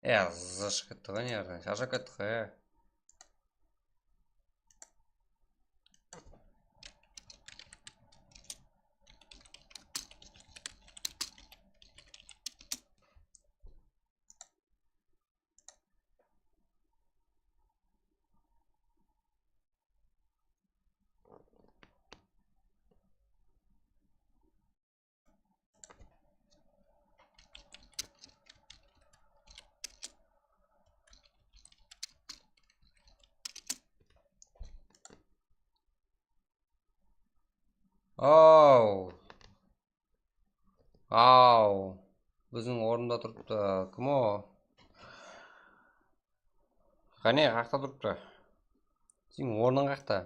E, zıshıp ketti ǵoy, ne jerden? Sharshap kettik ǵoy, e. Aw. Aw. Biziń ornımda turıptı. Kim o? Qáne, qaqta turıptı? Seniń ornıń qaqta?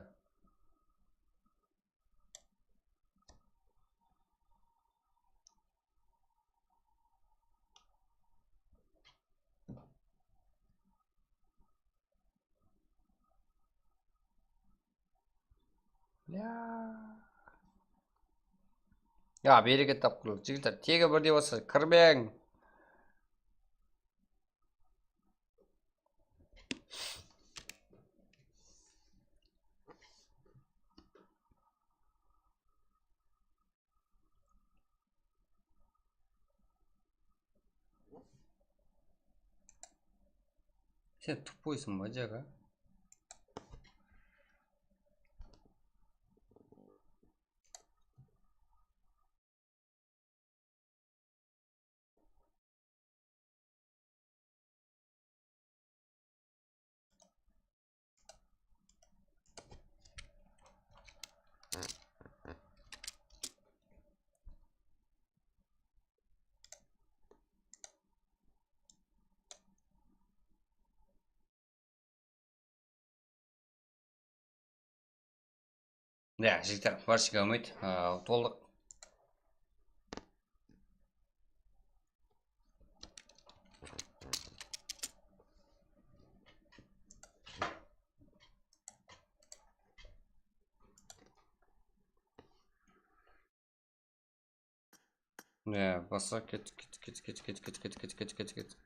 Ya. Ya, bereket tapqırlar. Jigitler, tegi birdey bolsa, kirmeń. Sen tuppoysıń ba, Jaka? Ya, jigitler, barshege úmit, a, toldıq. Ya, basa ket, ket, ket.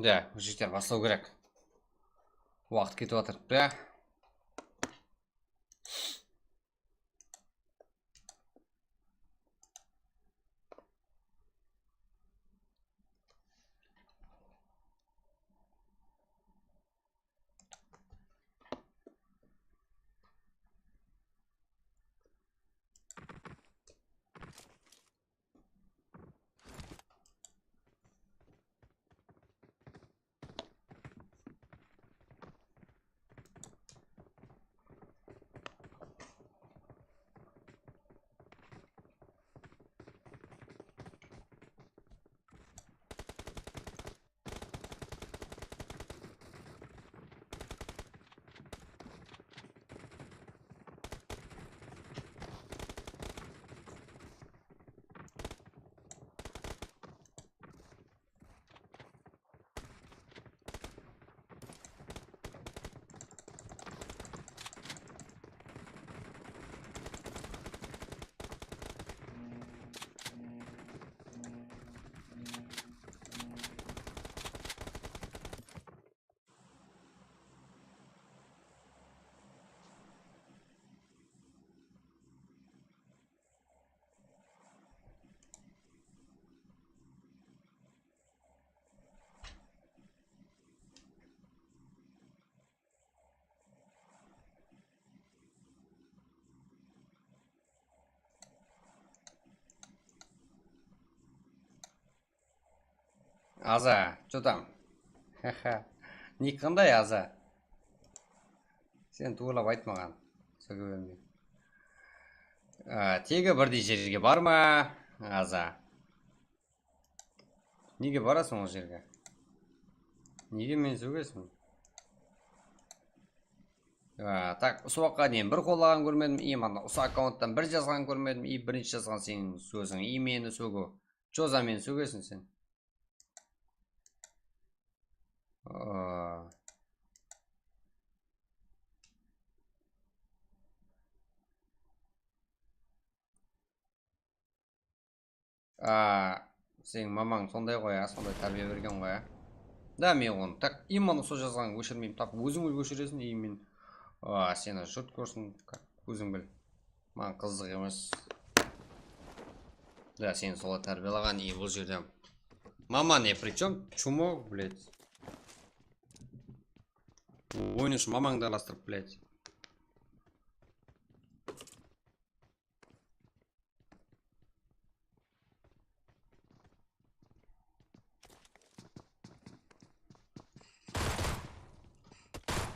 Ya, jigitler, baslaw kerek. Waqıt ketip atır. Ya. Aza, чё там? Ник qanday, Aza? Sen tuwrılap ayt maǵan. Sóge bermey. Á, tegi birdey jerge barma, Aza. Nege barasıń ol jerge? Nege meni sógesiń? A, tak, usı waqıtqa deyin bir qollaǵan kórmedim, i mına usı akkaunttan bir jazǵan kórmedim, i birinshi jazǵan seniń sóziń, i meni sógiw. Чё за meni sógesiń sen? A. A, seniń mamań sonday ǵoy, a, sonday tárbiya bergen ǵoy, a. Da, men onı tak именно sol jazǵanın óshirmeymen, tap óziń óshireseń, и men, a, seni jurt kórsin, óziń bil. Maǵan qızıq emes. Da, seni solay tárbiyalaǵan, и bul jerde mama не при чём, чмо, блядь. Oyın ushın mamańdı aralastırıp, блядь.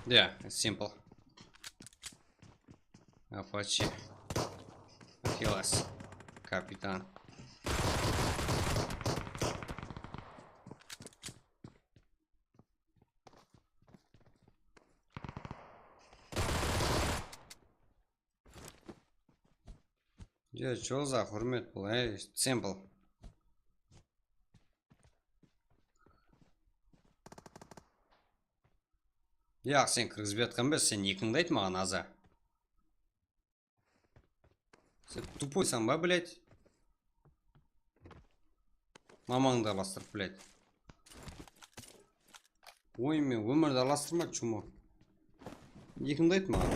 Yeah, simple. Apache. Ахиллес. Капитан. Ya, joza, húrmet bul, ey, simple. Ya, sen kirgizbey atqan ba, sen nikińdi ayt maǵan, aza. Sen tupoysań ba, блядь? Mamańdı alastırıp, блядь. Oyın men ómirdi alastırma, чмо. Nikińdi ayt maǵan.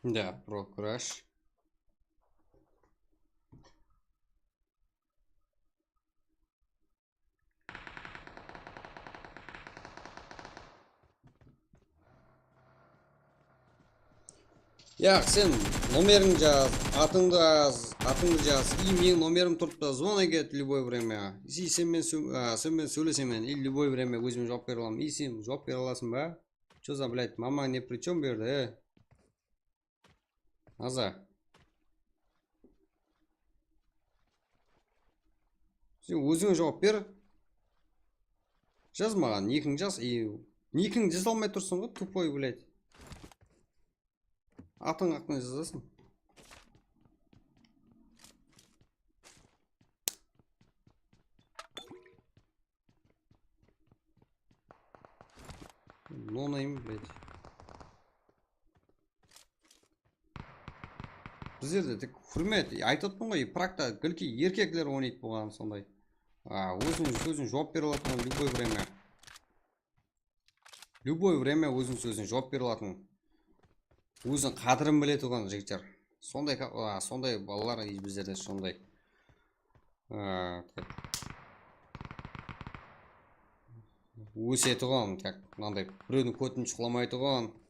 Да, про краш. Ya, sen nomeriń jaz, atıńdı jaz, atıńdı jaz. I meniń nomerim turıptı, звони ket любое время. I sen menen só-, a, sen menen sóylesemen, i любое время ózim juwap bere alaman. I sen juwap bere alasıń ba? Чё за, блядь, mamań не при чём bu jerde, e? Aza. Sen ózińe juwap ber. Jaz maǵan, nikiń jaz, и nikiń jaza almay tursıń ǵoy, tupoy, блядь. Atıń haqqında jazasıń. No name, блядь. Bizlerde tek húrmet, aytıp atırman ǵoy, prakta gilki erkekler oynaydı buǵan sonday. A, óziniń sózine juwap bere alatuǵın любое время. Любое время óziniń sózine juwap bere alatuǵın. Óziniń qádirin biletuǵın jigitler. Sonday ka-, a, sonday balalar bizlerde sonday. A, tak. Ósetuǵın, tak, mınanday birewdiń kótin shuqlamaytuǵın.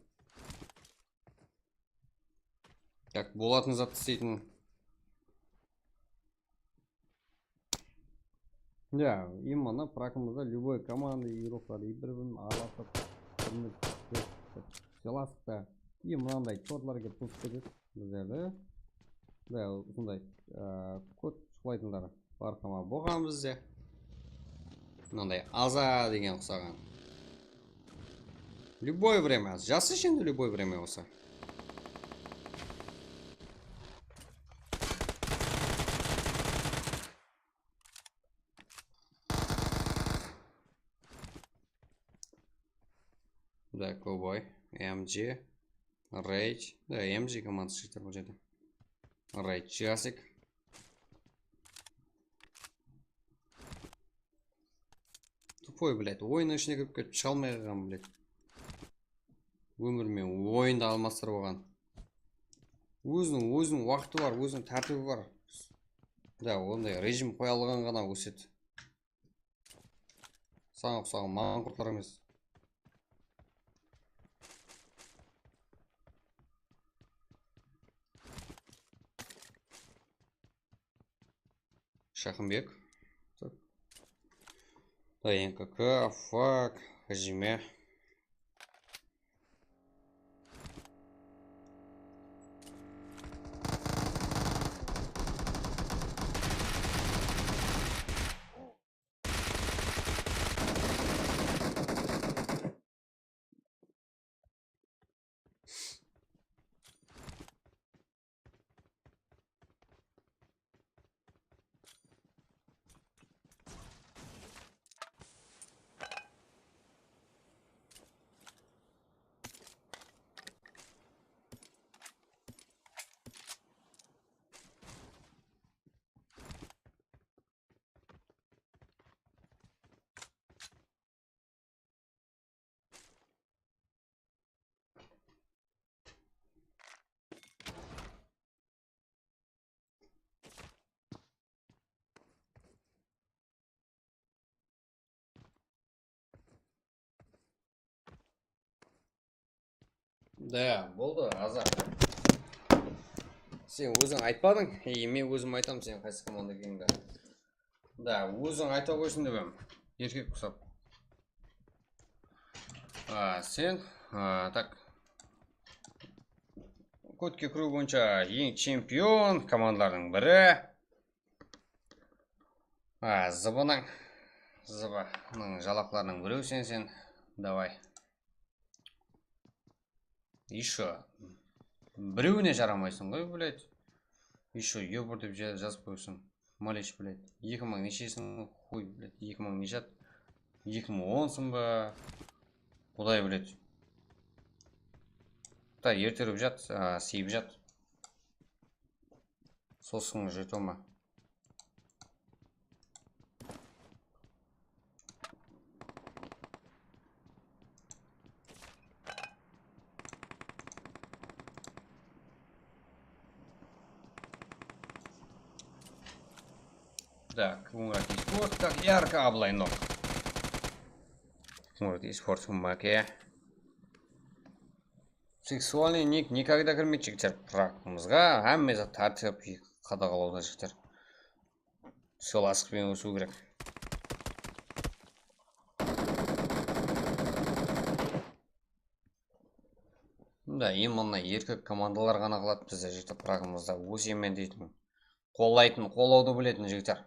Tak, bolatın zattı isleytin. Ya, именно prakımızda любой komanda игрокları bir-birin aralasıp, bir-birin silasıp ta, и mınanday chotlarga pultı ketedi bizlerde. Da, usınday, e, kót shuqlaytınlar barqama bolǵan bizde. Mınanday aza degen uqsaǵan. Любое время. Jazsınshı endi любое время bolsa. Да, ковбой, M G, Rage. Да, M G komandası shıǵıptır bul jerde. Rage jasik. Tupoy, блядь, oyınnıń ishine kirip ketip, shıǵa almay qalǵan, блядь. Ómir menen oyındı almastırıp alǵan. Óziniń, óziniń waqtı bar, óziniń tártibi bar. Da, onday rejim qoya alǵan ǵana ósedi. Saǵan uqsaǵan mańǵurtlar emes. Shaqınbek. Tak. Da, N K K, fuck, Hajime. Da, boldı, Azar. Sen óziń aytpadıń, e, men ózim aytam, sen qaysı komanda ekeńdi. Da, óziń ayta qoysın dep edim. Erkek qusap. A, sen, a, tak. Kótke kiriw boyınsha eń chempion komandalardıń biri. A, Zıbınıń, Zıbınıń jalaqlarınıń birewi sensen. Davay. Ещё birewine jaramaysıń ǵoy, блядь. Ещё ёбыр dep ja-, jazıp qoyıpsıń. Malish, блядь. Eki mıń neshesiń? Xuy, блядь, eki mıń neshat? Eki mıń onsıń ba? Quday biledi. Da, erterip jat, a, sıyıp jat. Sosıń jetoma. Так, Кунград eSport, так, ярко облайнок. Кунград eSport, make. Seksualnıy nik nikogda kirmeydi, jigitler, pragımızǵa hámme zat tártip, qadaǵalawda, jigitler. Sol asıq penen ósiw kerek. Mında endi mına erkek komandalar ǵana qaladı bizde, jigitler, pragımızda ósemen deytin. Qollaytın, qollawdı biletin jigitler.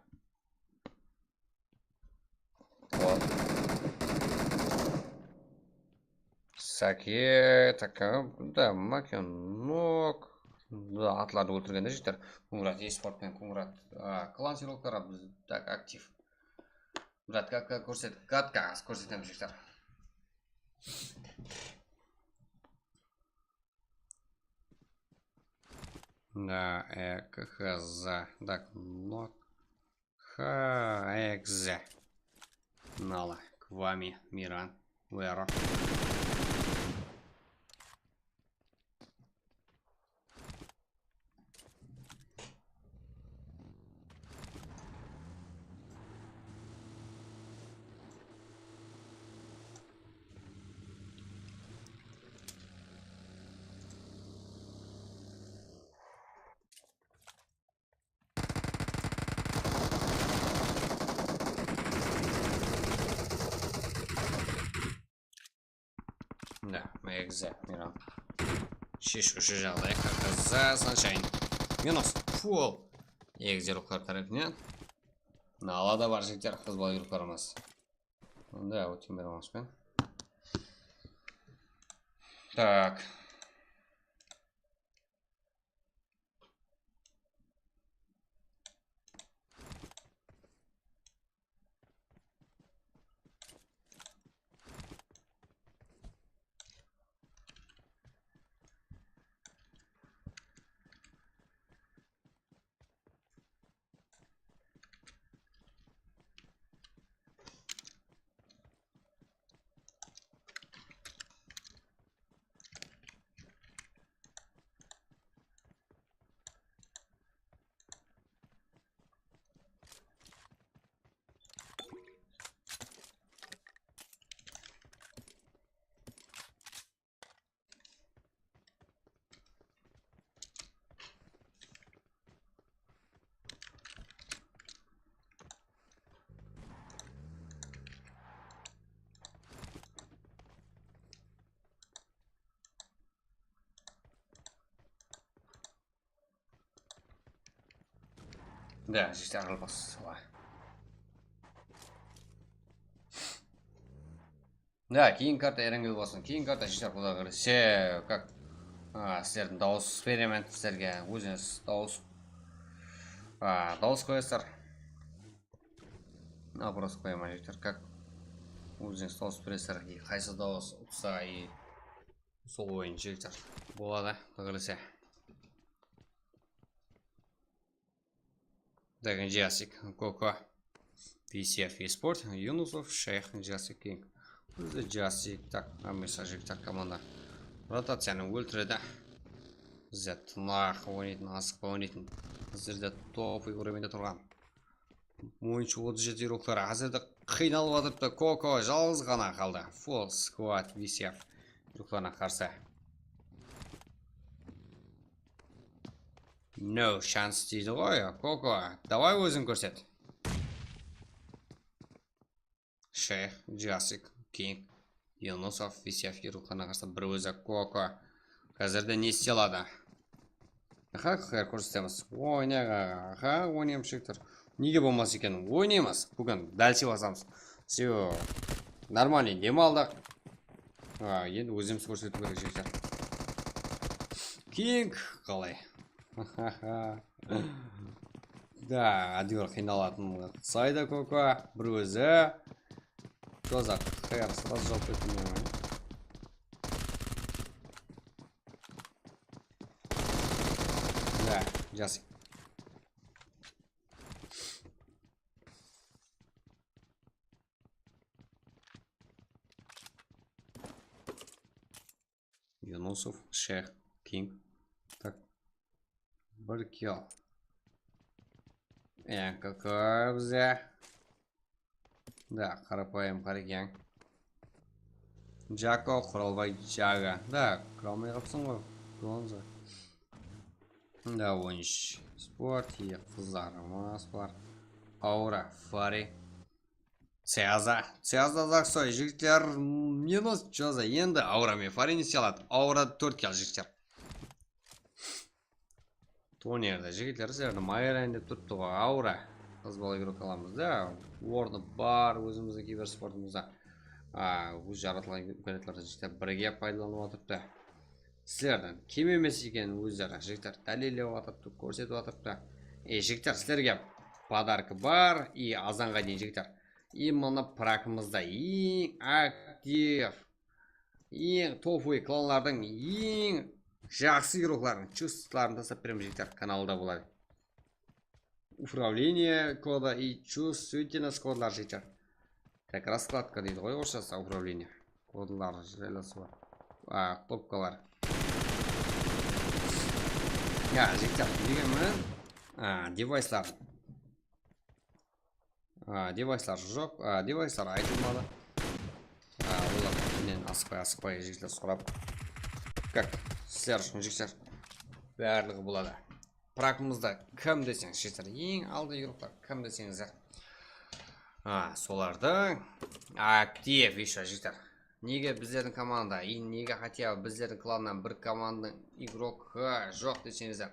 Sake, taka, da, Makenok. Da, atlardı óltirgende jigitler. Kungrat eSport penen Kungrat, a, klan sıyırlıqları biz, tak, aktiv. Brat, katka kórset, katka kórsetemiz jigitler. Da, e, K H Z, так, nok. Ха, экзе. Нала, Квами, Миран, Уэро. Да, экзе, Миран. Sheshiwshi jaǵday, K H Z, Sunshine. Minus, full. Egizler uqlar tárepinen. Nala da bar jigitler, qız bala yurıqlarımız. Onda ótken beri almaspen. Так. Да, здесь аралас. Да, keyin karta Erangel bolsın. Keyin karta jigitler, Quday qálese, как A, sizlerdiń dawıs beremen, sizlerge ózińiz dawıs, a, dawıs qoyasızlar. Вопрос qoyaman, jigitler, как ózińiz dawıs beresizler, и qaysı dawıs utsa, и sol boyınsha, jigitler, boladı, Quday qálese. Degen Jasik, Koko, V C F Esport, Yunusov, Shayx, Jasik, King. Bizde Jasik, tak, hámmesi jigitler komanda. Rotaciyanı óltiredi. Bizde tınaq oynaytın, asıqpa oynaytın. Bizlerde topuy úremende turǵan. Oyınshı otız jeti ruxları házirde qıynalıp atırıptı. Koko jalǵız ǵana qaldı. Full squad V C F ruxlarına qarsı. No chance deydi ǵoy, Koko. Davay, óziń kórset. Sheyx, Jasik, King, Yunusov, V C F ruxlarına qarsı bir ózi Koko. Házirde ne istey aladı? Aha, kórsetemiz. Oynayıq, aha, oynaymız, jigitler. Nege bolmas eken? Oynaymız. Búgin dálshe basamız. Всё. Нормальный dem aldıq. A, endi ózimiz kórsetiw kerek, jigitler. King qalay? Da, әйтеуір qıynalatın uqsaydı Koko. Bir ózi. Jozaq, xayır, sırası joq eken. Da, Jasik. Yunusov, Sheyx, King. Tak. Bir kill. Eń kaka bizde. Da, qarapayım, qarekeń. Jako, Quralbay, Jaga. Da, kira almay qapsıń ǵoy. Bronza. Da, on úsh. Sport, e, qızlarımız bar. Aura, Fari. Ceaza. Ceaza, Zaksoy, jigitler, minus, Joza. Endi Aura men Fari ne istey aladı? Aura tórt kill, jigitler. Turnirde jigitler sizlerdi mayırayın dep turıptı ǵoy, Aura. Qız bala igrok alamız da, ornı bar ózimizdiń kibersportımızda. A, óz jaratılǵan imkaniyatlardan jigitler birge paydalanıp atırıptı. Sizlerden kem emes ekenin ózleri jigitler dálillep atırıptı, kórsetip atırıptı. E, jigitler, sizlerge podarka bar, и azanǵa deyin, jigitler. И mına prakımızda eń aktiv, eń topovıy klanlardıń eń jaqsı igrokların, chustların taslap beremiz, jigitler, kanalda boladı. Управление кода и чувствительность kodları, jigitler. Так, раскладка deydi ǵoy orısshası, управление kodları jaylasıwı. A, knopkalar. Ya, jigitler, degenmen, a, devayslar. A, devayslar joq, a, devayslar aytılmadı. A, olar menen asıqpay, asıqpay, jigitler, sorap. Как? Sizler ushın, jigitler, barlıǵı boladı. Prakımızda kim deseńiz, jigitler, eń aldı igroklar kim deseńizler. A, solardı aktiv ещё, jigitler. Nege bizlerdiń komanda, и nege хотя бы bizlerdiń klannan bir komandanıń igrokı joq deseńizler.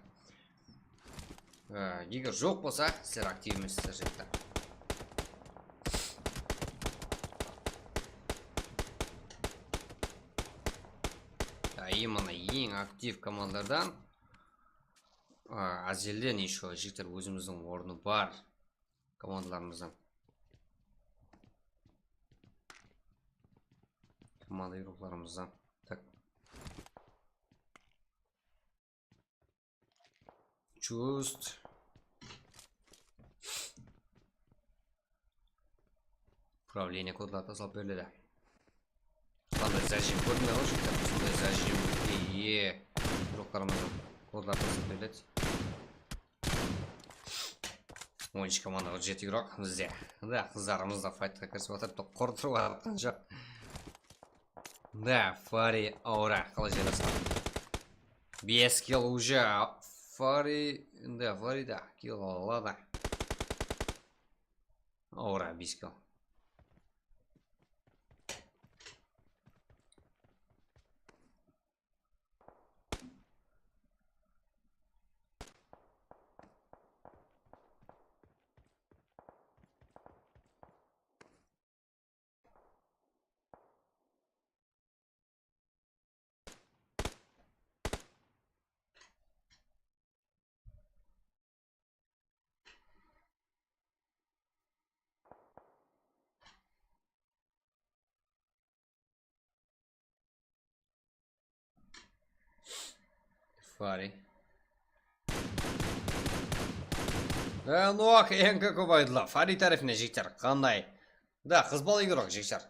E, eger joq bolsa, sizler aktiv emessizler, jigitler. Ya, именно eń aktiv komandalardan, a, ázelden ещё, jigitler, ózimizdiń ornı bar komandalarımızdan. Komanda igroklarımızdan. Tak. Чувств. Управление kodları taslap beriledi. Sonday zajim kórdińler ǵoy, jigitler? Sonday zajimge iye igroklarımızdıń kodları taslap beriledi. On úsh komanda, otız jeti igrok bizde. Da, qızlarımız da faytqa kirisip atır, qurtırıp atırǵan joq. Da, Fari, Aura, qalay jaylasqan? Bes kill уже. Fari, da, Fari da kill aladı. Aura, bes kill. Fari. Da, nok, eń kóp aytıla. Fari tárepinen jigitler, qanday? Da, qız bala igrok, jigitler.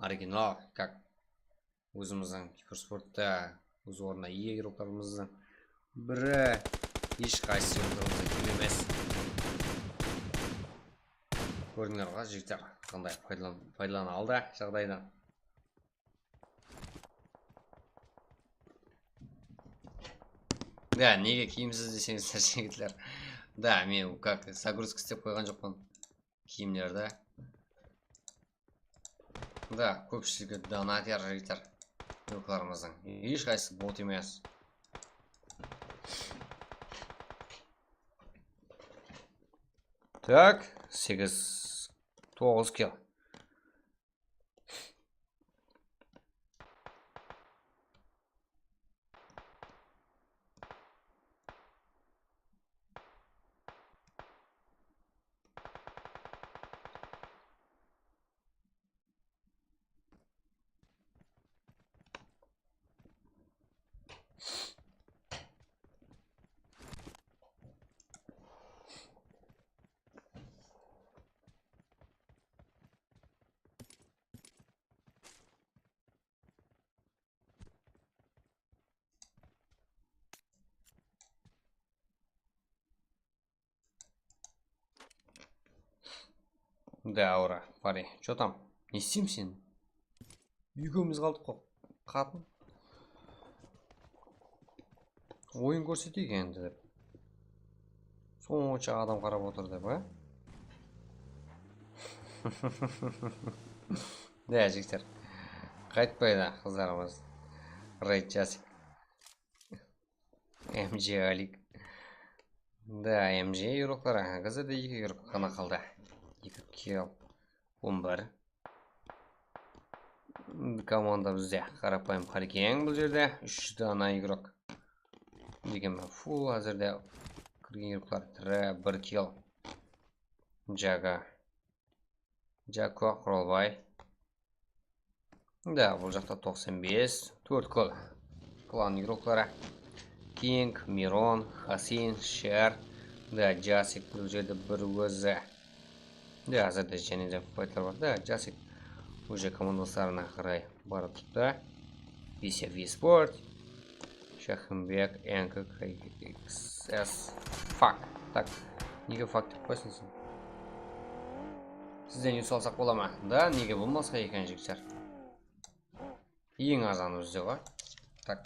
Original, как ózimizdiń kibersportta óz ornına iye igroklarımızdıń biri, hesh qaysı igroklarımızǵa teń emes. Kórdińler ǵo, jigitler, qanday paydalan-, paydalana aldı jaǵdaydan. Da, nege kiyimsiz deseńizler, jigitler. Da, men как загрузка islep qoyǵan joqpan kiyimlerdi. Da, kópshiligi donater, jigitler. Igroklarımızdıń hesh qaysı bot emes. Tak, segiz, toǵız kill. Da, Aura, parey, что там? Ne isteymen sen? Ekewimiz qaldıq ǵo, qatın. Oyın kórseteyik endi dep. Sonsha adam qarap otır dep, a? Da, jigitler. Qaytpaydı qızlarımız. Raid Jasik. M J Alik. Da, M J igrokları. Házirde eki igrok ǵana qaldı. Eki kill. On bir. Komanda bizde qarapayım Qarikeń bul jerde. Úsh dana igrok. Degenmen full házirde kirgen igroklar tiri, bir kill. Jaga. Jako, Quralbay. Da, bul jaqta toqsan bes, tórt kill. Klan igrokları. King, Miron, Hasin, Shar. Da, Jasik bul jerde bir ózi. Da, házirde jáne de faytlar bar. Da, Jasik уже komandaslarına qaray barıp turıptı. Bise V Sport. Shahimbek, N K K X S. Fuck. Tak, nege fuck dep qoyasań sen? Sizden usı alsaq bola ma? Da, nege bolmasqa eken, jigitler? Eń arzanı bizde ǵoy. Tak.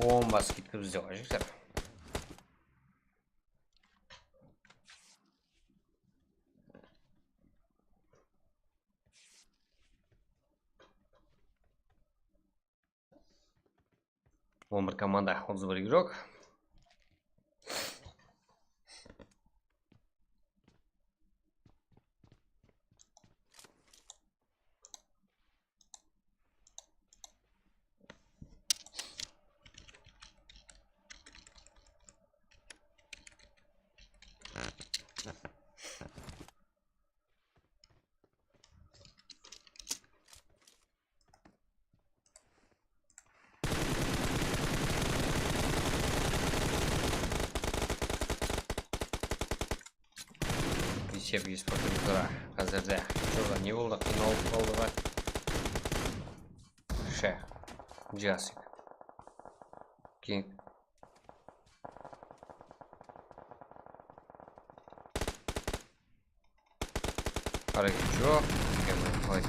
Bomba skidka bizde ǵoy, jigitler. On bir komanda, otız bir igrok. Esep esportımızda házirde joqta ne boldı? Qıynalıp qaldı ǵoy. She. Jasik. King. Háreket joq. Joq.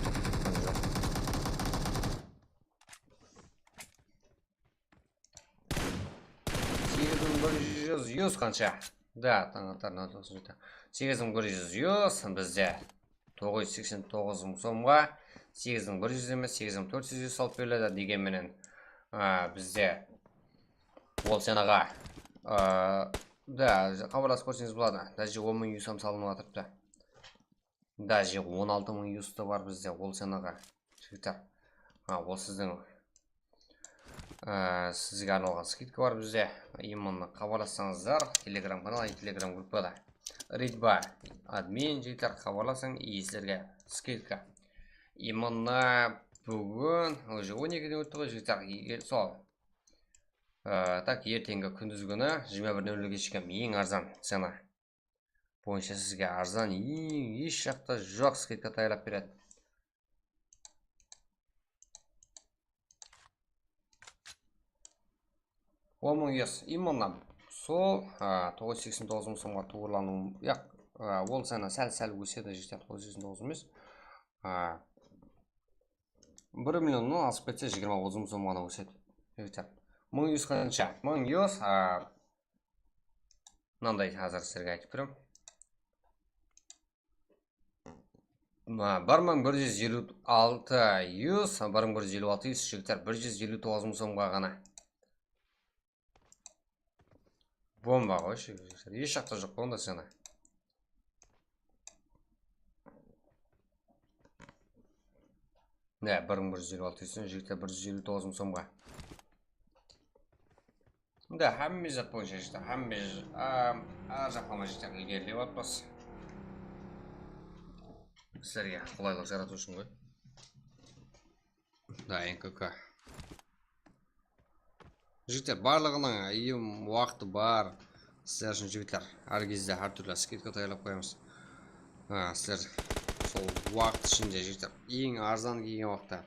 Segiz mıń bir júz yus qansha? Da, tań atarınan toqsan jeti. Segiz mıń bir júz yus bizde. Toǵız júz seksen toǵız mıń somǵa segiz mıń bir júz emes, segiz mıń tórt júz yus salıp beriledi. Degen menen, a, bizde ol sanaǵa, a, da, xabarlasıp kórseńiz boladı. Daje on mıń yus ham salınıp atırıptı. Daje on altı mıń yus ta bar bizde ol sanaǵa. Jigitler. Ha, ol sizdiń. Á, sizge arnalǵan skidka bar bizde. Именно xabarlassańızlar, Telegram kanal, Telegram gruppada. Ridba, admin, jigitler, xabarlasıń, и sizlerge skidka. Именно búgin, уже on ekiden ótti ǵoy, jigitler, e, sol. Á, так, erteńgi kúndiz kúni jigirma bir nol nolge shekem eń arzan cena boyınsha sizge arzan, eń, hesh jaqta joq skidka tayarlap beredi. On mıń US, именно sol, a, toǵız júz seksen toǵız mıń somǵa tuwrılanıw, yaq, a, ol sana sál-sál ósedi, jigitler, toǵız júz seksen toǵız emes. A, bir millionnan asıp ketse, jigirma toǵız mıń som ǵana ósedi. Jigitler, mıń US qansha? Mıń US, a, mınanday házir sizlerge aytıp berem. Mına, bir mıń bir júz eliw altı US, bir mıń bir júz eliw altı US, jigitler, bir júz eliw toǵız mıń somǵa ǵana. Bomba ǵoy, jigitler. Hesh jaqta joq onda cena. Ne, bir mıń bir júz eliw altı, jigitler, bir júz eliw toǵız mıń somǵa. Mında hámme zat boyınsha, jigitler, hámme, a, ar jaqlama, jigitler, ilgerilep atırmız. Sizlerge qolaylıq jaratıw ushın ǵoy. Da, N K K. Jigitler, barlıǵınıń em waqtı bar. Sizler ushın, jigitler, hár gezde hár túrli skidka tayarlap qoyamız. Ha, sizler sol waqıt ishinde, jigitler, eń arzan kelgen waqıtta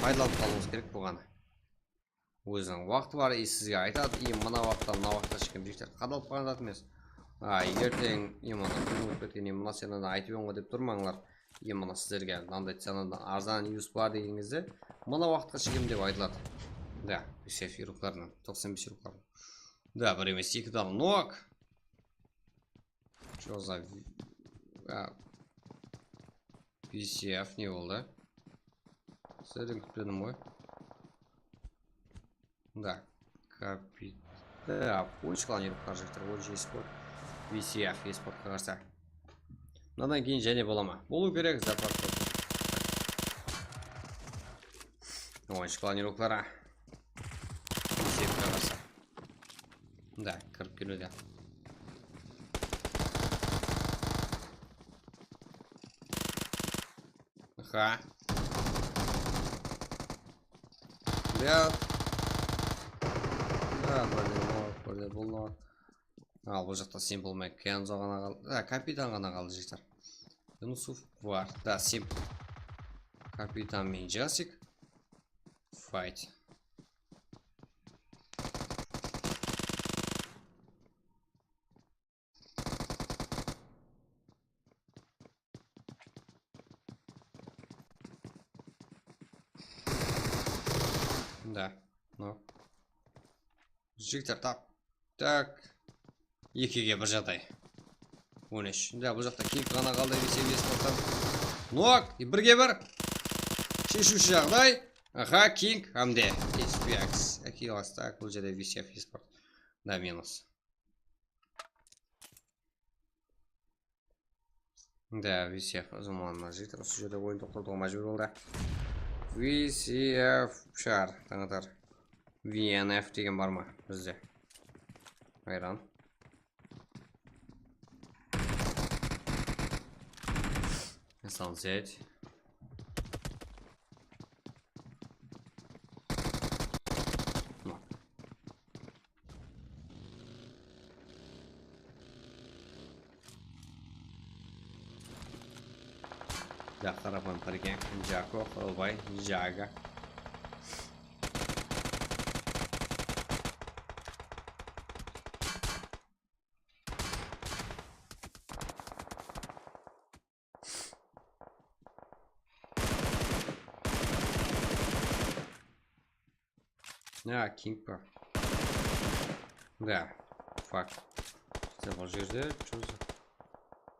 paydalanıp qalıwıńız kerek bolǵanı. Óziniń waqtı bar, e, sizge aytadı, e, mına waqıttan mına waqıtqa shekem, jigitler, qadalıp qalǵan zat emes. A, erteń, e, mına kún ótip ketkennen mına cenadan aytıp edim ǵoy dep turmańlar. E, mına sizlerge mınanday cenadan arzan US bar degen gezde mına waqıtqa shekem dep aytıladı. Da, sef yurıqlarınan, toqsan bes yurıqlarınan. Da, bir emes, eki dana nok. Что за, a, V C F ne boldı? Sizlerden kútpedim ǵoy. Da, kapit. Da, on shıqlan yurıqlar, jigitler, on jesport. V C F esportqa qarsı. Mınadan keyin jáne bola ma? Bolıw kerek, zapas bolsın. On shıqlan yurıqlar. V C Fqa qarsı. Da, kirip keliwde. Aha. Блядь. Da, блин, ol, блин, bul. Al, bul jaqta Simple men Kenzo ǵana qaldı. Ha, kapitan ǵana qaldı, jigitler. Yunusov bar. Da, Simple. Kapitan men Jasik. Fight. Da. No. Jigitler, tap. Tak. Ekige bir jaǵday. On úsh. Da, bul jaqta King ǵana qaldı, V C F esporttan. Nok, birge bir. Sheshiwshi jaǵday. Aha, King, hámde. H P X. Eki lastak, bul jerde V C F esport. Da, minus. Da, V C F uzınlanma jigitler, usı jerde oyın toqtatıwǵa májbúr boldı. V C F shar, tańatar. V N F degen bar ma bizde? Hayran. Sunset. Da, qarapayım, qarań, Jako, Xılbay, Jaga. Ya, King pa? Da, fakt. Bizde bul jerde, чё за?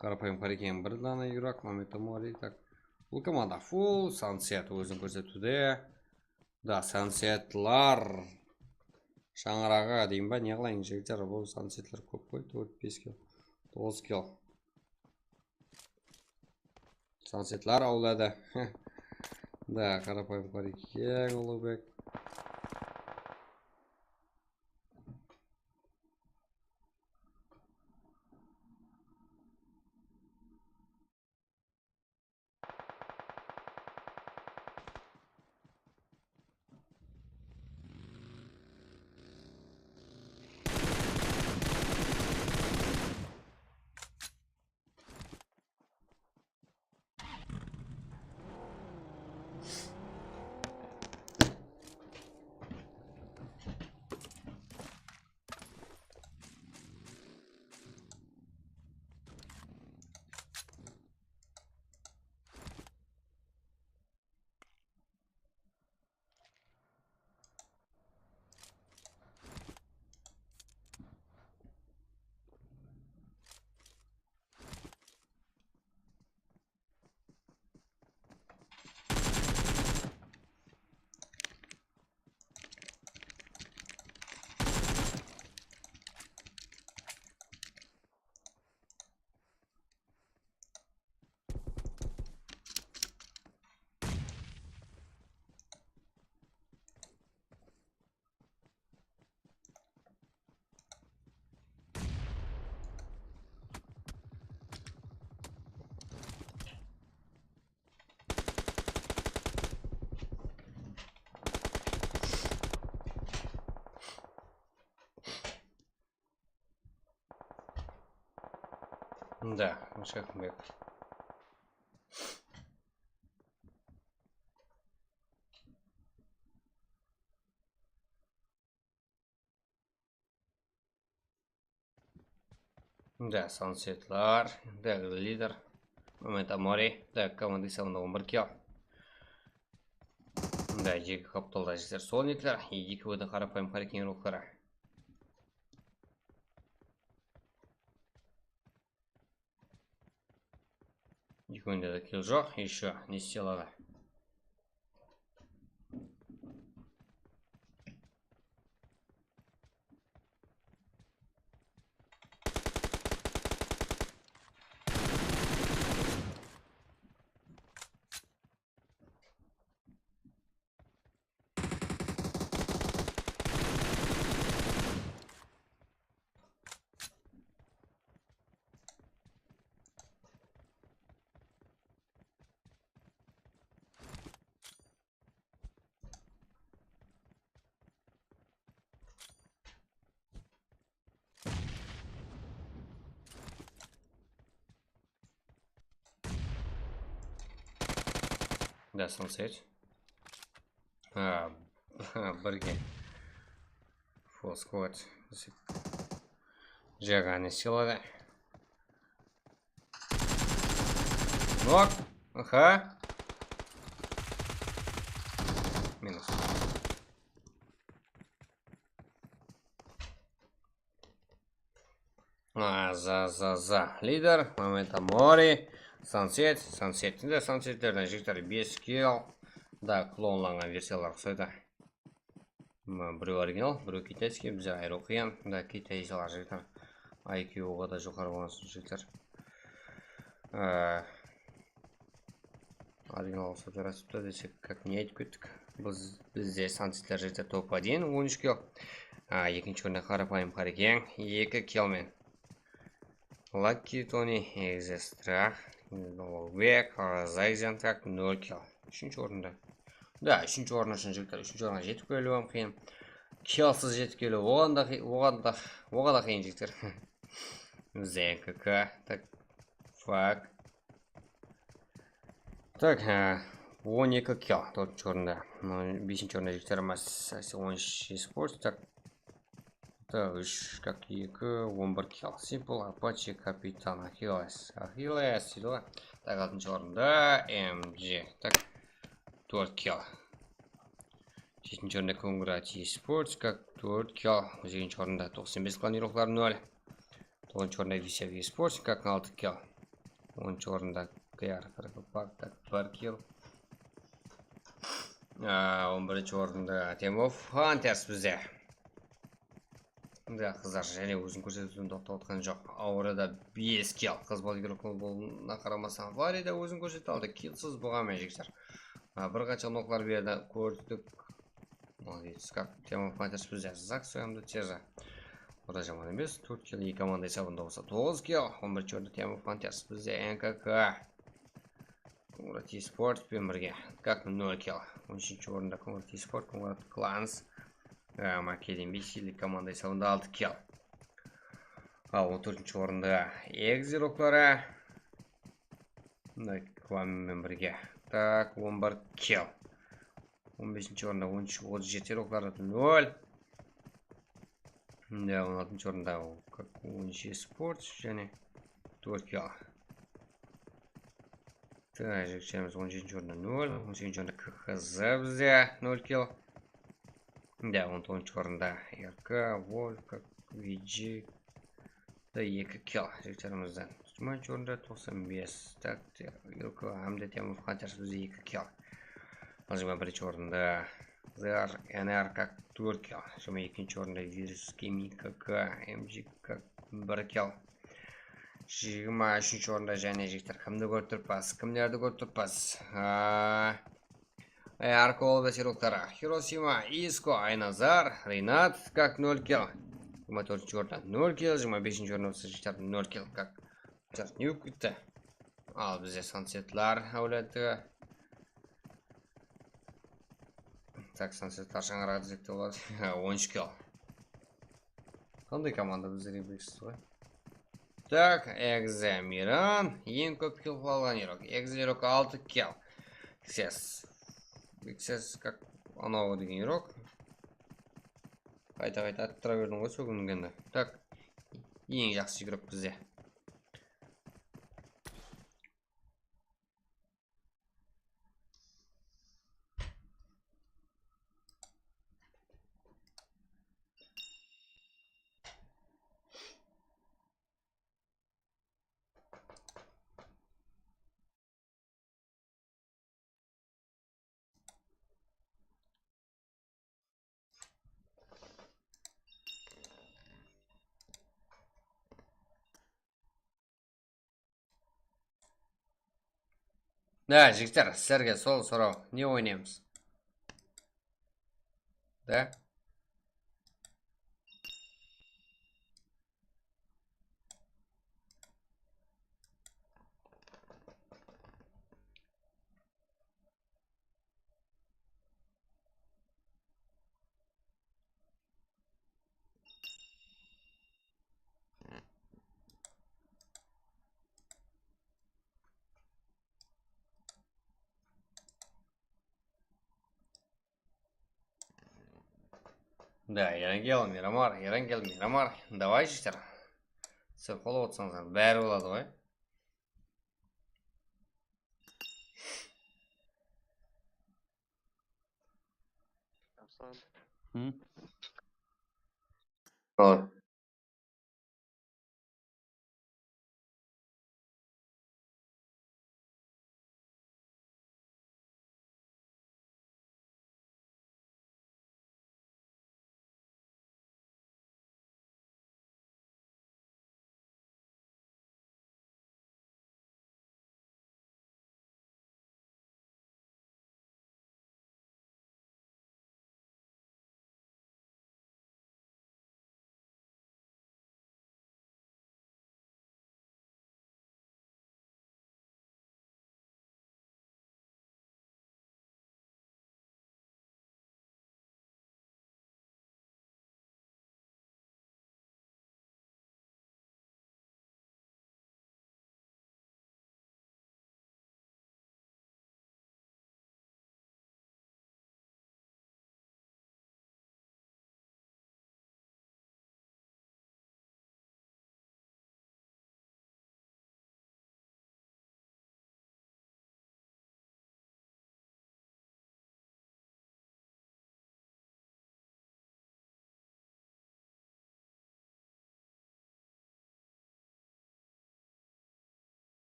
Qarapayım, qarań, bir dana yuraq, Momento Mori, tak. Bul komanda full, Sunset ózin kórsetiwde. Da, Sunsetlar. Shańaraǵı deyin ba, ne qılayın, jigitler, bul Sunsetlar kóp ǵoy, tórt, bes kill, toǵız kill. Sunsetlar awladı. Da, qarapayım, qarań, Uluǵbek. Да, вообще кімбек. Да, Sunsetlar, да, лидер. Момент Амори, да, команда есабында on bir kill. Да, eki qaptalda jigitler Sonikler, eki bıda qarapayım Hurricane Rockları. Ekewinde de kill joq, еще ne istey aladı? Да, Sunset. А, birge. Full squad. Jagani silada. Nok. Aha. Minus. A, za, za, za. Lider, Momenta Mori, Sunset, Sunset, endi Sunsetlerden jigitler bes kill. Da, klonlanǵan versiyalar uqsaydı. Mına, birew original, birew kitayskiy, bizler ayırıw qıyın. Da, kitayskiy jigitler. I Q oǵada joqarı bolǵan ushın jigitler. Ee, Original uqsap jarasıptı desek, как не aytıp kettik. Biz, bizde Sunsetler jigitler top один, on úsh kill. A, ekinshi orında Qarapayım Qarekeń, eki kill men. Lucky Tony, Exe Strah, Lolbek, Zayzen tak, nol kill. Úshinshi orında. Da, úshinshi orın ushın jigitler, úshinshi orınǵa jetip keliw hám qıyın. Killsız jetip keliw, oǵan da qıy-, oǵan da, oǵan da qıyın jigitler. Z K K, tak, fuck. Tak, e, on eki kill, tórtinshi orında. Mına, besinshi orında jigitlerimiz, on úsh eSports, tak. Tak, úsh, как, eki, on bir kill. Simple, Apache, Kapitan, Achilles. Achilles, deydi ǵoy. Tak, altınshı orında M G. Tak, tórt kill. Jetinshi orında Kongrat eSports, как, tórt kill. Segizinshi orında toqsan bes klan yurıqları, nol. Toǵızınshı orında Visya eSports, как, altı kill. Onınshı orında K R Park, tak, bir kill. Aa, on birinshi orında Team of Hunters bizde. Bizde qızlar jáne ózin kórsetiwden toqtap atqan joq. Aurada bes kill. Qız bal yurıqlı bolǵanına qaramastan, Florida ózin kórsete aldı. Killsız bolǵanmen, jigitler. Aa, bir qansha noklar berdi, kórdik. Молодец, как, Team of Hunters bizde Zak soyamdı teza. O da jaman emes. Tórt kill, eki komanda esabında bolsa toǵız kill. On birinshi orında Team of Hunters bizde N K K. Kongrat eSports penen birge. Как, nol kill. On úshinshi orında Kongrat eSports, Kongrat Clans. Ee, Makedon bes kill, komanda esabında altı kill. Al, on tórtinshi orında Exe Rockları. Mına, Klan menen birge. Tak, on bir kill. On besinshi orında on úsh otız jeti yurıqları, nol. Mında on altınshı orında, как, on úsh eSports jáne tórt kill. Tayjikshemiz on jetinshi orında, nol. On segizinshi orında K H Z bizde, nol kill. Mında on toǵızınshı orında R K, Wolf, как, V G, da eki kill jigitlerimizden. Jigirmanshı orında toqsan bes. Tak, Ilko hám de Team of Hunters bizde eki kill. Al, jigirma birinshi orında Z R N R, как, tórt kill. Jigirma ekinshi orında Virus Gaming, как, M G, как, bir kill. Jigirma úshinshi orında jáne jigitler kimdi kórip turıppız? Kimlerdi kórip turıppız? Aa, E, Arko Olbes yurıqları. Hirosima, Isko, Aynazar, Rinat, как, nol kill. Jigirma tórtinshi orında nol kill, jigirma besinshi orında bolsa jigitler nol kill, как. Jigitler ne bolıp ketti? Al, bizde Sunsetlar áwleti. Tak, Sunsetlar shańaraǵı dezek te boladı. On úsh kill. Qanday komanda bizde, refleksiz ǵoy. Tak, Exe Miran. Eń kóp kill alǵan игрок. Exe игрок altı kill. Ses. Ses, как anaw degen игрок. Qayta-qayta arttıra berdim ǵoy, sógingende. Tak. Eń jaqsı игрок bizde. Da, jigitler, sizlerge sol soraw, ne oynaymız? Da? Da, Erangel, Miramar, Erangel, Miramar. Давай, jigitler. Sen qol otsańızlar, bári boladı ǵoy. Hı? Al.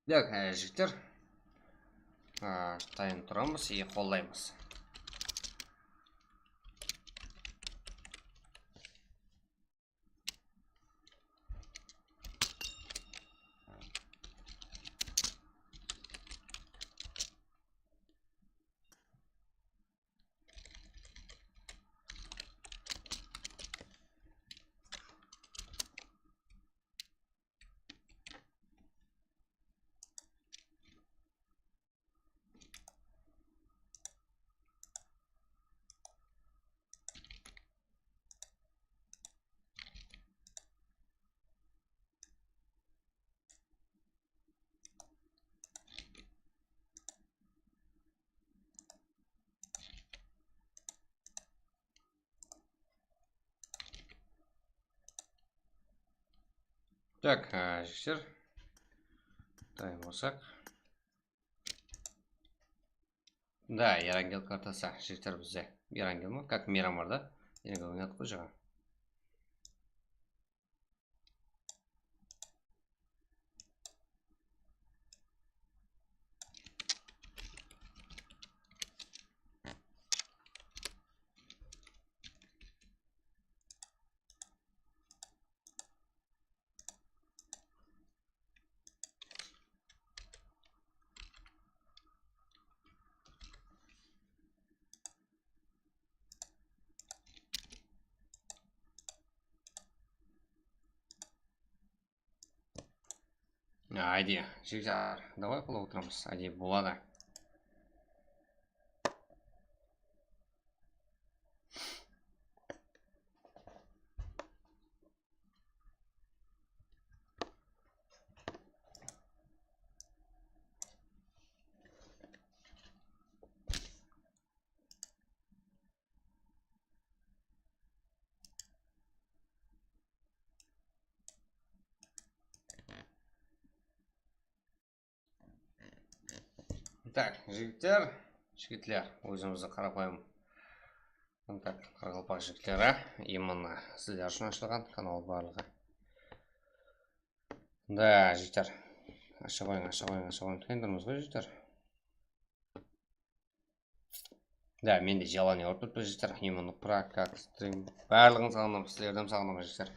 Так, e, jigitler. A, tayın turamız и qollaymız. Так, e, jigitler. Dayın bolsaq. Da, Erangel kartası, jigitler, bizde. Erangel ma? Как Miramar da. Erangel oynadıq ǵoy jańa. Aydi, jigitler, давай qılıp otıramız. Aydi, boladı. Так, jigitler, jigitler, ózimizdiń qarapayım, так, qaraqalpaq jigitleri, именно sizler ushın ashılǵan kanal barlıǵı. Da, jigitler, asha qoyıń, asha qoyıń, asha qoyıń, tıyındırmız ǵoy, jigitler. Da, mende желание urıp turıptı, jigitler, именно прокат, стрим, barlıǵın saǵındım, sizlerdi saǵındım, jigitler.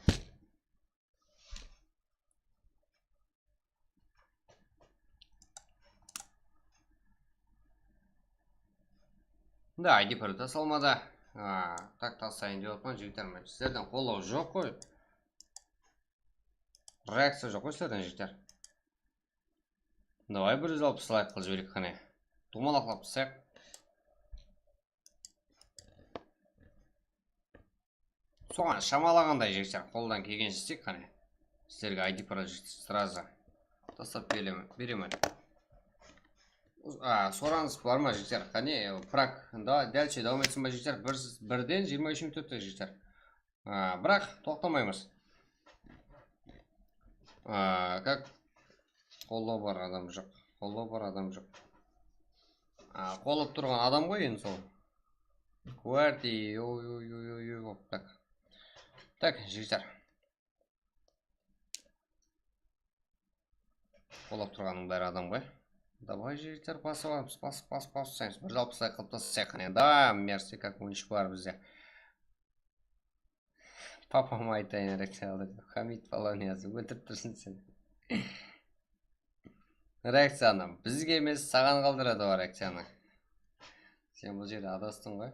Da, I D Pro da salmadı. A, tak, taslayın dep otırman, jigitler, men sizlerden qollaw joq ǵoy. Reakciya joq ǵoy sizlerden, jigitler. Davay, bir júz alpıs layk qılıp jibereyik qáne. Duwmalaqlap taslayıq. Soǵan shamalaǵanday, jigitler, qoldan kelgenshe isteyik qáne. Sizlerge I D Pro srazı taslap beremen, beremen. A, soranıs bar ma, jigitler? Qáne, prak, da, dálshe dawam etsin ba, jigitler? Bir, birden jigirma úsh minut ótti, jigitler. A, biraq toqtamaymız. A, как? Qollaw bar, adam joq. Qollaw bar, adam joq. A, qollap turǵan adam ǵoy endi sol. Kvarti, oy, oy, oy, oy, oy, hop, tak. Tak, jigitler. Qollap turǵanıń bári adam ǵoy. Davay, jigitler, basıp alamız, basıp, basıp, basıp taslaymız. Bir júz alpıs layk qılıp taslaysaq qáne. Da, mersi, как oyınshı bar bizde. Papama aytayın, erekciya aldı. Hamid Paloniyazı óltirip tursın sen. Reakciyanı bizge emes, saǵan qaldıradı ol reakciyanı. Sen bul jerde adastıń ǵoy.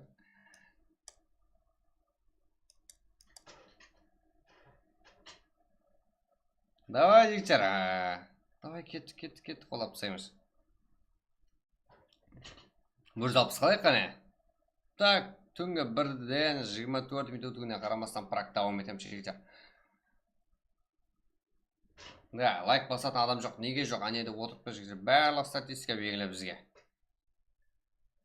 Davay, jigitler. A, davay, kettik, kettik, kettik, qollap taslaymız. Bir júz alpıs qalayıq qáne? Tak, túngi birden jigirma tórt minut ótkenine qaramastan, prak dawam etemiz, jigitler. Ya, layk basatın adam joq, nege joq, áne dep otırıptı, jigitler. Barlıq statistika belgili bizge.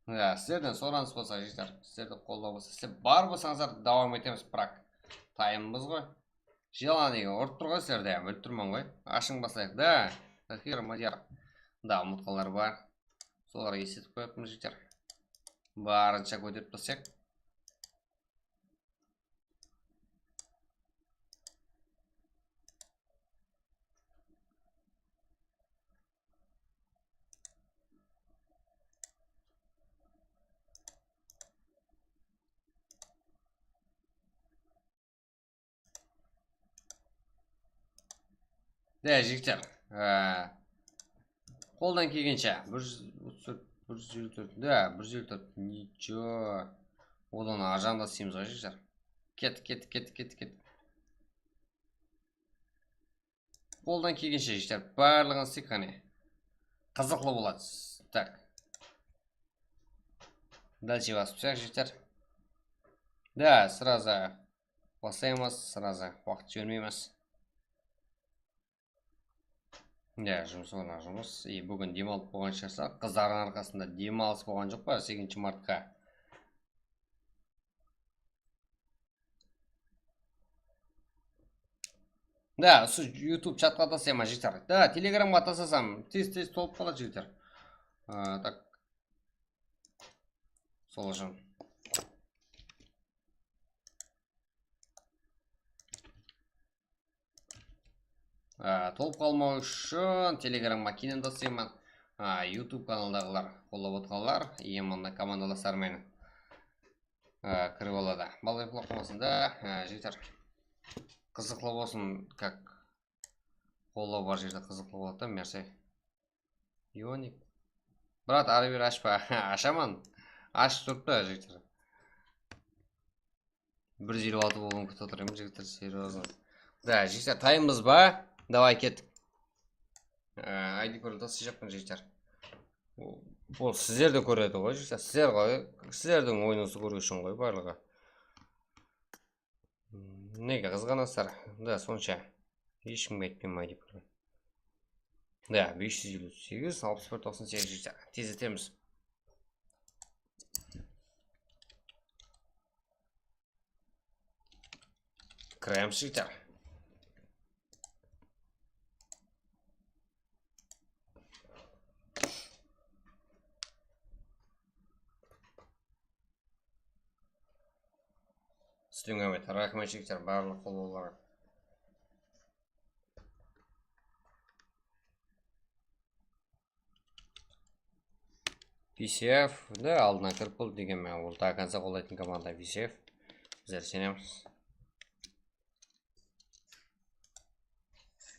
Ya, sizlerden soranıs bolsa, jigitler, sizlerdi qollaw bolsa, sizler bar bolsańızlar, dawam etemiz, prak. Tayınbız ǵoy. Jelaniege urıp tur ǵoy sizlerde, bilip turman ǵoy. Ashıń baslayıq da. Tahir Madiyar. Da, umıtqanlar bar. Solarǵa esletip qoyatırmız, jigitler. Barınsha kóterip taslap. Da, jigitler, e, qoldan kelgenshe bir júz otız tórt, bir júz elli tórt, da, bir júz elli tórt, ничего. Odan arjaǵında isleymiz ǵoy, jigitler. Ket, ket, ket, ket, ket. Qoldan kelgenshe, jigitler, barlıǵın isleyik qáne. Qızıqlı boladı. Tak. Дальше basıp taslayıq, jigitler. Da, сразу baslaymız, сразу waqıt jibermeymiz. Ya, jumıs ornına jumıs. И búgin dem alıp bolǵan shıǵarsızlar. Qızlardıń arqasında dem alıs bolǵan joq pa, segizinshi martqa? Da, usı YouTube chatqa taslayman, jigitler. Da, Telegramǵa taslasam, tez-tez tolıp qaladı, jigitler. A, tak. Sol ushın. A, tolıp qalmaw ushın Telegramǵa keyin taslayman. A, YouTube kanaldaǵılar, qollap otqanlar, em onda komandalaslar menen, a, kirip aladı. Balay qulaq bolsın da, a, jigitler. Qızıqlı bolsın, как qollaw bar jerde qızıqlı boladı da, mersi. Ionik. Brat, arı bir ashpa. Ashaman. Ashıp turıptı, jigitler. Bir júz eliw altı bolıwın kútip otırman, jigitler, серьёзно. Da, jigitler, tayınbız ba? Davay, kettik. Ee, I D parol taslayjaqpan, jigitler. Ol sizler de kóredi ǵoy, jigitler. Sizler ǵoy, sizlerdiń oyınıńızdı kóriw ushın ǵoy barlıǵı. Nege qızǵanasızlar? Da, sonsha. Hesh kimge aytpayman, I D parol. Da, bes júz eliw segiz, alpıs bir, toqsan segiz, jigitler. Tezletemiz. Kiremiz, jigitler. Sizlerge raxmet, jigitler, barlıq qollawlarǵa. V C F, da, aldına kirip boldı degen men, ol до конца qollaytın komanda V C F. Bizler isenemiz.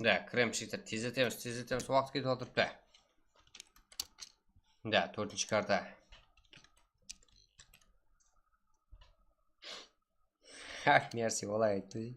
Da, kiremiz, jigitler, tezletemiz, tezletemiz, waqıt ketip atırıptı. Da, tórtinshi karta. Ha, mersi, olay ayttı.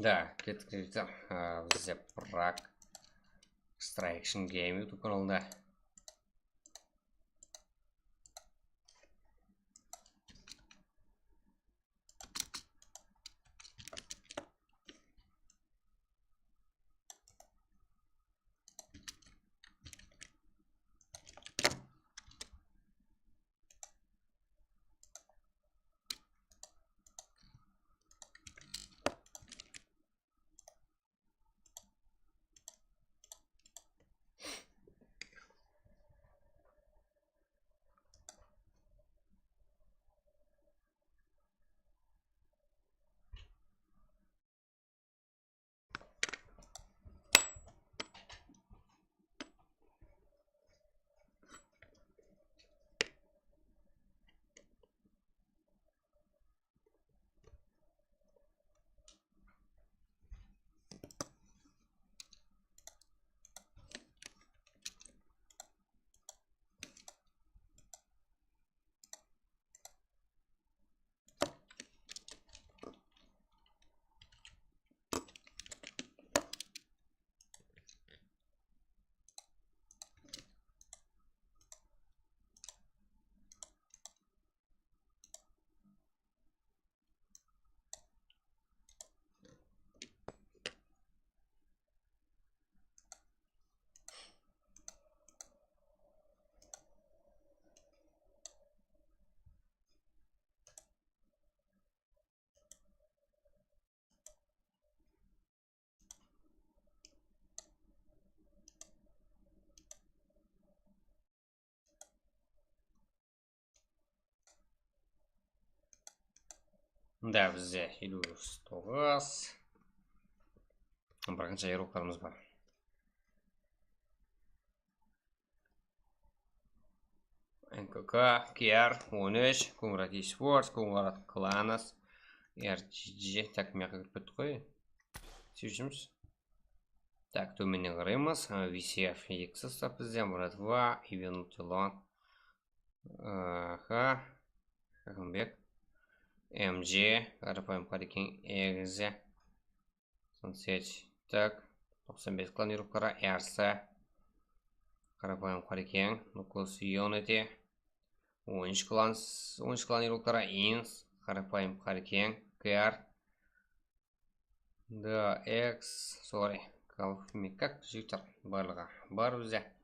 Da, kettik, jigitler. A, bizde Prag Extraction Game YouTube kanalında. Mında bizde eliw toǵız. Bir qansha ayırıwlıqlarımız bar. N K K, K R on úsh, Końırat Esports, Końırat Clans, R G G. Tak, mına jaqqa kirip kettik qoy. Seyirshimiz. Tak, tómennen qaraymız. V C F eki sostav bizde, Muratova, Ivan Tilon, Aha, Hakanbek, M G, Qarapayım Qarekeń, Egze, Sunset, tak, toqsan bes klan yurukları, Ersa, Qarapayım Qarekeń, Nukos Unity, on úsh klan, on úsh klan yurukları, Ins, Qarapayım Qarekeń, K R, D X, sorry, Kalf, Mikak, jigitler, barlıǵı bar bizde.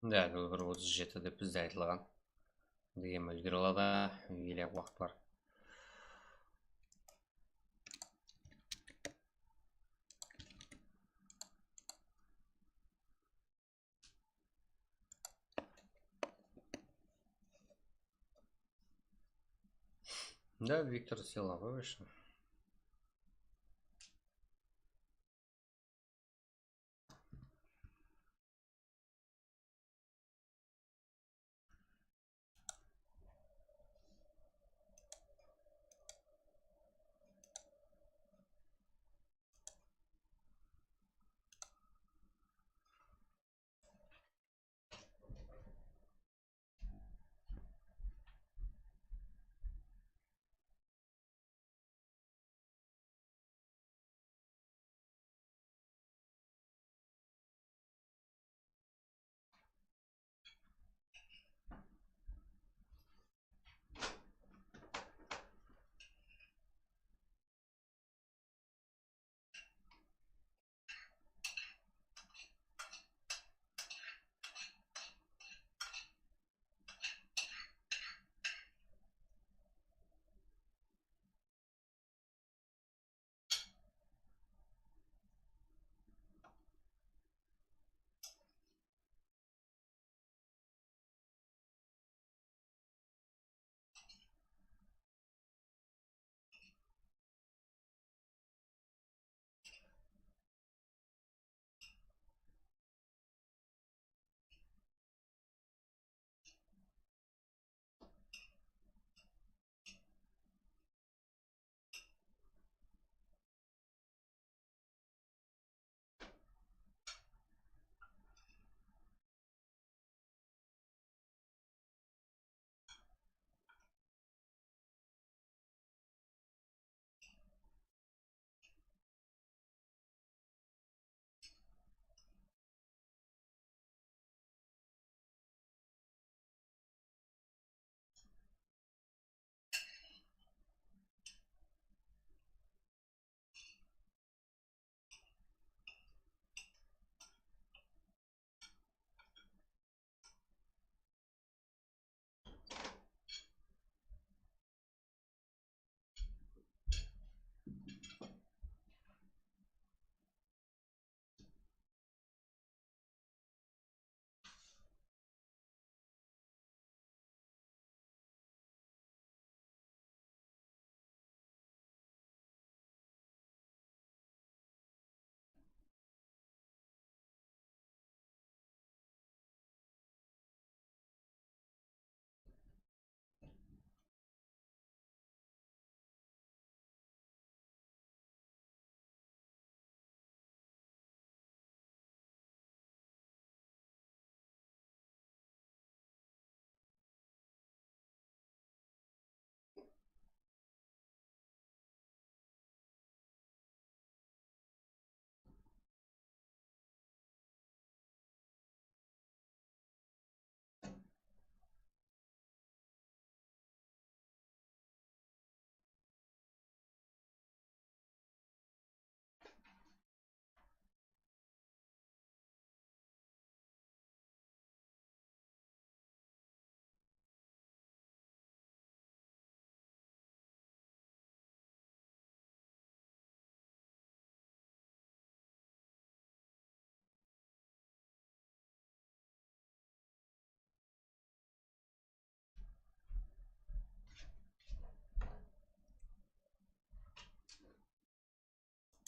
Da, bir otız jeti dep bizde aytılǵan. Degen úlgere aladı, ele waqıt bar. Да, Виктор Силовой вышел.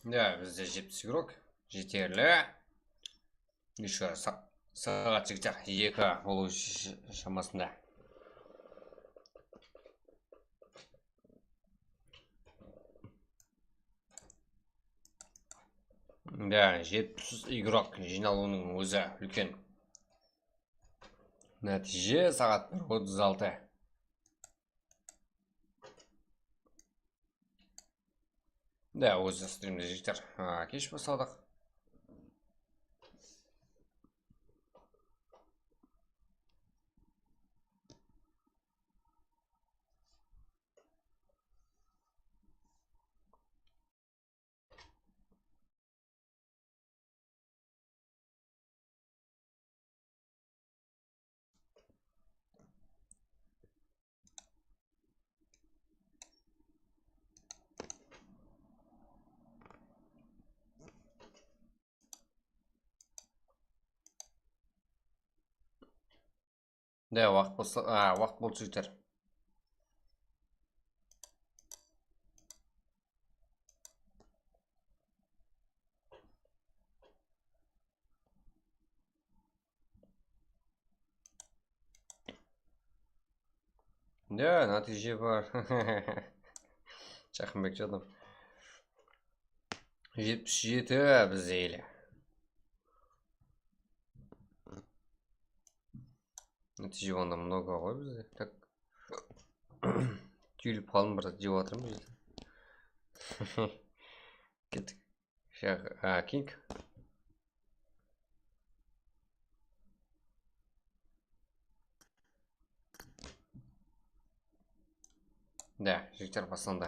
Ya, bizde jetpis igrok jeterli. Ещё sa-, saat jigitler eki bolıw sh-, shamasında. Ya, jetpis igrok jıynalıwınıń ózi úlken nátiyje. Saat bir otız altı. Da, ózi strimde jigitler. Ha, kesh basladıq. Da, waqıt bolsa, a, waqıt bolsa jeter. Ya, nátiyje bar. Jaqınbek jadım. Jetpis jeti bizde ele. Nátiyje onda много ǵoy bizde. Tak. Túyilip qaldım, bir zat jep atırman bizde. Kettik. Shaq-, a, King. Da, jigitler, baslandı.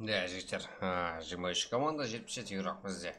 Ya, jigitler, ha, jigirma úsh komanda, jetpis jeti igrok bizde.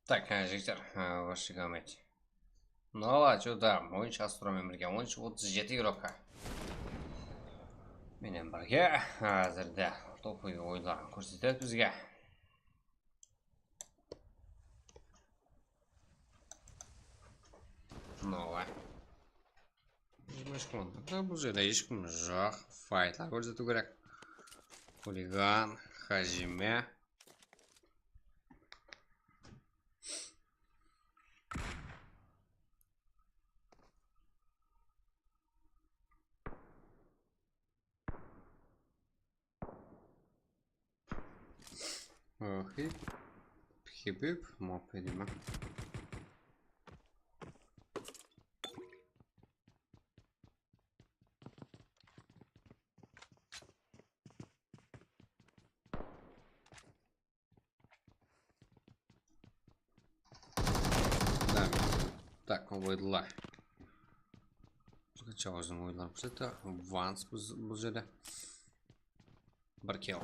Tak, há, jigitler, há, ваш игрок. Nala, чё там, oyınshı Astro menen birge, on úsh otız jeti igrokka. Menen birge, házirde topoy oyınların kórsetedi bizge. Nola. Jigirma úsh komanda. Da, bul jerde hesh kim joq. Faytlar kórsetiw kerek. Xuligan, Hajime. Hip, hip, hip, mop edeyman. Да, так, oydılar. Qanshawızın oylarımız edi. Vans bul, bul jerde. Bir kill.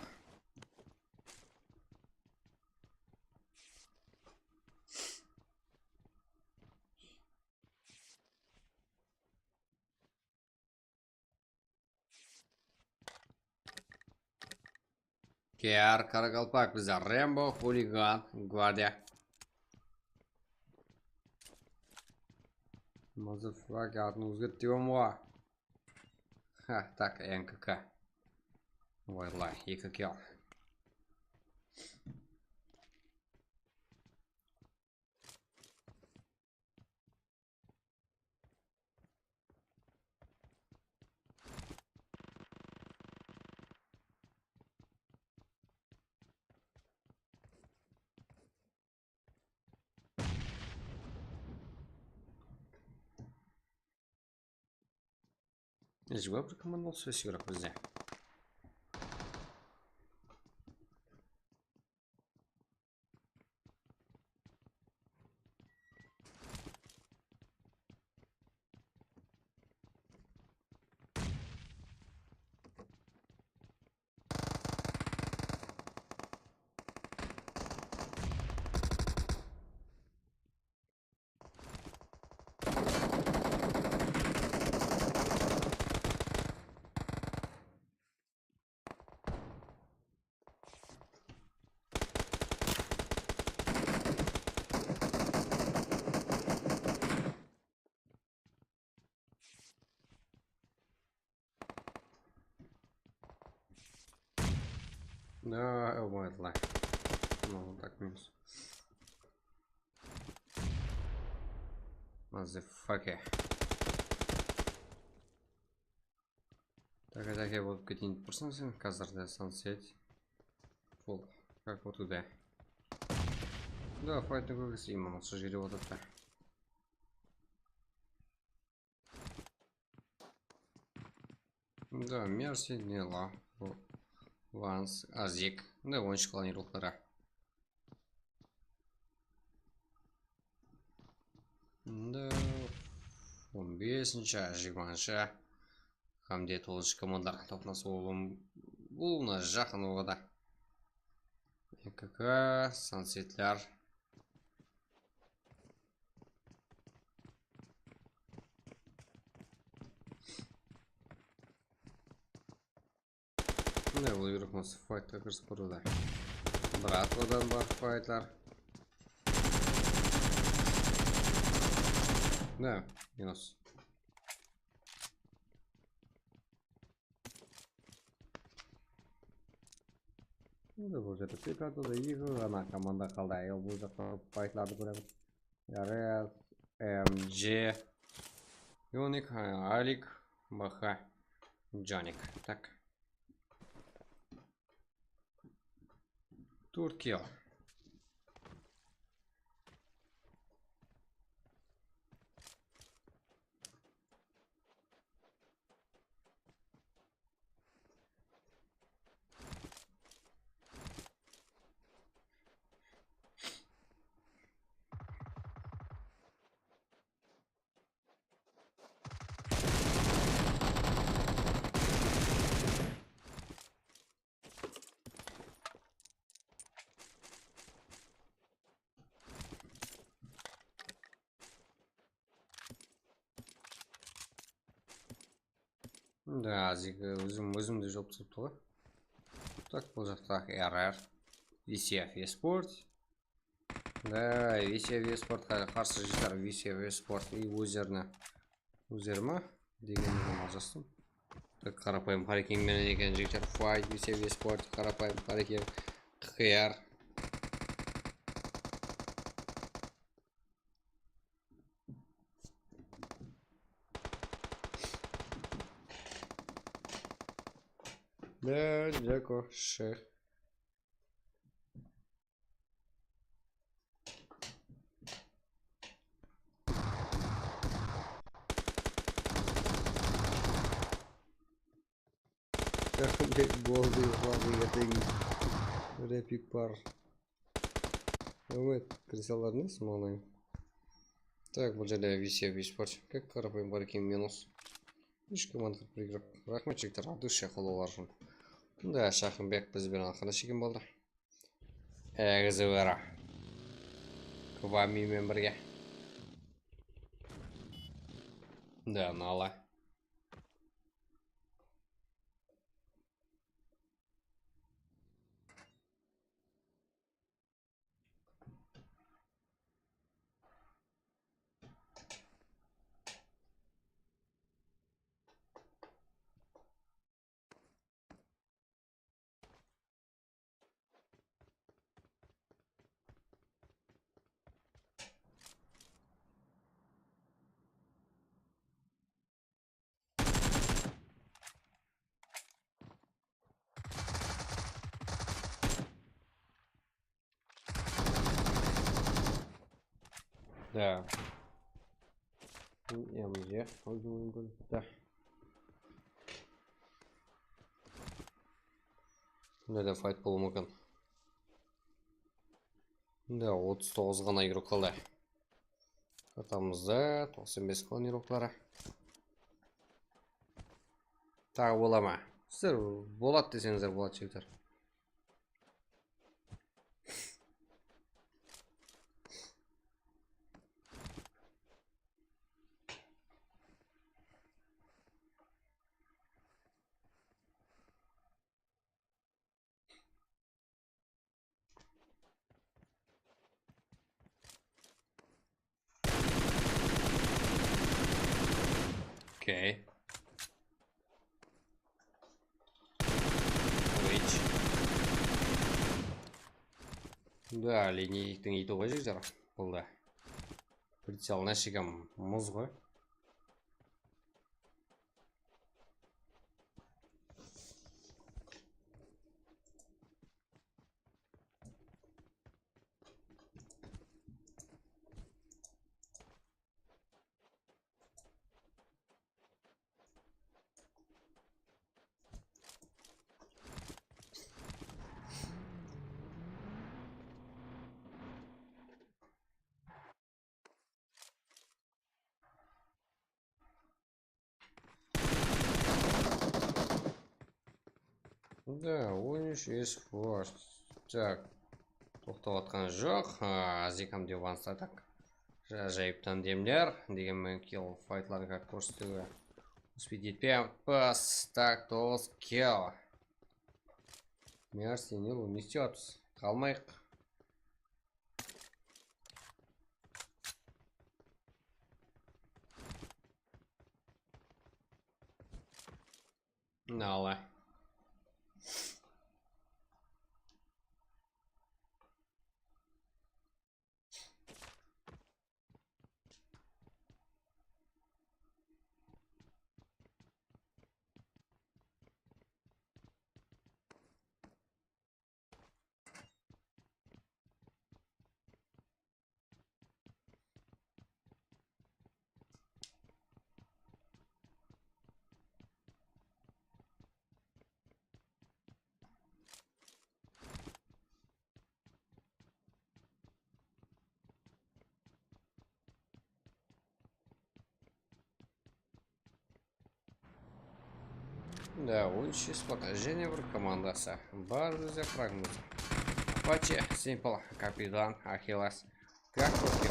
Kiyar, Qaraqalpaq, bizde Rembo, Xuligan, Gvardiya. Motherfucker, atın ózgert dep edim ǵoy. Ha, tak, N K K. Vallahi, eki kill. Jigba bir komanda uqsas kerak bizde. Да, ё-моё, ладно. Ну, вот так минус. Motherfucker. Taka taka bolıp keteyin dep tursań sen, házirde Sunset. Full. Как вот туда. Да, fayttı kórgisi iman usı jerde otırıptı. Да, Мерси, Нила, Ванс, Азик. Да, он үш клонировкалар. Да, on besinshi, jigirmanshı hám de toǵızınshı komandalar toqnasıwı bolıwına jaqın orada. K K, Sunsetler. Mine, bul yurıqmız faytqa kirisip turdı. Bratvadan bar faytlar. Ne? Minus. Endi bul jerde pepatada eki ǵana komanda qaldı. Ayol, bul jaqta faytlardı kóremiz. Yarez, M J, Yonik, Alik, B H, Jonik. Tak. Tórt kill. Da, aziyki ózim, ózimdi jop tasıptı ǵoy. Tak, bul jaqta R R. V C F Esport. Da, Vise Vesport qarsı jigitler, Vise Vesport, и ózlerine, ózleri ma? Degen menen aljastım. Tak, qarapayım Harekim menen eken, jigitler, fight, Vise Vesport, qarapayım Harekim, Q Q R. Да, Джеко, шех. Boldı, uqladı, erteń repik bar. Ómet, pricel nesi maǵanayın? Tak, bul jerde Vise Vesport. Kek qarapayım bar eken, minus. Úsh komanda qırq bir igrok. Raxmet, jigitler, от души qoldaw ushın. Bunda Shaqımbek biz benen alqana shekem boldı. Egizivera. Kvami menen birge. Da, nala. Da. M G, da. Bunda da fight bolıwı múmkin. Bunda otız toǵız ǵana igrok qaldı. Kartamızda toqsan bes qılǵan igrokları. Taǵı bola ma? Sizler boladı deseńizler boladı, jigitler. Okey. Bridge. Da, lineyiktiń iydi ǵoy, jigitler, bul da. Pricelına shekem muz ǵoy. Da, on úsh esforce. Tak. Toqtap atqan joq. Ha, Azikam dep ansa tak. Ajayıptan demler. Degen menen kill faytlarǵa kórsetewe. Uspet etpeymiz. Tak, toǵız kill. Mersi, ne bu, ne istep atırmız? Qalmayıq. Nala. Da, on úsh esforce, jáne bir komandası. Báribir de fragment. Apache, Simple, Kapitan, Achilles. Как вообще?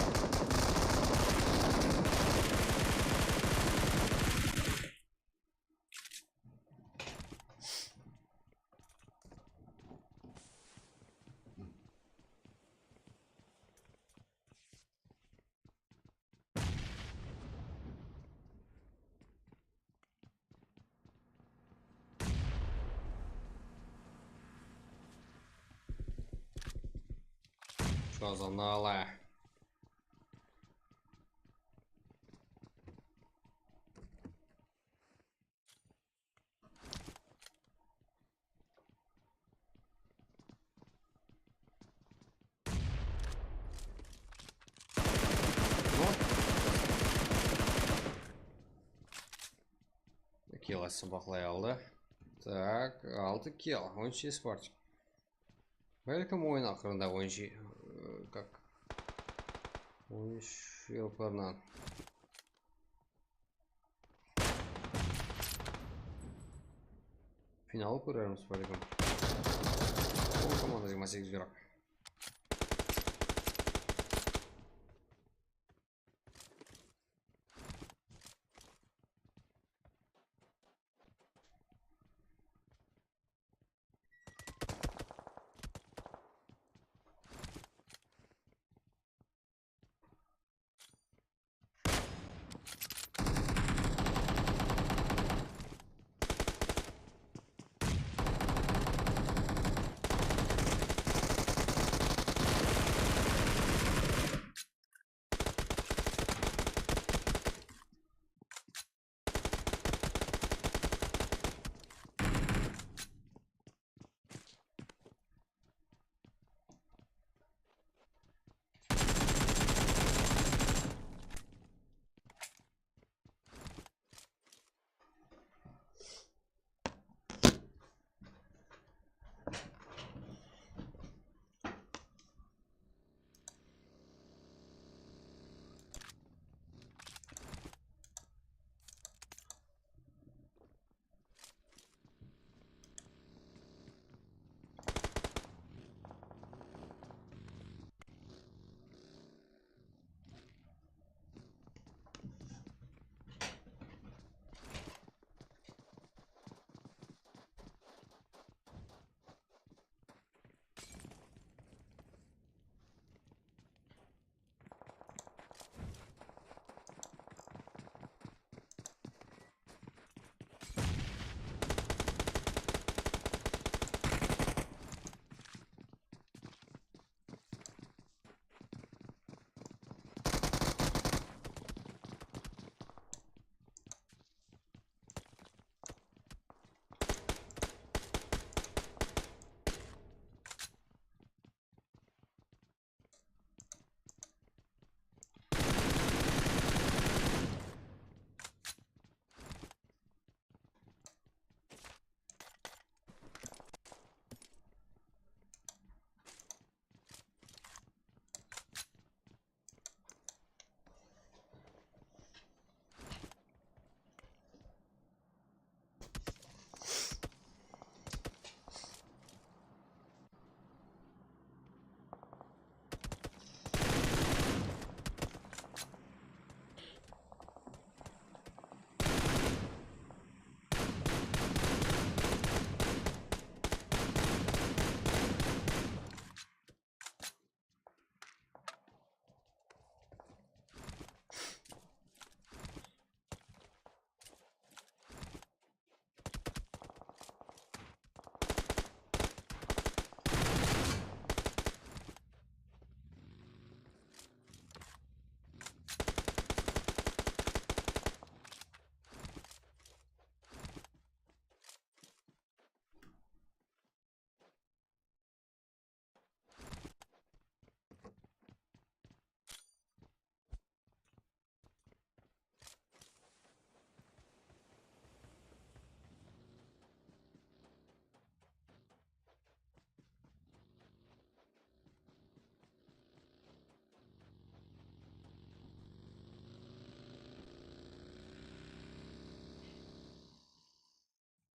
Kazanala. Kill asın baqlay aldı. Tak, altı kill, on segiz partik. Bálkim oyın aqırında on segiz, e, kak, on úsh yılqınan. Final kórermiz bálkim. Ol komanda jigirma segiz yırak.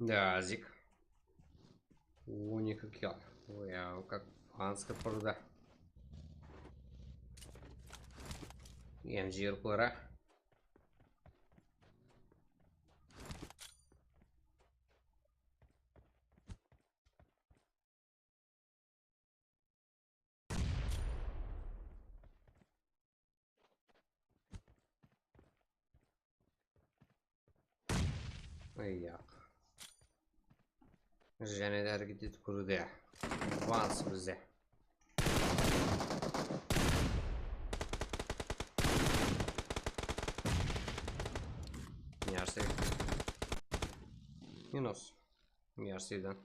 Да, Zik. On eki kill. Oy, ya, как фанска пырды. M G yırıqları. Ay, yaq. Jáne de háreket etip kórude. Quwanısh bizde. Minus. Merseydin.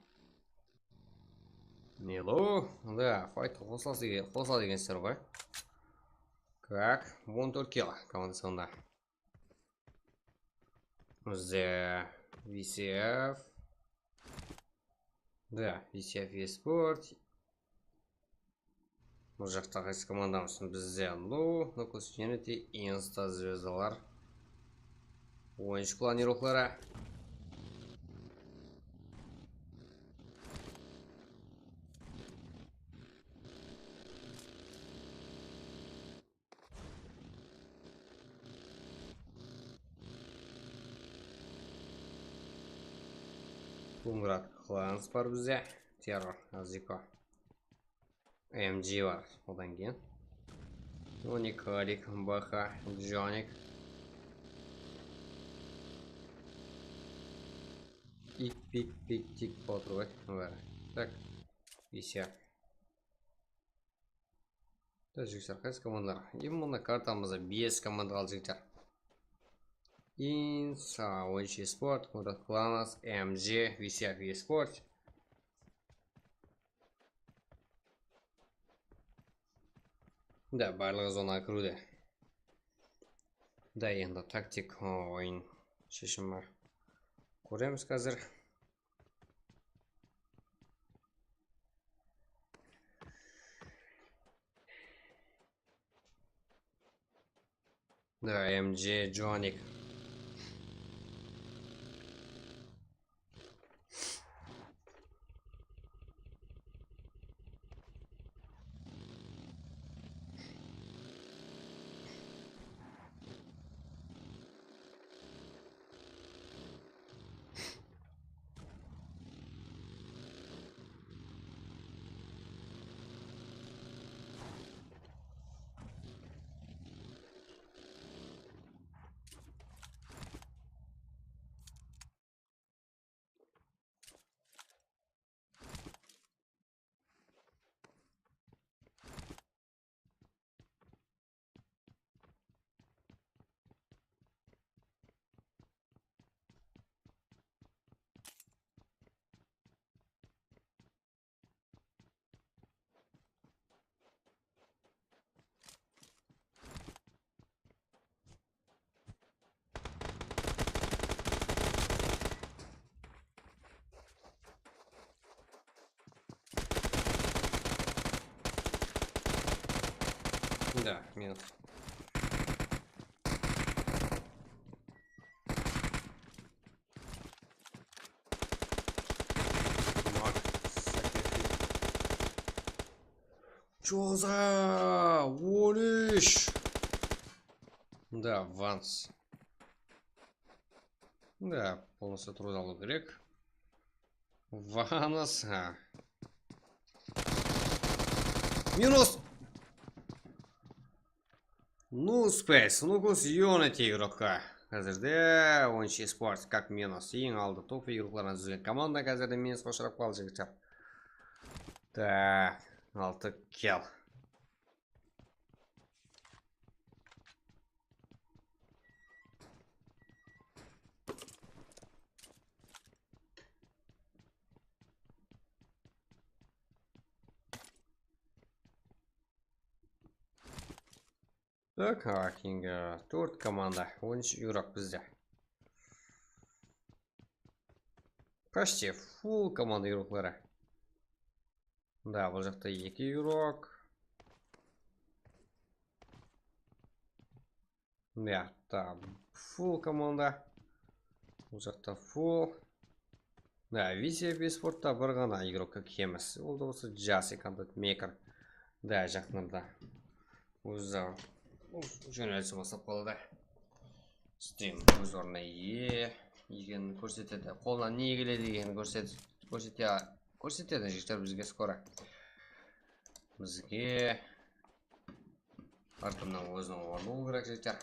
Nelo. Da, faytqa qosılasız degen, qosıla degensizler ǵoy. Как? On tórt kill komanda sonda. Bizde V C F. Da, V C F eSport. Bul jaqta qaysı komandamız? Bizde Low, Nukos Unity, Insta Zvezdalar. Oyınshı planировкаları. Bungrad Clans bar bizde. Terror, Aziko. M G bar, odan keyin. Onik, Alik, Baha, Jonik. Ik, pik, pik, tik, potruet, bári. Tak, V C R. Da, jigitler, qaysı komandalar? Endi mına kartamızda bes komanda qaldı, jigitler. Insa, Oyınshı Sport, Murat Klanas, M G, V C R Sport. Da, barlıǵı zonaǵa kiriwde. Da, endi taktik, o, oyın sheshimi kóremiz házir. Da, M G, Jonik. Da, minus. Choza, on úsh. Da, Vans. Da, polnısı turıp alıw kerek. Vans, ha. Minus. Nu, Space, Nukos Unity igrokka. Házirde Oyınshı Sport, как minus. Eń aldı top igroklarına dúzilgen komanda házirde minusqa ushırap qaldı, jigitler. Tak, altı kill. Tak, a, keyingi tórt komanda, on úsh igrok bizde. Почти full komanda igrokları. Da, bul jaqta eki igrok. Mıyaqta full komanda. Bul jaqta full. Da, V C F Sportta bir ǵana igrokka kiyemiz. Ol da bolsa Jasi Content Maker. Da, jaqınlarda ózi jónelisi baslap qaladı. Strim óz ornına iye ekenin kórsetedi. Qolına ne keledi ekenin kórset-, kórsete-, kórsetedi, jigitler, bizge skoro. Bizge hár kimniń óziniń ornı bolıw kerek, jigitler.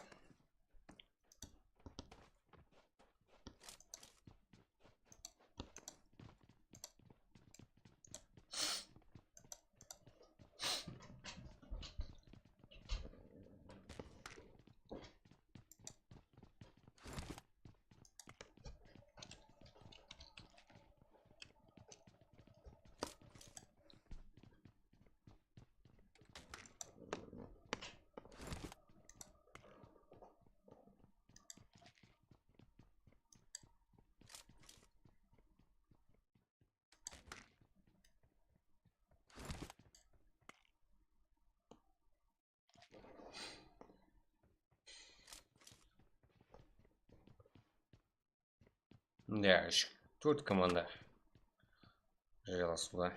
Mında úsh, tórt komanda jaylasıwda.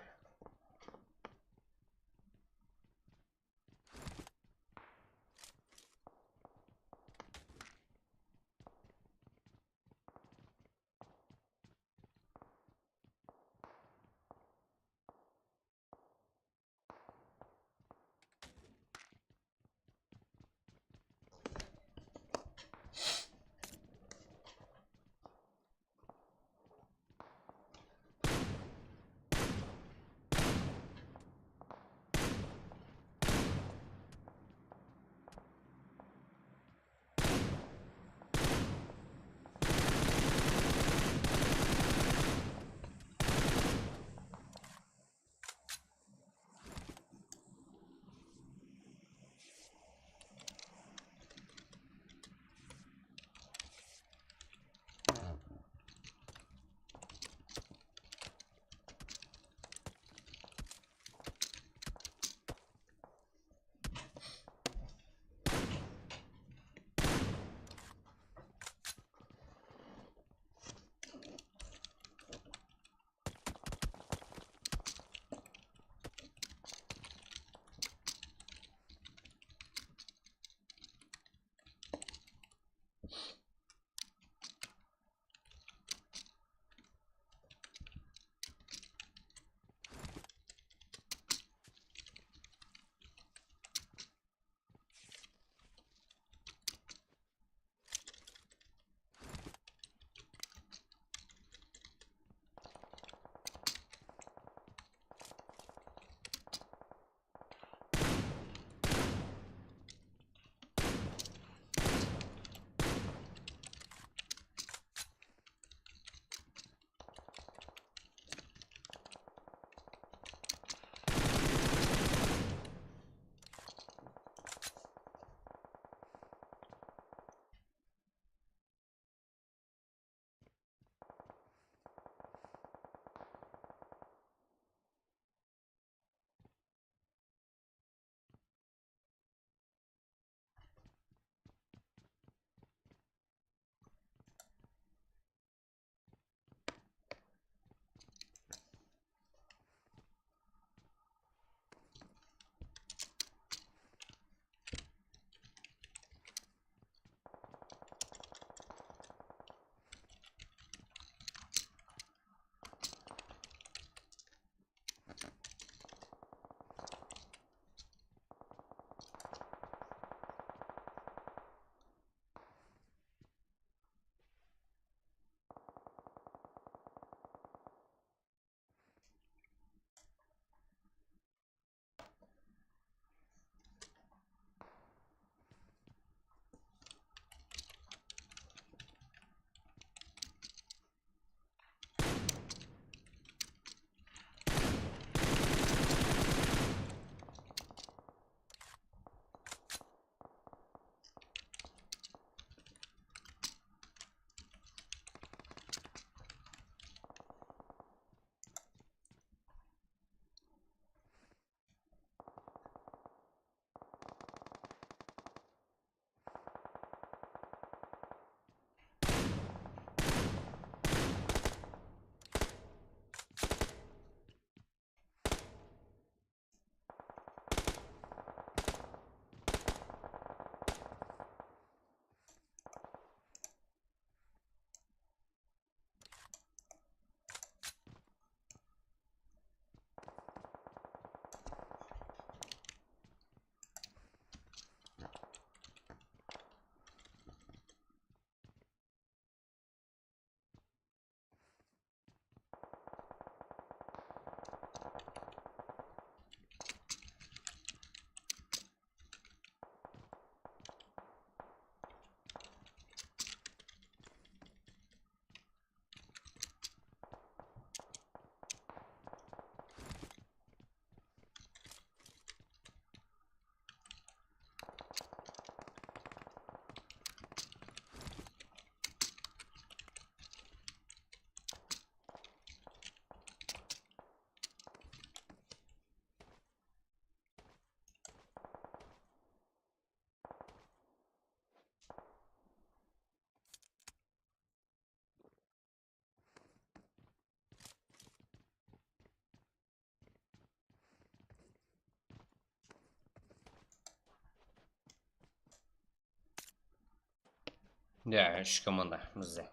Ya, úsh komanda bizde.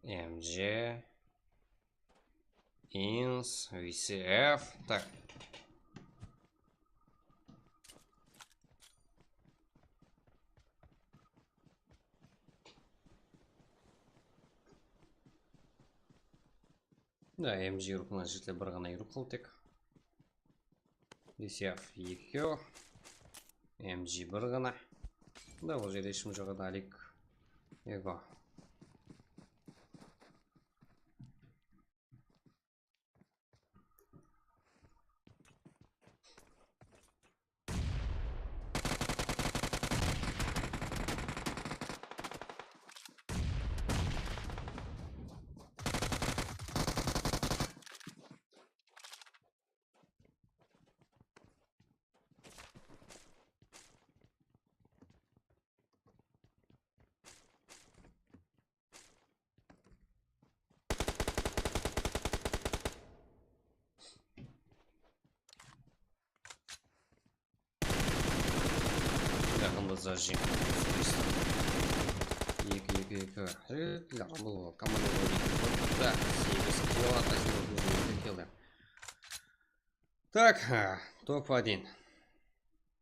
M G, Ins, V C F. Tak. Da, M G ruqına jigitler bir ǵana ruq qaldı tek. V C F ekew, M G bir ǵana. Da, ol jerde eshkim joq edi, Alik. Ego. Yaqında zajim. Eki, eki, eki. Ret, yaqında komanda. Tak, segiz kill atası, eki kill. Так, а, топ один.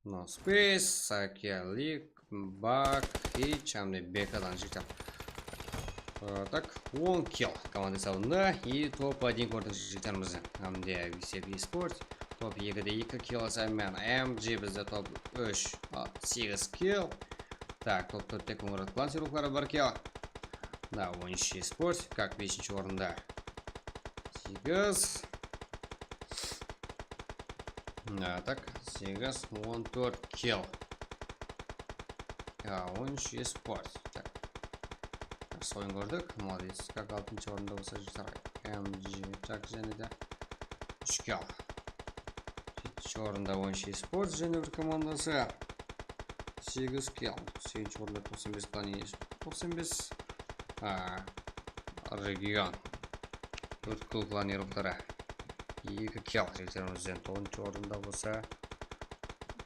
No Space, Sakelik, Bak, Hitch, hám de B K dan jigitler. А, так, on kill komanda esabında. И топ один kórdik jigitlerimizdi. Hám de V C F Esports. Top ekide eki kill esabı menen. M G bizde top úsh, a, segiz kill. Так, top tórtte Kóńirot Klan sıyruqları bir kill. Da, on úsh Esports, как, besinshi orında. Segiz. A, tak, segiz, on tórt kill. Ya, on úsh Esports. Tak. Jaqsı oyın kórdik. Молодец. Как, altınshı orında bolsa jigitler M G, tak, jáne de úsh kill. Jetinshi orında on úsh Esports, jáne bir komandası. Segiz kill. Segizinshi orında toqsan bes Klan Esports. Toqsan bes. A, Region. Tórt kill Klan Eruqları. Eki kill jigitlerimizden. Toǵızınshı orında bolsa,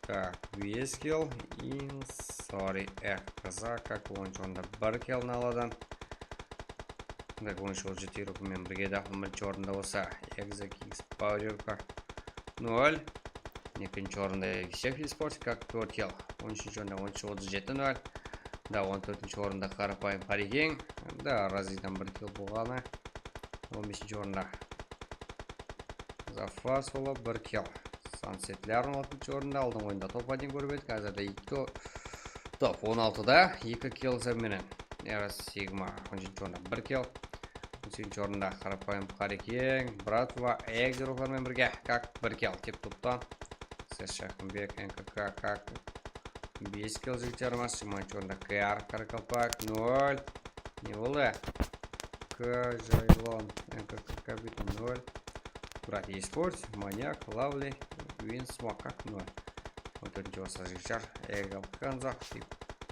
tak, bes kill. In, sorry, eh, Kazak, onınshı orında bir kill Naladan. Tak, onınshı orında jeti Eruq menen birge de. On birinshi orında bolsa Exakix Power Eruq, nol. Ekinshi orında Exakix Esports, как, tórt kill. On úshinshi orında on úsh, otız jeti, nol. Da, on tórtinshi orında Qarapayım Qárekeń. Da, Raziydan bir kill bolǵanı. On besinshi orında Zafar Solo, bir kill. Sunsetler on altınshı orında, aldınǵı oyında top один kórip edik, házirde eki to-, top on altıda eki kill esabı menen. Eras Sigma on jetinshi orında bir kill. On segizinshi orında Qarapayım Qárekeń, Bratva, Egzer oqlar menen birge, как, bir kill, tep toptan. Ser Shayxınbek, N K K, как, bes kill jigitlerimiz, jigirmanshı orında K R, Qarakalpak, nol. Ne boldı? K, Jaylon, N K K, Kabita, nol. Brat Esports, Manyak, Lovely, Win, Smoke, как, nol. On tórtinshi orında jigitler, Egal, Kanzak, Pip,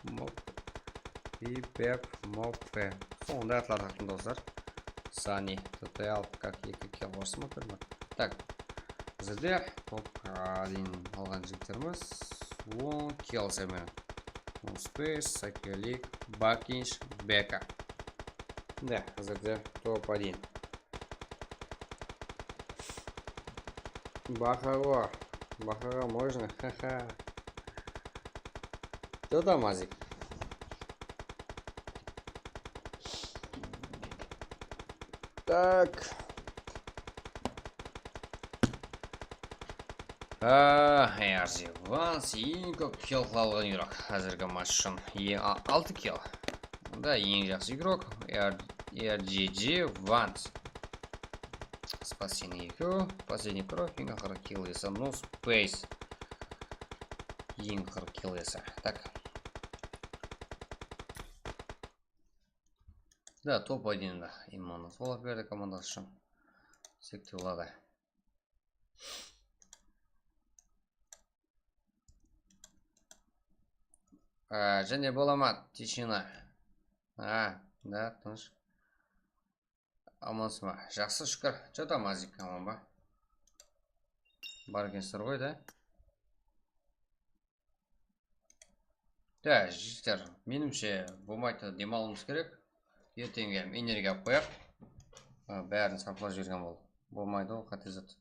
Mop, Pip, Pep, Mop, P. Sonday atlar taqtım, dostlar. Sani, T T L, как, eki kill, orıs ma, kórme. Так, bizde top один alǵan jigitlerimiz on kill esabı menen. On Space, Sakelik, Bakinsh, Beka. Да, házirde top один. Bahaǵo, bahaǵo можно, ха-ха. Чё там, Азик? Так. А, R G Vans eń kóp kill alǵan igrok házirgi match ushın. E, a, altı kill. Da, eń jaqsı igrok R-, R G G Vans. Спасение ekew, последний кровь, eń aqırǵı kill esa No Space. Eń aqırǵı kill esa. Так. Da, top один da. Именно солай berdi komandası ushın. Sekte boladı. Á, jáne bolaman, тишина. Á, da, tınısh. Amansız ba? Jaqsı, shúkir. Chota Mazik aman ba? Bar ekensizler ǵoy da. Ya, jigitler, menimshe, bolmaydı, dem alıwımız kerek. Erteńge energiya alıp qoyaq. A, bárin sarplap jibergen boldı. Bolmaydı ǵoy, qáte zat.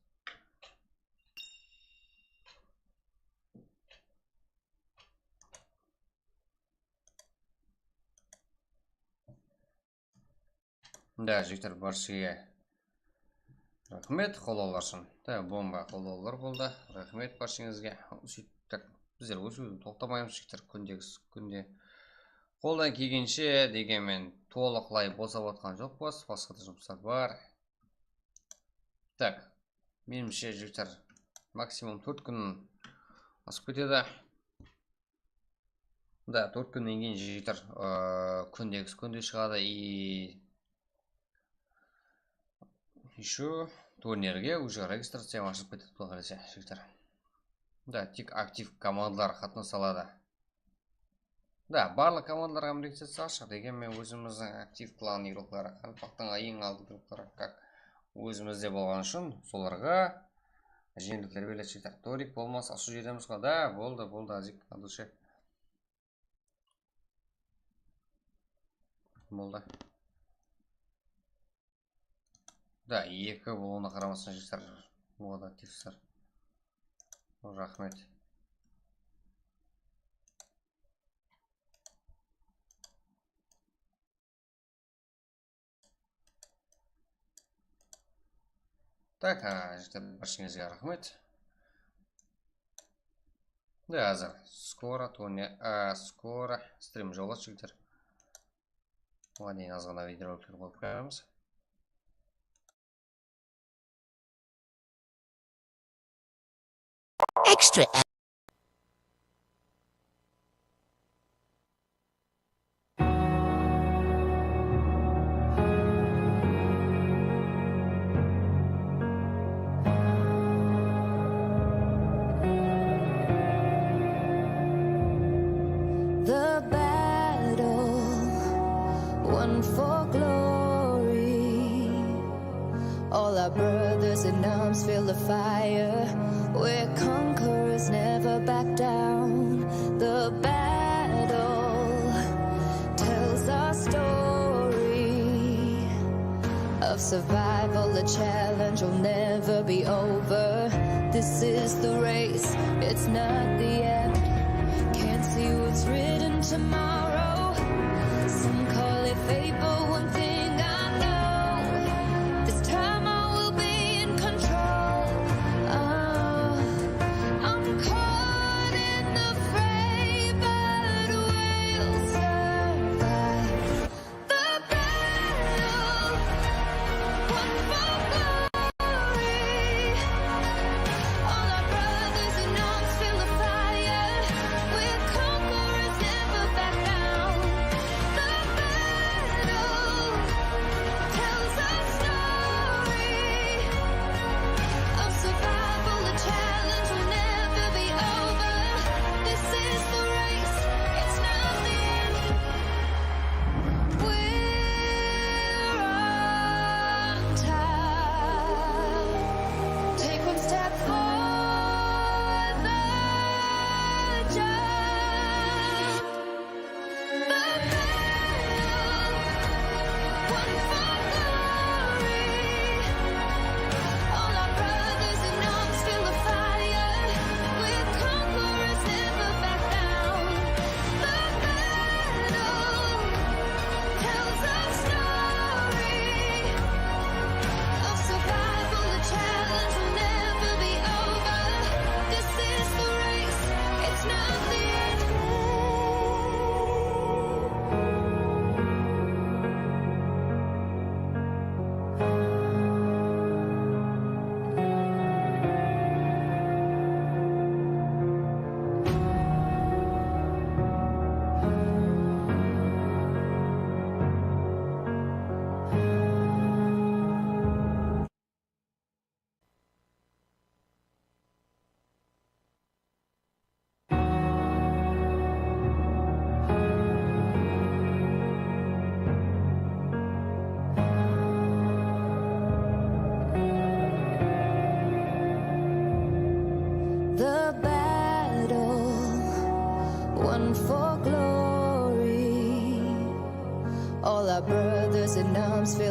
Da, jigitler, bárshege raxmet qollawlar ushın. Da, bomba qollawlar boldı. Raxmet bársheńizge. Sóytip, bizler ósip toqtamaymız, jigitler, kúndegi kúnde. Qoldan kelgenshe, degenmen, tolıqlay bosap atqan joqpız, basqa da jumıslar bar. Tak, menimshe, jigitler, maksimum tórt kún asıp ketedi. Da, tórt kúnnen keyin jigitler, ıı, kúndegisi kúnde shıǵadı, и ещё turnirge уже registraciya ashılıp ketedi, Quday qálese, jigitler. Da, tek aktiv komandalar qatnasa aladı. Da, barlıq komandalarǵa registraciya ashıq, degenmen ózimizdiń aktiv klan igrokları, qalpaqtıń eń aldı igrokları, как ózimizde bolǵanı ushın solarǵa jeńillikler beriledi, jigitler. Torik bolmasa, usı jerdemiz ǵoy. Da, boldı, boldı, Azik, от души. Boldı. Da, eki bolıwına qaramastan, jigitler, oda tifsler. Raxmet. Tak, a, jigitler, bársheńizge raxmet. Da, házir skoro, tone, a, skoro strim joladı, jigitler. Oǵan deyin azǵana videorolikler qoyıp qoyamız. Extra. The battle won for glory. All our brothers in arms feel the fire. We're conquerors, never back down. The battle tells our story of survival, a challenge will never be over. This is the race, it's not the end. Can't see what's written tomorrow. Some call it fate, but one thing I know, this time I will be in control. Oh, I'm caught in the fray, but we'll survive. The battle won for glory. All our brothers in arms feel the fire. We're conquerors, never back down. The battle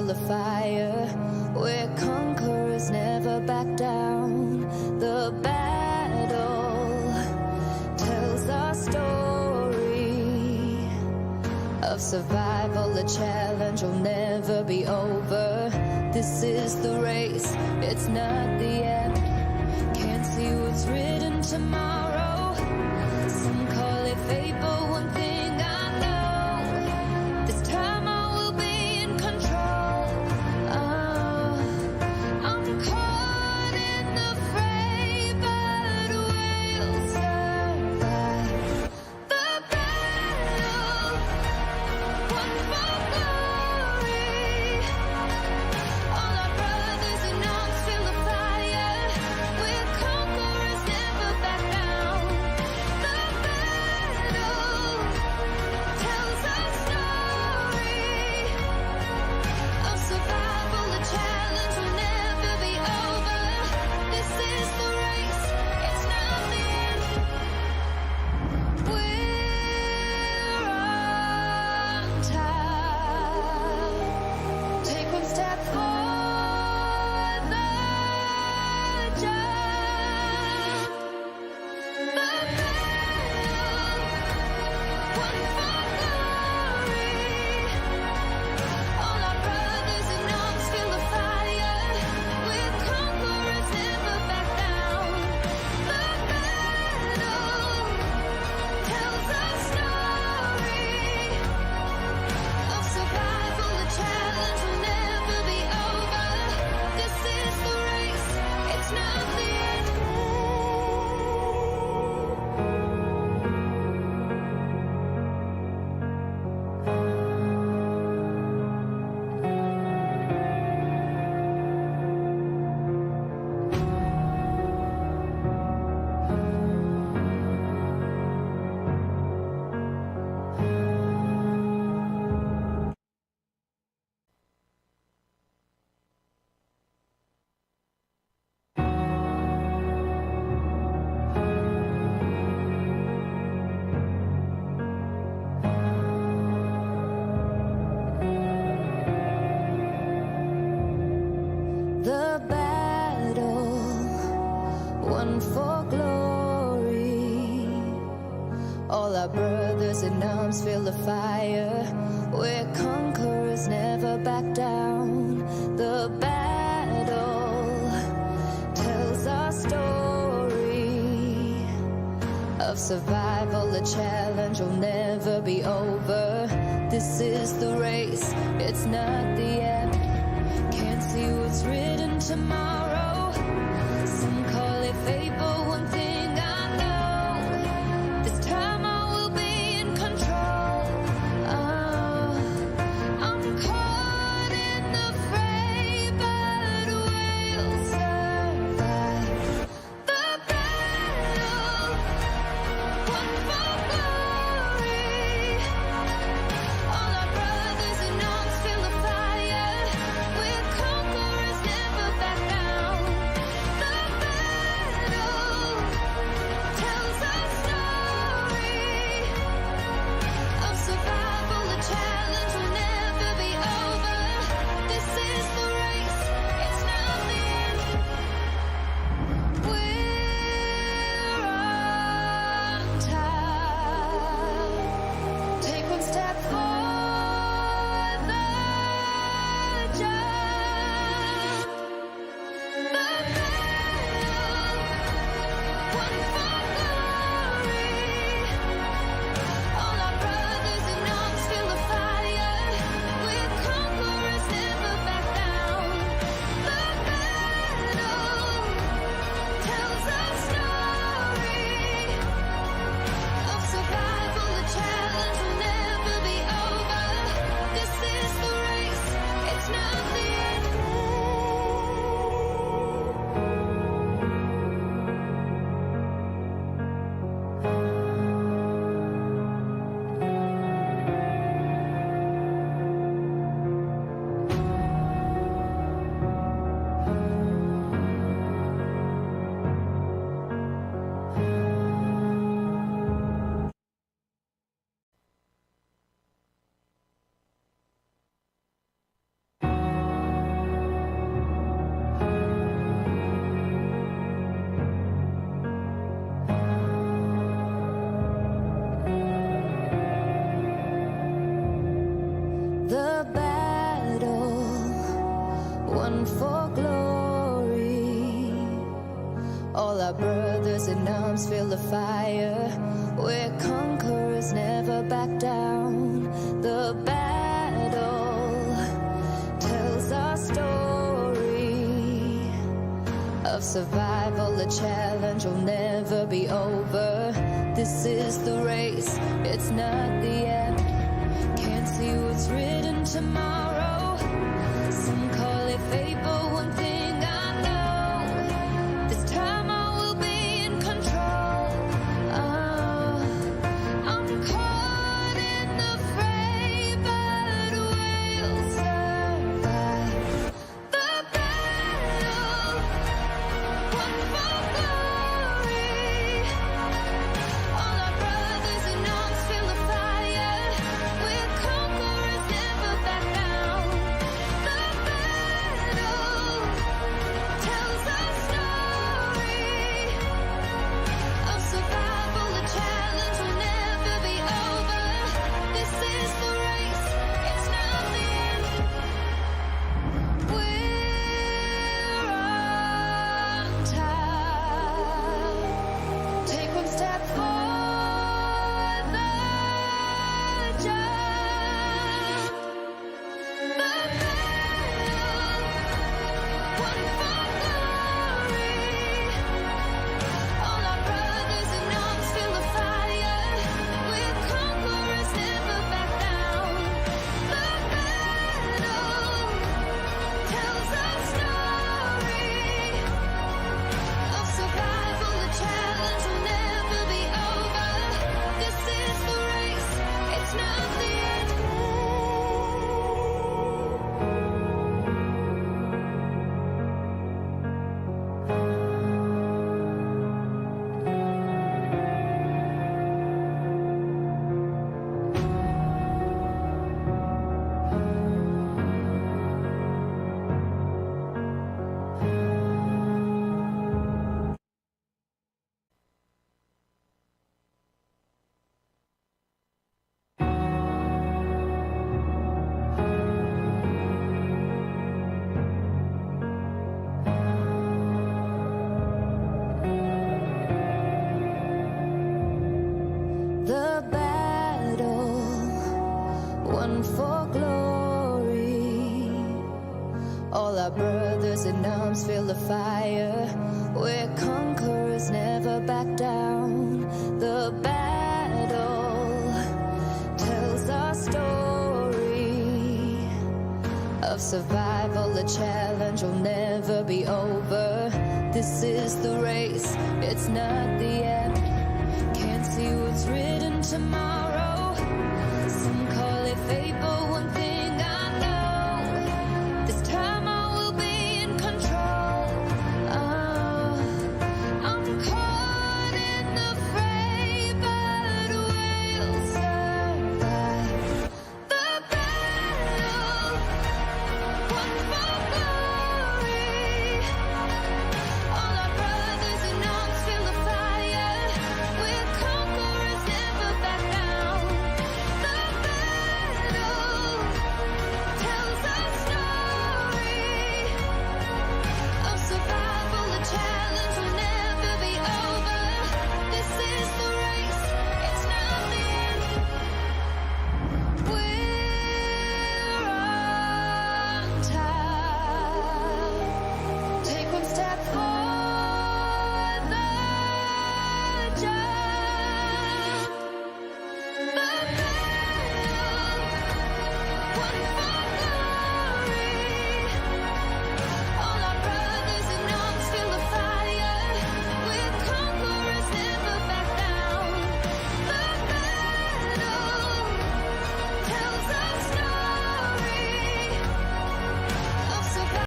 The fire, where conquerors never back down. The battle tells our story of survival, the challenge will never be over. This is the race, it's not the end. Can't see what's written tomorrow. Some call it fate, but one thing I know, this time I will be in control. Oh, I'm caught in the fray, but we'll survive. The battle, won for glory. All our brothers in arms, feel the fire. We're conquerors, never back down. The battle tells our story of survival. The challenge will never be over. This is the race, it's not the end. We're on top. Take one step for the jump. The battle, won for glory. All our brothers in arms, feel the fire. We're conquerors, never back down. The battle tells a story of survival. The challenge will never be over. This is the race, it's not the end. The battle, won for glory. All our brothers in arms, feel the fire. We're conquerors, never back down. The battle tells our story of survival. The challenge will never be over. This is the race, it's not the end. Can't see what's written tomorrow. Some call it fate, but one thing I know, this time I will be in control. Oh, I'm caught in the fray, but we'll survive. The battle, won for glory. All our brothers in arms, feel the fire. Our brothers in arms feel the fire. We're conquerors, never back down. The battle tells our story of survival, the challenge will never be over. This is the race, it's not the end. Can't see what's written tomorrow. Some call it fate, but one thing I know, this time I will be in control. Oh, I'm caught in the fray, but we'll survive. The battle, one for glory. All our brothers in arms feel the fire. We're conquerors, never back down. The battle tells our story of survival. The challenge will never be over. This is the race, it's not the end. We're on time. Take one step for the jump. The battle, one for glory. All our brothers in arms feel the fire. We're conquerors, never back down. The battle tells our story of survival. The challenge will never be over. This is the race, it's not the end. The battle, one for glory. All our brothers in arms feel the fire. We're conquerors, never back down. The battle tells our story of survival. The challenge will never be over. This is the race, it's not the end. Can't see what's written tomorrow. Some call it fate, but one thing